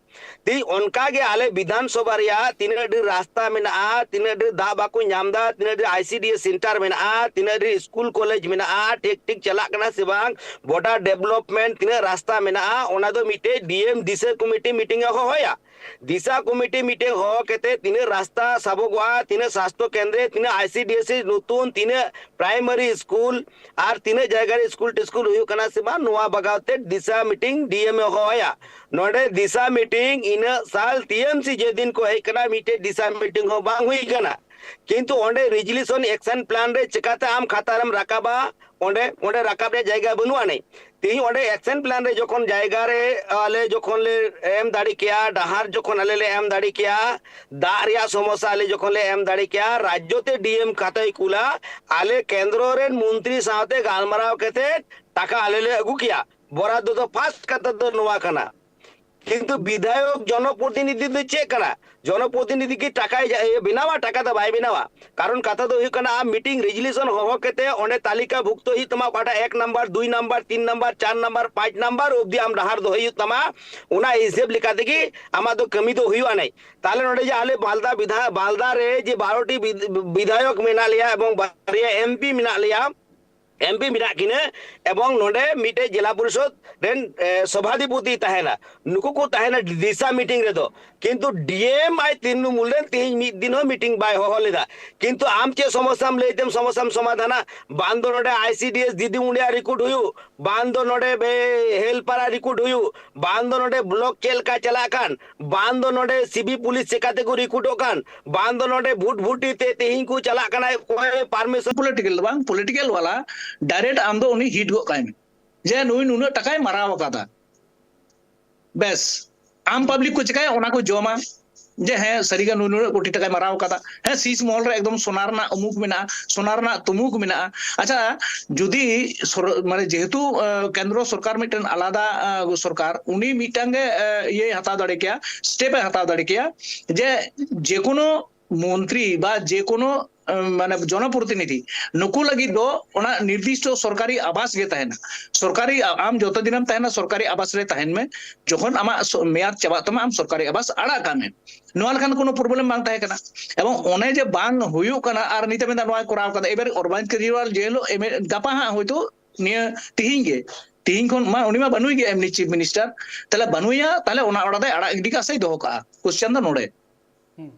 ᱛᱤᱦᱤᱧ ᱚᱱᱠᱟ ᱜᱮ ᱟᱞᱮ ᱵᱤᱫᱷᱟᱱ ᱥᱚᱵᱷᱟ ᱨᱮᱭᱟᱜ ᱛᱤᱱᱟᱹᱜ ᱰᱷᱮᱨ ᱨᱟᱥᱛᱟ ᱢᱮᱱᱟᱜᱼᱟ, ᱛᱤᱱᱟᱹᱜ ᱰᱷᱮᱨ ᱫᱟᱜ ᱵᱟᱠᱚ ᱧᱟᱢ ᱮᱫᱟ, ᱛᱤᱱᱟᱹᱜ ᱰᱷᱮᱨ ᱟᱭ ᱥᱤ ᱰᱤ ᱮᱥ ᱥᱮᱱᱴᱟᱨ ᱢᱮᱱᱟᱜᱼᱟ, ᱛᱤᱱᱟᱹᱜ ᱰᱷᱮᱨ ᱥᱠᱩᱞ ᱠᱚᱞᱮᱡᱽ ᱢᱮᱱᱟᱜᱼᱟ, ᱴᱷᱤᱠ ᱴᱷᱤᱠ ᱪᱟᱞᱟᱜ ᱠᱟᱱᱟ ᱥᱮ ᱵᱟᱝ, ᱵᱚᱰᱟᱨ ᱰᱮᱵᱷᱞᱚᱯᱢᱮᱱᱴ ᱛᱤᱱᱟᱹᱜ ᱨᱟᱥᱛᱟ ᱢᱮᱱᱟᱜᱼᱟ, ᱚᱱᱟ ᱫᱚ ᱢᱤᱫᱴᱮᱡ ᱰᱤ ᱮᱢ ᱫᱤᱥᱟᱹ ᱠᱚᱢᱤᱴᱤ ᱢᱤᱴᱤᱝ ᱮ ᱦᱚᱦᱚᱭᱟ᱾ ᱫᱤᱥᱟ ᱠᱚᱢᱤᱴᱤ ᱢᱤᱫᱴᱮᱱ ᱦᱚᱦᱚ ᱠᱟᱛᱮ ᱛᱤᱱᱟᱹᱜ ᱨᱟᱥᱛᱟ ᱥᱟᱵᱚᱜᱚᱜᱼᱟ, ᱛᱤᱱᱟᱹᱜ ᱥᱟᱥᱛᱷᱚ ᱠᱮᱱᱫᱨᱮ, ᱛᱤᱱᱟᱹᱜ ᱟᱭ ᱥᱤ ᱰᱤ ᱮᱥ ᱱᱚᱛᱩᱱ, ᱛᱤᱱᱟᱹᱜ ᱯᱨᱟᱭᱢᱟᱨᱤ ᱥᱠᱩᱞ ᱟᱨ ᱛᱤᱱᱟᱹᱜ ᱡᱟᱭᱜᱟ ᱨᱮ ᱥᱠᱩᱞ ᱴᱤᱥᱠᱩᱞ ᱦᱩᱭᱩᱜ ᱠᱟᱱᱟ ᱥᱮ ᱵᱟᱝ, ᱱᱚᱣᱟ ᱵᱟᱜᱟᱣ ᱛᱮ ᱫᱤᱥᱟ ᱢᱤᱴᱤᱝ ᱰᱤ ᱮᱢ ᱮ ᱦᱚᱦᱚᱭᱟ᱾ ᱱᱚᱰᱮ ᱫᱤᱥᱟ ᱢᱤᱴᱤᱝ ᱤᱱᱟᱹᱜ ᱥᱟᱞ ᱴᱤ ᱮᱢ ᱥᱤ ᱡᱮᱫᱤᱱ ᱠᱚ ᱦᱮᱡ ᱠᱟᱱᱟ, ᱢᱤᱫᱴᱮᱡ ᱫᱤᱥᱟ ᱢᱤᱴᱤᱝ ᱦᱚᱸ ᱵᱟᱝ ᱦᱩᱭ ᱠᱟᱱᱟ᱾ ᱠᱤᱱᱛᱩ ᱚᱸᱰᱮ ᱨᱮᱡᱩᱞᱮᱥᱚᱱ ᱮᱠᱥᱚᱱ ᱯᱞᱟᱱ ᱨᱮ ᱪᱤᱠᱟᱛᱮ ᱟᱢ ᱠᱷᱟᱛᱟ ᱨᱮᱢ ᱨᱟᱠᱟᱵᱟ? ᱚᱸᱰᱮ, ᱚᱸᱰᱮ ᱨᱟᱠᱟᱵ ᱨᱮᱭᱟᱜ ᱡᱟᱭᱜᱟ ᱵᱟᱹᱱᱩᱜ ᱟᱹᱱᱤᱡ᱾ ᱛᱮᱦᱤᱧ ᱚᱸᱰᱮ ᱮᱠᱥᱮᱱ ᱯᱞᱟᱱ ᱨᱮ ᱡᱚᱠᱷᱚᱱ ᱡᱟᱭᱜᱟ ᱨᱮ, ᱟᱞᱮ ᱡᱚᱠᱷᱚᱱ ᱞᱮ ᱮᱢ ᱫᱟᱲᱮ ᱠᱮᱭᱟ, ᱰᱟᱦᱟᱨ ᱡᱚᱠᱷᱚᱱ ᱟᱞᱮ ᱞᱮ ᱮᱢ ᱫᱟᱲᱮ ᱠᱮᱭᱟ, ᱫᱟᱜ ᱨᱮᱭᱟᱜ ᱥᱚᱢᱚᱥᱥᱟ ᱟᱞᱮ ᱡᱚᱠᱷᱚᱱ ᱞᱮ ᱮᱢ ᱫᱟᱲᱮ ᱠᱮᱭᱟ, ᱨᱟᱡᱽᱡᱚ ᱛᱮ ᱰᱤ ᱮᱢ ᱠᱷᱟᱛᱟᱭ ᱠᱩᱞᱟ, ᱟᱞᱮ ᱠᱮᱱᱫᱨᱚ ᱨᱮᱱ ᱢᱚᱱᱛᱨᱤ ᱥᱟᱶᱛᱮ ᱜᱟᱞᱢᱟᱨᱟᱣ ᱠᱟᱛᱮ ᱴᱟᱠᱟ ᱟᱞᱮ ᱞᱮ ᱟᱹᱜᱩ ᱠᱮᱭᱟ᱾ ᱵᱚᱨᱟᱫ ᱫᱚ ᱯᱷᱟᱥᱴ ᱠᱟᱛᱷᱟ ᱫᱚ ᱱᱚᱣᱟ ᱠᱟᱱᱟ᱾ ᱠᱤᱱᱛᱩ ᱵᱤᱫᱷᱟᱭᱚᱠ ᱡᱚᱱᱚᱯᱨᱚᱛᱤᱱᱤᱫᱷᱤ ᱫᱚ ᱪᱮᱫ ᱠᱟᱱᱟ? ᱡᱚᱱᱚᱯᱨᱚᱛᱤᱱᱤᱫᱷᱤ ᱠᱤ ᱴᱟᱠᱟᱭ ᱡᱟ-, ᱤᱭᱟᱹ ᱵᱮᱱᱟᱣᱟ? ᱴᱟᱠᱟ ᱫᱚ ᱵᱟᱭ ᱵᱮᱱᱟᱣᱟ᱾ ᱠᱟᱨᱚᱱ ᱠᱟᱛᱷᱟ ᱫᱚ ᱦᱩᱭᱩᱜ ᱠᱟᱱᱟ, ᱟᱢ ᱢᱤᱴᱤᱝ ᱨᱮᱡᱩᱞᱮᱥᱚᱱ ᱦᱚᱦᱚ ᱠᱟᱛᱮ ᱚᱸᱰᱮ ᱛᱟᱹᱞᱤᱠᱟ ᱵᱷᱩᱠᱛᱚ ᱦᱩᱭᱩᱜ ᱛᱟᱢᱟ, ᱚᱠᱟᱴᱟᱜ ᱮᱠ ᱱᱟᱢᱵᱟᱨ, ᱫᱩᱭ ᱱᱟᱢᱵᱟᱨ, ᱛᱤᱱ ᱱᱟᱢᱵᱟᱨ, ᱪᱟᱨ ᱱᱟᱢᱵᱟᱨ, ᱯᱟᱸᱪ ᱱᱟᱢᱵᱟᱨ ᱚᱵᱫᱤ ᱟᱢ ᱰᱟᱦᱟᱨ ᱫᱚᱦᱚᱭ ᱦᱩᱭᱩᱜ ᱛᱟᱢᱟ᱾ ᱚᱱᱟ ᱦᱤᱥᱟᱹᱵ ᱞᱮᱠᱟ ᱛᱮᱜᱮ ᱟᱢᱟᱜ ᱫᱚ ᱠᱟᱹᱢᱤ ᱫᱚ ᱦᱩᱭᱩᱜᱼᱟ ᱱᱟᱭ᱾ ᱛᱟᱦᱞᱮ ᱱᱚᱰᱮ ᱡᱮ ᱟᱞᱮ ᱢᱟᱞᱫᱟ ᱵᱤᱫᱷᱟ-, ᱢᱟᱞᱫᱟ ᱨᱮ ᱡᱮ ᱵᱟᱨᱚ ᱴᱤ ᱵᱤᱫ-, ᱵᱤᱫᱷᱟᱭᱚᱠ ᱢᱮᱱᱟᱜ ᱞᱮᱭᱟ ᱮᱵᱚᱝ ᱵᱟᱨᱭᱟ ᱮᱢ ᱯᱤ ᱢᱮᱱᱟᱜ ᱞᱮᱭᱟ, ᱮᱢ ᱯᱤ ᱢᱮᱱᱟᱜ ᱠᱤᱱᱟᱹ, ᱮᱵᱚᱝ ᱱᱚᱰᱮ ᱢᱤᱫᱴᱮᱡ ᱡᱮᱞᱟ ᱯᱚᱨᱤᱥᱚᱫ ᱨᱮᱱ, ᱮ, ᱥᱚᱵᱷᱟᱫᱤᱯᱚᱛᱤ ᱛᱟᱦᱮᱱᱟ᱾ ᱱᱩᱠᱩ ᱠᱚ ᱛᱟᱦᱮᱱᱟ ᱫᱤᱥᱟ ᱢᱤᱴᱤᱝ ᱨᱮᱫᱚ᱾ ᱠᱤᱱᱛᱩ ᱰᱤ ᱮᱢ ᱟᱡ ᱛᱨᱤᱱᱢᱩᱞ ᱨᱮᱱ ᱛᱮᱦᱮᱧ ᱢᱤᱫ ᱫᱤᱱ ᱦᱚᱸ ᱢᱤᱴᱤᱝ ᱵᱟᱭ ᱦᱚᱦᱚ ᱞᱮᱫᱟ᱾ ᱠᱤᱱᱛᱩ ᱟᱢ ᱪᱮᱫ ᱥᱚᱢᱚᱥᱥᱟᱢ ᱞᱟᱹᱭ ᱛᱮᱢ ᱥᱚᱢᱚᱥᱥᱟᱢ ᱥᱚᱢᱟᱫᱷᱟᱱᱟ? ᱵᱟᱝ ᱫᱚ ᱱᱚᱰᱮ ᱟᱭ ᱥᱤ ᱰᱤ ᱮᱥ ᱫᱤᱫᱤ ᱢᱩᱱᱰᱤᱭᱟ ᱨᱤᱠᱨᱩᱴ ᱦᱩᱭᱩᱜ, ᱵᱟᱝ ᱫᱚ ᱱᱚᱰᱮ ᱵᱮ-, ᱦᱮᱞᱯᱟᱨᱟᱜ ᱨᱤᱠᱨᱩᱴ ᱦᱩᱭᱩᱜ, ᱵᱟᱝ ᱫᱚ ᱱᱚᱰᱮ ᱵᱞᱚᱠ ᱪᱮᱫ ᱞᱮᱠᱟ ᱪᱟᱞᱟᱜ ᱠᱟᱱ, ᱵᱟᱝ ᱫᱚ ᱱᱚᱰᱮ ᱥᱤᱵᱤ ᱯᱩᱞᱤᱥ ᱪᱮᱠᱟ ᱛᱮᱠᱚ ᱨᱤᱠᱨᱩᱴᱚᱜ ᱠᱟᱱ, ᱵᱟᱝ ᱫᱚ ᱱᱚᱰᱮ ᱵᱷᱩᱴ ᱵᱷᱩᱴᱤ ᱛᱮ ᱛᱮᱦᱮᱧ ᱠᱚ ᱪᱟᱞᱟᱜ ᱠᱟᱱᱟ, ᱚᱠᱚᱭ ᱯᱟᱨᱢᱤᱥᱚᱱ᱾ ᱯᱚᱞᱤᱴᱤᱠᱟᱞ ᱫᱚ ᱵᱟᱝ, ᱯᱚᱞᱤᱴᱤᱠᱟᱞ ᱵᱟᱞᱟ ᱰᱟᱭᱨᱮᱠᱴ ᱟᱢ ᱫᱚ ᱩᱱᱤ ᱦᱤᱴ ᱜᱚᱫ ᱠᱟᱭ ᱢᱮ, ᱡᱮ ᱱᱩᱭ ᱱᱩᱱᱟᱹᱜ ᱴᱟᱠᱟᱭ ᱢᱟᱨᱟᱣ ᱟᱠᱟᱫᱟ᱾ ᱵᱮᱥ, ᱟᱢ ᱯᱟᱵᱽᱞᱤᱠ ᱠᱚ ᱪᱮᱠᱟᱭᱟ? ᱚᱱᱟ ᱠᱚ ᱡᱚᱢᱟ, ᱡᱮ ᱦᱮᱸ, ᱥᱟᱹᱨᱤᱜᱮ ᱱᱩᱱᱟᱹᱜ ᱠᱳᱴᱤ ᱴᱟᱠᱟᱭ ᱢᱟᱨᱟᱣ ᱠᱟᱫᱟ᱾ ᱦᱮᱸ, ᱥᱤᱥ ᱢᱚᱦᱚᱞ ᱨᱮ ᱮᱠᱫᱚᱢ ᱥᱚᱱᱟ ᱨᱮᱱᱟᱜ ᱩᱢᱩᱠ ᱢᱮᱱᱟᱜᱼᱟ, ᱥᱚᱱᱟ ᱨᱮᱱᱟᱜ ᱛᱩᱢᱩᱠ ᱢᱮᱱᱟᱜᱼᱟ᱾ ᱟᱪᱪᱷᱟ, ᱡᱩᱫᱤ ᱥᱚᱨ-, ᱢᱟᱱᱮ ᱡᱮᱦᱮᱛᱩ, ᱟᱸ, ᱠᱮᱱᱫᱨᱚ ᱥᱚᱨᱠᱟᱨ ᱢᱤᱫᱴᱮᱱ ᱟᱞᱟᱫᱟ, ᱟᱸ, ᱥᱚᱨᱠᱟᱨ, ᱩᱱᱤ ᱢᱤᱫᱴᱟᱝ ᱜᱮ, ᱟᱸ, ᱤᱭᱟᱹᱭ ᱦᱟᱛᱟᱣ ᱫᱟᱲᱮ ᱠᱮᱭᱟ, ᱥᱴᱮᱯ ᱮ ᱦᱟᱛᱟᱣ ᱫᱟᱲᱮ ᱠᱮᱭᱟ, ᱡᱮ ᱡᱮᱠᱳᱱᱳ ᱢᱚᱱᱛᱨᱤ ᱵᱟ ᱡᱮᱠᱳᱱᱳ, ᱟᱸ, ᱢᱟᱱᱮ ᱡᱚᱱᱚᱯᱨᱚᱛᱤᱱᱤᱫᱷᱤ, ᱱᱩᱠᱩ ᱞᱟᱹᱜᱤᱫ ᱫᱚ ᱚᱱᱟ ᱱᱤᱨᱫᱤᱥᱴᱚ ᱥᱚᱨᱠᱟᱨᱤ ᱟᱵᱟᱥ ᱜᱮ ᱛᱟᱦᱮᱱᱟ᱾ ᱥᱚᱨᱠᱟᱨᱤ ᱟ-, ᱟᱢ ᱡᱚᱛᱚ ᱫᱤᱱᱮᱢ ᱛᱟᱦᱮᱱᱟ, ᱥᱚᱨᱠᱟᱨᱤ ᱟᱵᱟᱥ ᱨᱮ ᱛᱟᱦᱮᱱ ᱢᱮ᱾ ᱡᱚᱠᱷᱚᱱ ᱟᱢᱟᱜ ᱥᱚ-, ᱢᱮᱭᱟᱫ ᱪᱟᱵᱟᱜ ᱛᱟᱢᱟ, ᱟᱢ ᱥᱚᱨᱠᱟᱨᱤ ᱟᱵᱟᱥ ᱟᱲᱟᱜ ᱠᱟᱜ ᱢᱮ᱾ ᱱᱚᱣᱟ ᱞᱮᱠᱟᱱ ᱠᱳᱱᱳ ᱯᱨᱚᱵᱞᱮᱢ ᱵᱟᱝ ᱛᱟᱦᱮᱸ ᱠᱟᱱᱟ᱾ ᱮᱵᱚᱝ ᱚᱱᱮ ᱡᱮ ᱵᱟᱝ ᱦᱩᱭᱩᱜ ᱠᱟᱱᱟ ᱟᱨ ᱱᱤᱛᱮ ᱢᱮᱱᱫᱟ ᱱᱚᱣᱟᱭ ᱠᱚᱨᱟᱣ ᱠᱟᱫᱟ, ᱮᱵᱟᱨ ᱚᱨᱵᱟᱱᱫ ᱠᱮᱡᱨᱤᱣᱟᱞ ᱡᱮ ᱦᱤᱞᱳᱜ ᱮᱢ-, ᱜᱟᱯᱟ ᱦᱟᱸᱜ ᱦᱚᱭᱛᱳ ᱱᱤᱭᱟᱹ ᱛᱤᱦᱤᱧ ᱜᱮ, ᱛᱤᱦᱤᱧ ᱠᱷᱚᱱ ᱢᱟ ᱩᱱᱤ ᱢᱟ ᱵᱟᱹᱱᱩᱭ ᱜᱮ ᱮᱢᱱᱤ ᱪᱤᱯ ᱢᱤᱱᱤᱥᱴᱟᱨ, ᱛᱟᱦᱞᱮ ᱵᱟᱹᱱᱩᱭᱟ, ᱛᱟᱦᱞᱮ ᱚᱱᱟ ᱚᱲᱟᱜ ᱫᱚᱭ ᱟᱲᱟᱜ ᱜᱤᱰᱤ ᱠᱟᱜᱼᱟ ᱥᱮᱭ ᱫᱚᱦᱚ ᱠᱟᱜᱼᱟ? ᱠᱚᱥᱪᱮᱱ ᱫᱚ ᱱᱚᱰᱮ᱾ ᱦᱩᱸ᱾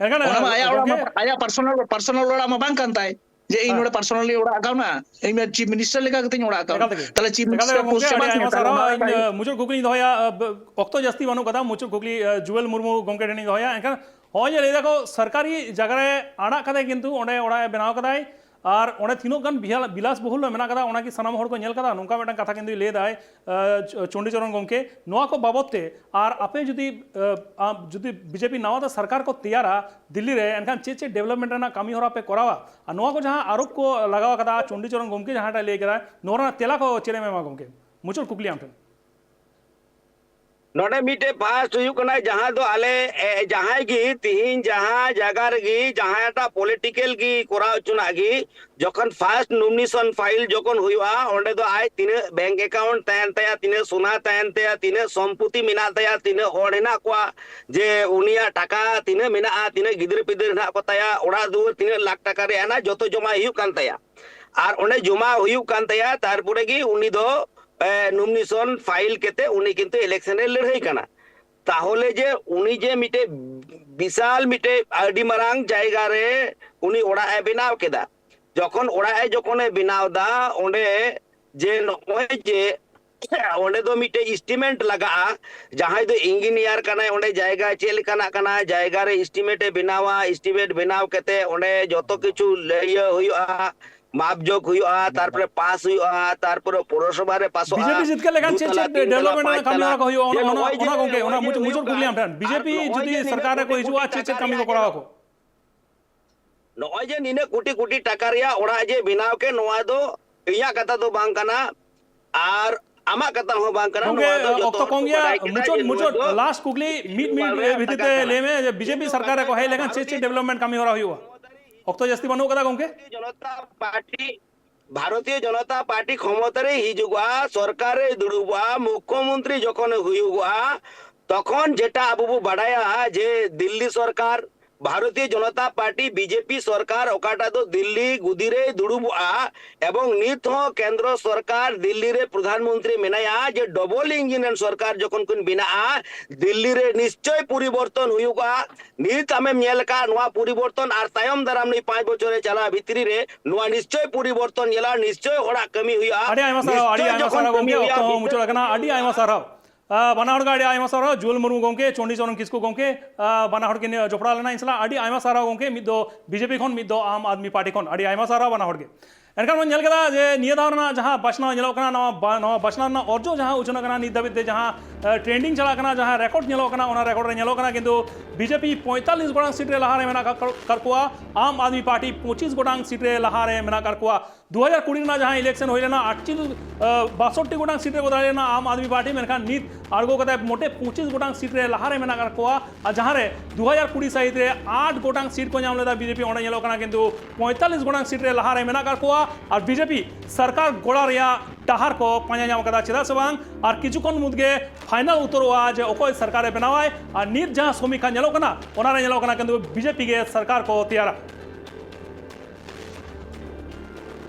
ᱮᱱᱠᱷᱟᱱ, ᱚᱱᱟ ᱢᱟ ᱟᱭᱟᱜ ᱚᱲᱟᱜ ᱢᱟ, ᱜᱚᱢᱠᱮ, ᱟᱭᱟᱜ ᱯᱟᱨᱥᱚᱱᱟᱞ, ᱯᱟᱨᱥᱚᱱᱟᱞ ᱚᱲᱟᱜ ᱢᱟ ᱵᱟᱝ ᱠᱟᱱ ᱛᱟᱭ ᱡᱮ ᱤᱧ ᱦᱮᱸ᱾ ᱱᱚᱰᱮ ᱯᱟᱨᱥᱚᱱᱟᱞᱤ ᱚᱲᱟᱜ ᱠᱟᱣᱱᱟ, ᱤᱧ ᱢᱟ ᱪᱤᱯ ᱢᱤᱱᱤᱥᱴᱟᱨ ᱞᱮᱠᱟ ᱠᱟᱛᱮᱧ ᱚᱲᱟᱜ ᱠᱟᱣᱱᱟ᱾ ᱮᱠᱟᱞ ᱛᱮᱜᱮ᱾ ᱛᱟᱦᱞᱮ ᱪᱤᱯ ᱮᱠᱟᱞ ᱛᱮᱜᱮ ᱢᱤᱱᱤᱥᱴᱟᱨ ᱜᱚᱢᱠᱮ, ᱯᱳᱥᱴ ᱪᱟᱵᱟ ᱟᱹᱰᱤ ᱠᱤᱧᱟ, ᱟᱭᱢᱟ ᱛᱟᱦᱞᱮ ᱥᱟᱨᱦᱟᱣ᱾ ᱚᱱᱟ ᱚᱲᱟᱜ ᱤᱧ, ᱛᱟᱭ᱾ ᱟᱸ, ᱢᱩᱪᱟᱹᱫ ᱠᱩᱠᱞᱤᱧ ᱫᱚᱦᱚᱭᱟ, ᱟᱸ, ᱵ-, ᱚᱠᱛᱚ ᱡᱟᱹᱥᱛᱤ ᱵᱟᱹᱱᱩᱜ ᱠᱟᱫᱟ, ᱢᱩᱪᱟᱹᱫ ᱠᱩᱠᱞᱤ, ᱟᱸ, ᱡᱩᱣᱮᱞ ᱢᱩᱨᱢᱩ ᱜᱚᱢᱠᱮ ᱴᱷᱮᱱᱤᱧ ᱫᱚᱦᱚᱭᱟ᱾ ᱮᱱᱠᱷᱟᱱ ᱦᱚᱸᱜᱼᱚᱭ ᱡᱮ ᱞᱟᱹᱭ ᱫᱟᱠᱚ ᱥᱚᱨᱠᱟᱨᱤ ᱡᱟᱭᱜᱟ ᱨᱮ ᱟᱲᱟᱜ ᱠᱟᱛᱮ ᱠᱤᱱᱛᱩ ᱚᱸᱰᱮ ᱚᱲᱟᱜ ᱮ ᱵᱮᱱᱟᱣ ᱠᱟᱫᱟᱭ, ᱟᱨ ᱚᱸᱰᱮ ᱛᱤᱱᱟᱹᱜ ᱜᱟᱱ ᱵᱤᱦᱟᱞ-, ᱵᱤᱞᱟᱥ ᱵᱚᱦᱩᱞ ᱢᱮᱱᱟᱜ ᱠᱟᱫᱟ, ᱚᱱᱟ ᱠᱤ ᱥᱟᱱᱟᱢ ᱦᱚᱲ ᱠᱚ ᱧᱮᱞ ᱠᱟᱫᱟ? ᱱᱚᱝᱠᱟ ᱢᱤᱫᱴᱟᱝ ᱠᱟᱛᱷᱟ ᱠᱤᱱᱛᱩᱭ ᱞᱟᱹᱭ ᱫᱟᱭ, ᱟᱸ, ᱪᱚ-, ᱪᱚᱱᱰᱤᱪᱚᱨᱚᱱ ᱜᱚᱢᱠᱮ, ᱱᱚᱣᱟ ᱠᱚ ᱵᱟᱵᱚᱛ ᱛᱮ ᱟᱨ ᱟᱯᱮ ᱡᱩᱫᱤ, ᱟᱸ, ᱟᱢ ᱡᱩᱫᱤ ᱵᱤᱡᱮᱯᱤ ᱱᱟᱣᱟ ᱛᱮ ᱥᱚᱨᱠᱟᱨ ᱠᱚ ᱛᱮᱭᱟᱨᱟ ᱫᱤᱞᱞᱤ ᱨᱮ, ᱮᱱᱠᱷᱟᱱ ᱪᱮᱫ ᱪᱮᱫ ᱰᱮᱵᱷᱞᱚᱯᱢᱮᱱᱴ ᱨᱮᱱᱟᱜ ᱠᱟᱹᱢᱤ ᱦᱚᱨᱟ ᱯᱮ ᱠᱚᱨᱟᱣᱟ? ᱟᱨ ᱱᱚᱣᱟ ᱠᱚ ᱡᱟᱦᱟᱸ ᱟᱨᱳᱯ ᱠᱚ ᱞᱟᱜᱟᱣ ᱠᱟᱫᱟ ᱪᱚᱱᱰᱤᱪᱚᱨᱚᱱ ᱜᱚᱢᱠᱮ ᱡᱟᱦᱟᱸᱴᱟᱜ ᱞᱟᱹᱭ ᱠᱟᱫᱟ, ᱱᱚᱣᱟ ᱨᱮᱱᱟᱜ ᱛᱮᱞᱟ ᱠᱚ ᱪᱮᱫ ᱮᱢ ᱮᱢᱟ ᱜᱚᱢᱠᱮ? ᱢᱩᱪᱟᱹᱫ ᱠᱩᱠᱞᱤ ᱟᱢ ᱴᱷᱮᱱ᱾ ᱱᱚᱰᱮ ᱢᱤᱫᱴᱮᱡ ᱯᱷᱟᱥᱴ ᱦᱩᱭᱩᱜ ᱠᱟᱱᱟ, ᱡᱟᱦᱟᱸ ᱫᱚ ᱟᱞᱮ, ᱮ, ᱡᱟᱦᱟᱸᱭ ᱜᱮ ᱛᱤᱦᱤᱧ ᱡᱟᱦᱟᱸ ᱡᱟᱭᱜᱟ ᱨᱮᱜᱮ ᱡᱟᱦᱟᱸᱭᱴᱟᱜ ᱯᱚᱞᱤᱴᱤᱠᱮᱞ ᱜᱮ ᱠᱚᱨᱟᱣ ᱦᱚᱪᱚᱱᱟᱜ ᱜᱮ, ᱡᱚᱠᱷᱚᱱ ᱯᱷᱟᱥᱴ ᱱᱚᱢᱤᱱᱮᱥᱚᱱ ᱯᱷᱟᱭᱤᱞ ᱡᱚᱠᱷᱚᱱ ᱦᱩᱭᱩᱜᱼᱟ, ᱚᱸᱰᱮ ᱫᱚ ᱟᱡ ᱛᱤᱱᱟᱹᱜ ᱵᱮᱝᱠ ᱮᱠᱟᱣᱩᱱᱴ ᱛᱟᱦᱮᱱ ᱛᱟᱭᱟ, ᱛᱤᱱᱟᱹᱜ ᱥᱚᱱᱟ ᱛᱟᱦᱮᱱ ᱛᱟᱭᱟ, ᱛᱤᱱᱟᱹᱜ ᱥᱚᱢᱯᱚᱛᱤ ᱢᱮᱱᱟᱜ ᱛᱟᱭᱟ, ᱛᱤᱱᱟᱹᱜ ᱦᱚᱲ ᱦᱮᱱᱟᱜ ᱠᱚᱣᱟ, ᱡᱮ ᱩᱱᱤᱭᱟᱜ ᱴᱟᱠᱟ ᱛᱤᱱᱟᱹᱜ ᱢᱮᱱᱟᱜᱼᱟ, ᱛᱤᱱᱟᱹᱜ ᱜᱤᱫᱽᱨᱟᱹ ᱯᱤᱫᱽᱨᱟᱹ ᱦᱮᱱᱟᱜ ᱠᱚ ᱛᱟᱭᱟ, ᱚᱲᱟᱜ ᱫᱩᱣᱟᱹᱨ ᱛᱤᱱᱟᱹᱜ ᱞᱟᱠᱷ ᱴᱟᱠᱟ ᱨᱮᱭᱟᱜ ᱦᱮᱱᱟᱜᱼᱟ, ᱡᱚᱛᱚ ᱡᱚᱢᱟᱭ ᱦᱩᱭᱩᱜ ᱠᱟᱱ ᱛᱟᱭᱟ᱾ ᱟᱨ ᱚᱸᱰᱮ ᱡᱚᱢᱟ ᱦᱩᱭᱩᱜ ᱠᱟᱱ ᱛᱟᱭᱟ, ᱛᱟᱨᱯᱚᱨᱮ ᱜᱮ ᱩᱱᱤ ᱫᱚ, ᱮ, ᱱᱚᱢᱤᱱᱮᱥᱚᱱ ᱯᱷᱟᱭᱤᱞ ᱠᱟᱛᱮ ᱩᱱᱤ ᱠᱤᱱᱛᱩ ᱤᱞᱮᱠᱥᱚᱱ ᱨᱮ ᱞᱟᱹᱲᱦᱟᱹᱭ ᱠᱟᱱᱟ᱾ ᱛᱟᱦᱚᱞᱮ ᱡᱮ ᱩᱱᱤ ᱡᱮ ᱢᱤᱫᱴᱮᱡ ᱵᱤᱥᱟᱞ ᱢᱤᱫᱴᱮᱡ ᱟᱹᱰᱤ ᱢᱟᱨᱟᱝ ᱡᱟᱭᱜᱟ ᱨᱮ ᱩᱱᱤ ᱚᱲᱟᱜ ᱮ ᱵᱮᱱᱟᱣ ᱠᱮᱫᱟ, ᱡᱚᱠᱷᱚᱱ ᱚᱲᱟᱜ ᱮ ᱡᱚᱠᱷᱚᱱ ᱮ ᱵᱮᱱᱟᱣ ᱫᱟ, ᱚᱸᱰᱮ ᱡᱮ ᱱᱚᱜᱼᱚᱭ ᱡᱮ ᱚᱸᱰᱮ ᱫᱚ ᱢᱤᱫᱴᱮᱡ ᱮᱥᱴᱤᱢᱮᱴ ᱞᱟᱜᱟᱜᱼᱟ, ᱡᱟᱦᱟᱸᱭ ᱫᱚ ᱤᱧᱡᱤᱱᱤᱭᱟᱨ ᱠᱟᱱᱟᱭ, ᱚᱸᱰᱮ ᱡᱟᱭᱜᱟ ᱪᱮᱫ ᱞᱮᱠᱟᱱᱟᱜ ᱠᱟᱱᱟ, ᱡᱟᱭᱜᱟ ᱨᱮ ᱮᱥᱴᱤᱢᱮᱴ ᱮ ᱵᱮᱱᱟᱣᱟ, ᱮᱥᱴᱤᱢᱮᱴ ᱵᱮᱱᱟᱣ ᱠᱟᱛᱮ ᱚᱸᱰᱮ ᱡᱚᱛᱚ ᱠᱤᱪᱷᱩ ᱞᱟᱹᱭ ᱦᱩᱭᱩᱜᱼᱟ, ᱢᱟᱯ ᱡᱳᱜ ᱦᱩᱭᱩᱜᱼᱟ, ᱛᱟᱨᱯᱚᱨᱮ ᱯᱟᱥ ᱦᱩᱭᱩᱜᱼᱟ, ᱛᱟᱨᱯᱚᱨᱮ ᱯᱳᱨᱚᱥᱚᱵᱷᱟ ᱨᱮ ᱯᱟᱥᱚᱜᱼᱟ᱾ ᱵᱤᱡᱮᱯᱤ ᱡᱤᱛᱠᱟᱹᱨ ᱞᱮᱠᱷᱟᱱ ᱪᱮᱫ ᱪᱮᱫ ᱰᱮᱵᱷᱞᱚᱯᱢᱮᱱᱴ ᱨᱮᱱᱟᱜ ᱠᱟᱹᱢᱤ ᱦᱚᱨᱟ ᱠᱚ ᱦᱩᱭᱩᱜᱼᱟ? ᱚᱱᱟ, ᱚᱱᱟ, ᱚᱱᱟ ᱜᱚᱝᱠᱮ, ᱚᱱᱟ ᱢᱩᱪᱟᱹᱫ, ᱢᱩᱪᱟᱹᱫ ᱠᱩᱠᱞᱤ ᱟᱢ ᱴᱷᱮᱱ, ᱵᱤᱡᱮᱯᱤ ᱡᱩᱫᱤ ᱥᱚᱨᱠᱟᱨ ᱨᱮᱠᱚ ᱦᱤᱡᱩᱜᱼᱟ, ᱪᱮᱫ ᱪᱮᱫ ᱠᱟᱹᱢᱤ ᱠᱚ ᱠᱚᱨᱟᱣ ᱟᱠᱚ? ᱱᱚᱜᱼᱚᱭ ᱡᱮ ᱱᱤᱱᱟᱹᱜ ᱠᱳᱴᱤ ᱠᱳᱴᱤ ᱴᱟᱠᱟ ᱨᱮᱭᱟᱜ ᱚᱲᱟᱜ ᱡᱮ ᱵᱮᱱᱟᱣ ᱠᱮ, ᱱᱚᱣᱟ ᱫᱚ ᱤᱧᱟᱹᱜ ᱠᱟᱛᱷᱟ ᱫᱚ ᱵᱟᱝ ᱠᱟᱱᱟ, ᱟᱨ ᱟᱢᱟᱜ ᱠᱟᱛᱷᱟ ᱦᱚᱸ ᱵᱟᱝ ᱠᱟᱱᱟ᱾ ᱜᱚᱝᱠᱮ, ᱱᱚᱣᱟ ᱫᱚ ᱡᱚᱛᱚ ᱚᱠᱛᱚ ᱦᱚᱲ ᱠᱚᱢ ᱠᱚ ᱜᱮᱭᱟ, ᱵᱟᱰᱟᱭ ᱠᱮᱫᱟ ᱢᱩᱪᱟᱹᱫ, ᱡᱮ ᱱᱚᱣᱟ ᱢᱩᱪᱟᱹᱫ, ᱫᱚ ᱞᱟᱥᱴ ᱠᱩᱠᱞᱤ, ᱢᱤᱫ ᱢᱤᱱᱤᱴ ᱵᱷᱤᱛᱤᱨ ᱛᱮ ᱞᱟᱹᱭ ᱢᱮ ᱡᱮ ᱵᱤᱡᱮᱯᱤ ᱥᱚᱨᱠᱟᱨ ᱨᱮᱠᱚ ᱦᱮᱡ ᱞᱮᱠᱷᱟᱱ ᱪᱮᱫ ᱪᱮᱫ ᱰᱮᱵᱷᱞᱚᱯᱢᱮᱱᱴ ᱠᱟᱹᱢᱤ ᱦᱚᱨᱟ ᱦᱩᱭᱩᱜᱼᱟ? ᱚᱠᱛᱚ ᱡᱟᱹᱥᱛᱤ ᱵᱟᱹᱱᱩᱜ ᱠᱟᱫᱟ ᱜᱚᱝᱠᱮ᱾ ᱡᱚᱱᱚᱛᱟ ᱯᱟᱨᱴᱤ, ᱵᱷᱟᱨᱚᱛᱤᱭᱚ ᱡᱚᱱᱚᱛᱟ ᱯᱟᱨᱴᱤ ᱠᱷᱚᱢᱚᱛᱟ ᱨᱮ ᱦᱤᱡᱩᱜᱚᱜᱼᱟ, ᱥᱚᱨᱠᱟᱨ ᱨᱮ ᱫᱩᱲᱩᱵᱚᱜᱼᱟ, ᱢᱩᱠᱠᱷᱚᱢᱚᱱᱛᱨᱤ ᱡᱚᱠᱷᱚᱱᱮ ᱦᱩᱭᱩᱜᱚᱜᱼᱟ, ᱛᱚᱠᱷᱚᱱ ᱡᱮᱴᱟ ᱟᱵᱚ ᱵᱚ ᱵᱟᱰᱟᱭᱟ ᱡᱮ ᱫᱤᱞᱞᱤ ᱥᱚᱨᱠᱟᱨ, ᱵᱷᱟᱨᱚᱛᱤᱭᱚ ᱡᱚᱱᱚᱛᱟ ᱯᱟᱨᱴᱤ, ᱵᱤᱡᱮᱯᱤ ᱥᱚᱨᱠᱟᱨ ᱚᱠᱟᱴᱟᱜ ᱫᱚ ᱫᱤᱞᱞᱤ ᱜᱩᱫᱤ ᱨᱮᱭ ᱫᱩᱲᱩᱵᱚᱜᱼᱟ, ᱮᱵᱚᱝ ᱱᱤᱛ ᱦᱚᱸ ᱠᱮᱱᱫᱨᱚ ᱥᱚᱨᱠᱟᱨ ᱫᱤᱞᱞᱤ ᱨᱮ ᱯᱨᱚᱫᱷᱟᱱ ᱢᱚᱱᱛᱨᱤ ᱢᱮᱱᱟᱭᱟ, ᱡᱮ ᱰᱚᱵᱚᱞ ᱤᱧᱡᱤᱱ ᱨᱮᱱ ᱥᱚᱨᱠᱟᱨ ᱡᱚᱠᱷᱚᱱ ᱠᱤᱱ ᱵᱮᱱᱟᱜᱼᱟ, ᱫᱤᱞᱞᱤ ᱨᱮ ᱱᱤᱥᱪᱚᱭ ᱯᱚᱨᱤᱵᱚᱨᱛᱚᱱ ᱦᱩᱭᱩᱜᱼᱟ᱾ ᱱᱤᱛ ᱟᱢᱮᱢ ᱧᱮᱞ ᱟᱠᱟᱫ ᱱᱚᱣᱟ ᱯᱚᱨᱤᱵᱚᱨᱛᱚᱱ, ᱟᱨ ᱛᱟᱭᱚᱢ ᱫᱟᱨᱟᱢ ᱱᱩᱭ ᱯᱟᱸᱪ ᱵᱚᱪᱷᱚᱨᱮ ᱪᱟᱞᱟᱣ ᱵᱷᱤᱛᱨᱤ ᱨᱮ ᱱᱚᱣᱟ ᱱᱤᱥᱪᱚᱭ ᱯᱚᱨᱤᱵᱚᱨᱛᱚᱱ ᱧᱮᱞᱟ, ᱱᱤᱥᱪᱚᱭ ᱦᱚᱲᱟᱜ ᱠᱟᱹᱢᱤ ᱦᱩᱭᱩᱜᱼᱟ᱾ ᱟᱹᱰᱤ ᱟᱭᱢᱟ ᱥᱟᱨᱦᱟᱣ, ᱟᱹᱰᱤ ᱱᱤᱥᱪᱚᱭ ᱟᱭᱢᱟ ᱡᱚᱠᱷᱚᱱ ᱥᱟᱨᱦᱟᱣ ᱠᱟᱹᱢᱤ ᱜᱚᱝᱠᱮ, ᱦᱩᱭᱩᱜᱼᱟ, ᱚᱠᱛᱚ ᱦᱚᱸ ᱵᱷᱤᱛᱟᱹᱨ ᱢᱩᱪᱟᱹᱫ ᱟᱠᱟᱱᱟ᱾ ᱟᱹᱰᱤ ᱟᱭᱢᱟ ᱥᱟᱨᱦᱟᱣ᱾ ᱟᱸ, ᱵᱟᱱᱟ ᱦᱚᱲ ᱜᱮ ᱟᱹᱰᱤ ᱟᱭᱢᱟ ᱥᱟᱨᱦᱟᱣ, ᱡᱩᱣᱟᱹᱱ ᱢᱩᱨᱢᱩ ᱜᱚᱝᱠᱮ, ᱪᱚᱱᱰᱤ ᱪᱚᱨᱚᱱ ᱠᱤᱥᱠᱩ ᱜᱚᱝᱠᱮ, ᱟᱸ, ᱵᱟᱱᱟ ᱦᱚᱲ ᱠᱤᱱ ᱡᱚᱯᱲᱟᱣ ᱞᱮᱱᱟ ᱤᱧ ᱥᱟᱞᱟᱜ᱾ ᱟᱹᱰᱤ ᱟᱭᱢᱟ ᱥᱟᱨᱦᱟᱣ ᱜᱚᱝᱠᱮ, ᱢᱤᱫ ᱫᱚ ᱵᱤᱡᱮᱯᱤ ᱠᱷᱚᱱ, ᱢᱤᱫ ᱫᱚ ᱟᱢ ᱟᱫᱢᱤ ᱯᱟᱨᱴᱤ ᱠᱷᱚᱱ᱾ ᱟᱹᱰᱤ ᱟᱭᱢᱟ ᱥᱟᱨᱦᱟᱣ ᱵᱟᱱᱟ ᱦᱚᱲ ᱜᱮ᱾ ᱮᱱᱠᱷᱟᱱ ᱵᱚᱱ ᱧᱮᱞ ᱠᱮᱫᱟ ᱡᱮ ᱱᱤᱭᱟᱹ ᱫᱷᱟᱣ ᱨᱮᱱᱟᱜ ᱡᱟᱦᱟᱸ ᱵᱟᱪᱷᱱᱟᱣ ᱧᱮᱞᱚᱜ ᱠᱟᱱᱟ, ᱱᱚᱣᱟ ᱵᱟ-, ᱱᱚᱣᱟ ᱵᱟᱪᱷᱱᱟᱣ ᱨᱮᱱᱟᱜ ᱚᱨᱡᱚ ᱡᱟᱦᱟᱸ ᱩᱪᱷᱟᱹᱱ ᱟᱠᱟᱱᱟ, ᱱᱤᱛ ᱫᱷᱟᱹᱵᱤᱡ ᱛᱮ ᱡᱟᱦᱟᱸ, ᱟᱸ, ᱴᱨᱮᱱᱰᱤᱝ ᱪᱟᱞᱟᱜ ᱠᱟᱱᱟ, ᱡᱟᱦᱟᱸ ᱨᱮᱠᱚᱨᱰ ᱧᱮᱞᱚᱜ ᱠᱟᱱᱟ, ᱚᱱᱟ ᱨᱮᱠᱚᱨᱰ ᱨᱮ ᱧᱮᱞᱚᱜ ᱠᱟᱱᱟ, ᱠᱤᱱᱛᱩ ᱵᱤᱡᱮᱯᱤ ᱯᱚᱸᱭᱛᱟᱞᱞᱤᱥ ᱜᱚᱴᱟᱝ ᱥᱤᱴ ᱨᱮ ᱞᱟᱦᱟ ᱨᱮ ᱢᱮᱱᱟᱜ ᱟᱠᱟᱫ, ᱟᱠᱟᱫ ᱠᱚᱣᱟ, ᱟᱢ ᱟᱫᱢᱤ ᱯᱟᱨᱴᱤ ᱯᱚᱸᱪᱤᱥ ᱜᱚᱴᱟᱝ ᱥᱤᱴ ᱨᱮ ᱞᱟᱦᱟ ᱨᱮ ᱢᱮᱱᱟᱜ ᱟᱠᱟᱫ ᱠᱚᱣᱟ᱾ ᱫᱩ ᱦᱟᱡᱟᱨ ᱠᱩᱲᱤ ᱨᱮᱱᱟᱜ ᱡᱟᱦᱟᱸ ᱤᱞᱮᱠᱥᱚᱱ ᱦᱩᱭ ᱞᱮᱱᱟ, ᱟᱴᱪᱚᱞᱞᱤᱥ, ᱟᱸ, ᱵᱟᱥᱚᱴᱴᱤ ᱜᱚᱴᱟᱝ ᱥᱤᱴ ᱨᱮᱠᱚ ᱫᱟᱲᱮ ᱞᱮᱱᱟ ᱟᱢ ᱟᱫᱢᱤ ᱯᱟᱨᱴᱤ, ᱢᱮᱱᱠᱷᱟᱱ ᱱᱤᱛ ᱟᱬᱜᱚ ᱠᱟᱛᱮ ᱢᱚᱴᱮ ᱯᱚᱸᱪᱤᱥ ᱜᱚᱴᱟᱝ ᱥᱤᱴ ᱨᱮ ᱞᱟᱦᱟ ᱨᱮ ᱢᱮᱱᱟᱜ ᱟᱠᱟᱫ ᱠᱚᱣᱟ᱾ ᱟᱨ ᱡᱟᱦᱟᱸ ᱨᱮ ᱫᱩ ᱦᱟᱡᱟᱨ ᱠᱩᱲᱤ ᱥᱟᱹᱦᱤᱛ ᱨᱮ ᱟᱴ ᱜᱚᱴᱟᱝ ᱥᱤᱴ ᱠᱚ ᱧᱟᱢ ᱞᱮᱫᱟ ᱵᱤᱡᱮᱯᱤ, ᱚᱸᱰᱮ ᱧᱮᱞᱚᱜ ᱠᱟᱱᱟ ᱠᱤᱱᱛᱩ ᱯᱚᱸᱭᱛᱟᱞᱞᱤᱥ ᱜᱚᱴᱟᱝ ᱥᱤᱴ ᱨᱮ ᱞᱟᱦᱟ ᱨᱮ ᱢᱮᱱᱟᱜ ᱟᱠᱟᱫ ᱠᱚᱣᱟ᱾ ᱟᱨ ᱵᱤᱡᱮᱯᱤ ᱥᱚᱨᱠᱟᱨ ᱜᱚᱲᱟ ᱨᱮᱭᱟᱜ ᱰᱟᱦᱟᱨ ᱠᱚ ᱯᱟᱸᱡᱟ ᱧᱟᱢ ᱠᱟᱫᱟ᱾ ᱪᱮᱫᱟᱜ ᱥᱮ ᱵᱟᱝ, ᱟᱨ ᱠᱤᱪᱷᱩ ᱠᱷᱚᱱ ᱢᱩᱫᱽ ᱜᱮ ᱯᱷᱟᱭᱱᱟᱞ ᱩᱛᱟᱹᱨᱚᱜᱼᱟ ᱡᱮ ᱚᱠᱚᱭ ᱥᱚᱨᱠᱟᱨᱮ ᱵᱮᱱᱟᱣᱟᱭ᱾ ᱟᱨ ᱱᱤᱛ ᱡᱟᱦᱟᱸ ᱥᱚᱢᱤᱠᱠᱷᱟ ᱧᱮᱞᱚᱜ ᱠᱟᱱᱟ, ᱚᱱᱟ ᱨᱮ ᱧᱮᱞᱚᱜ ᱠᱟᱱᱟ ᱠᱤᱱᱛᱩ ᱵᱤᱡᱮᱯᱤ ᱜᱮ ᱥᱚᱨᱠᱟᱨ ᱠᱚ ᱛᱮᱭᱟᱨᱟ᱾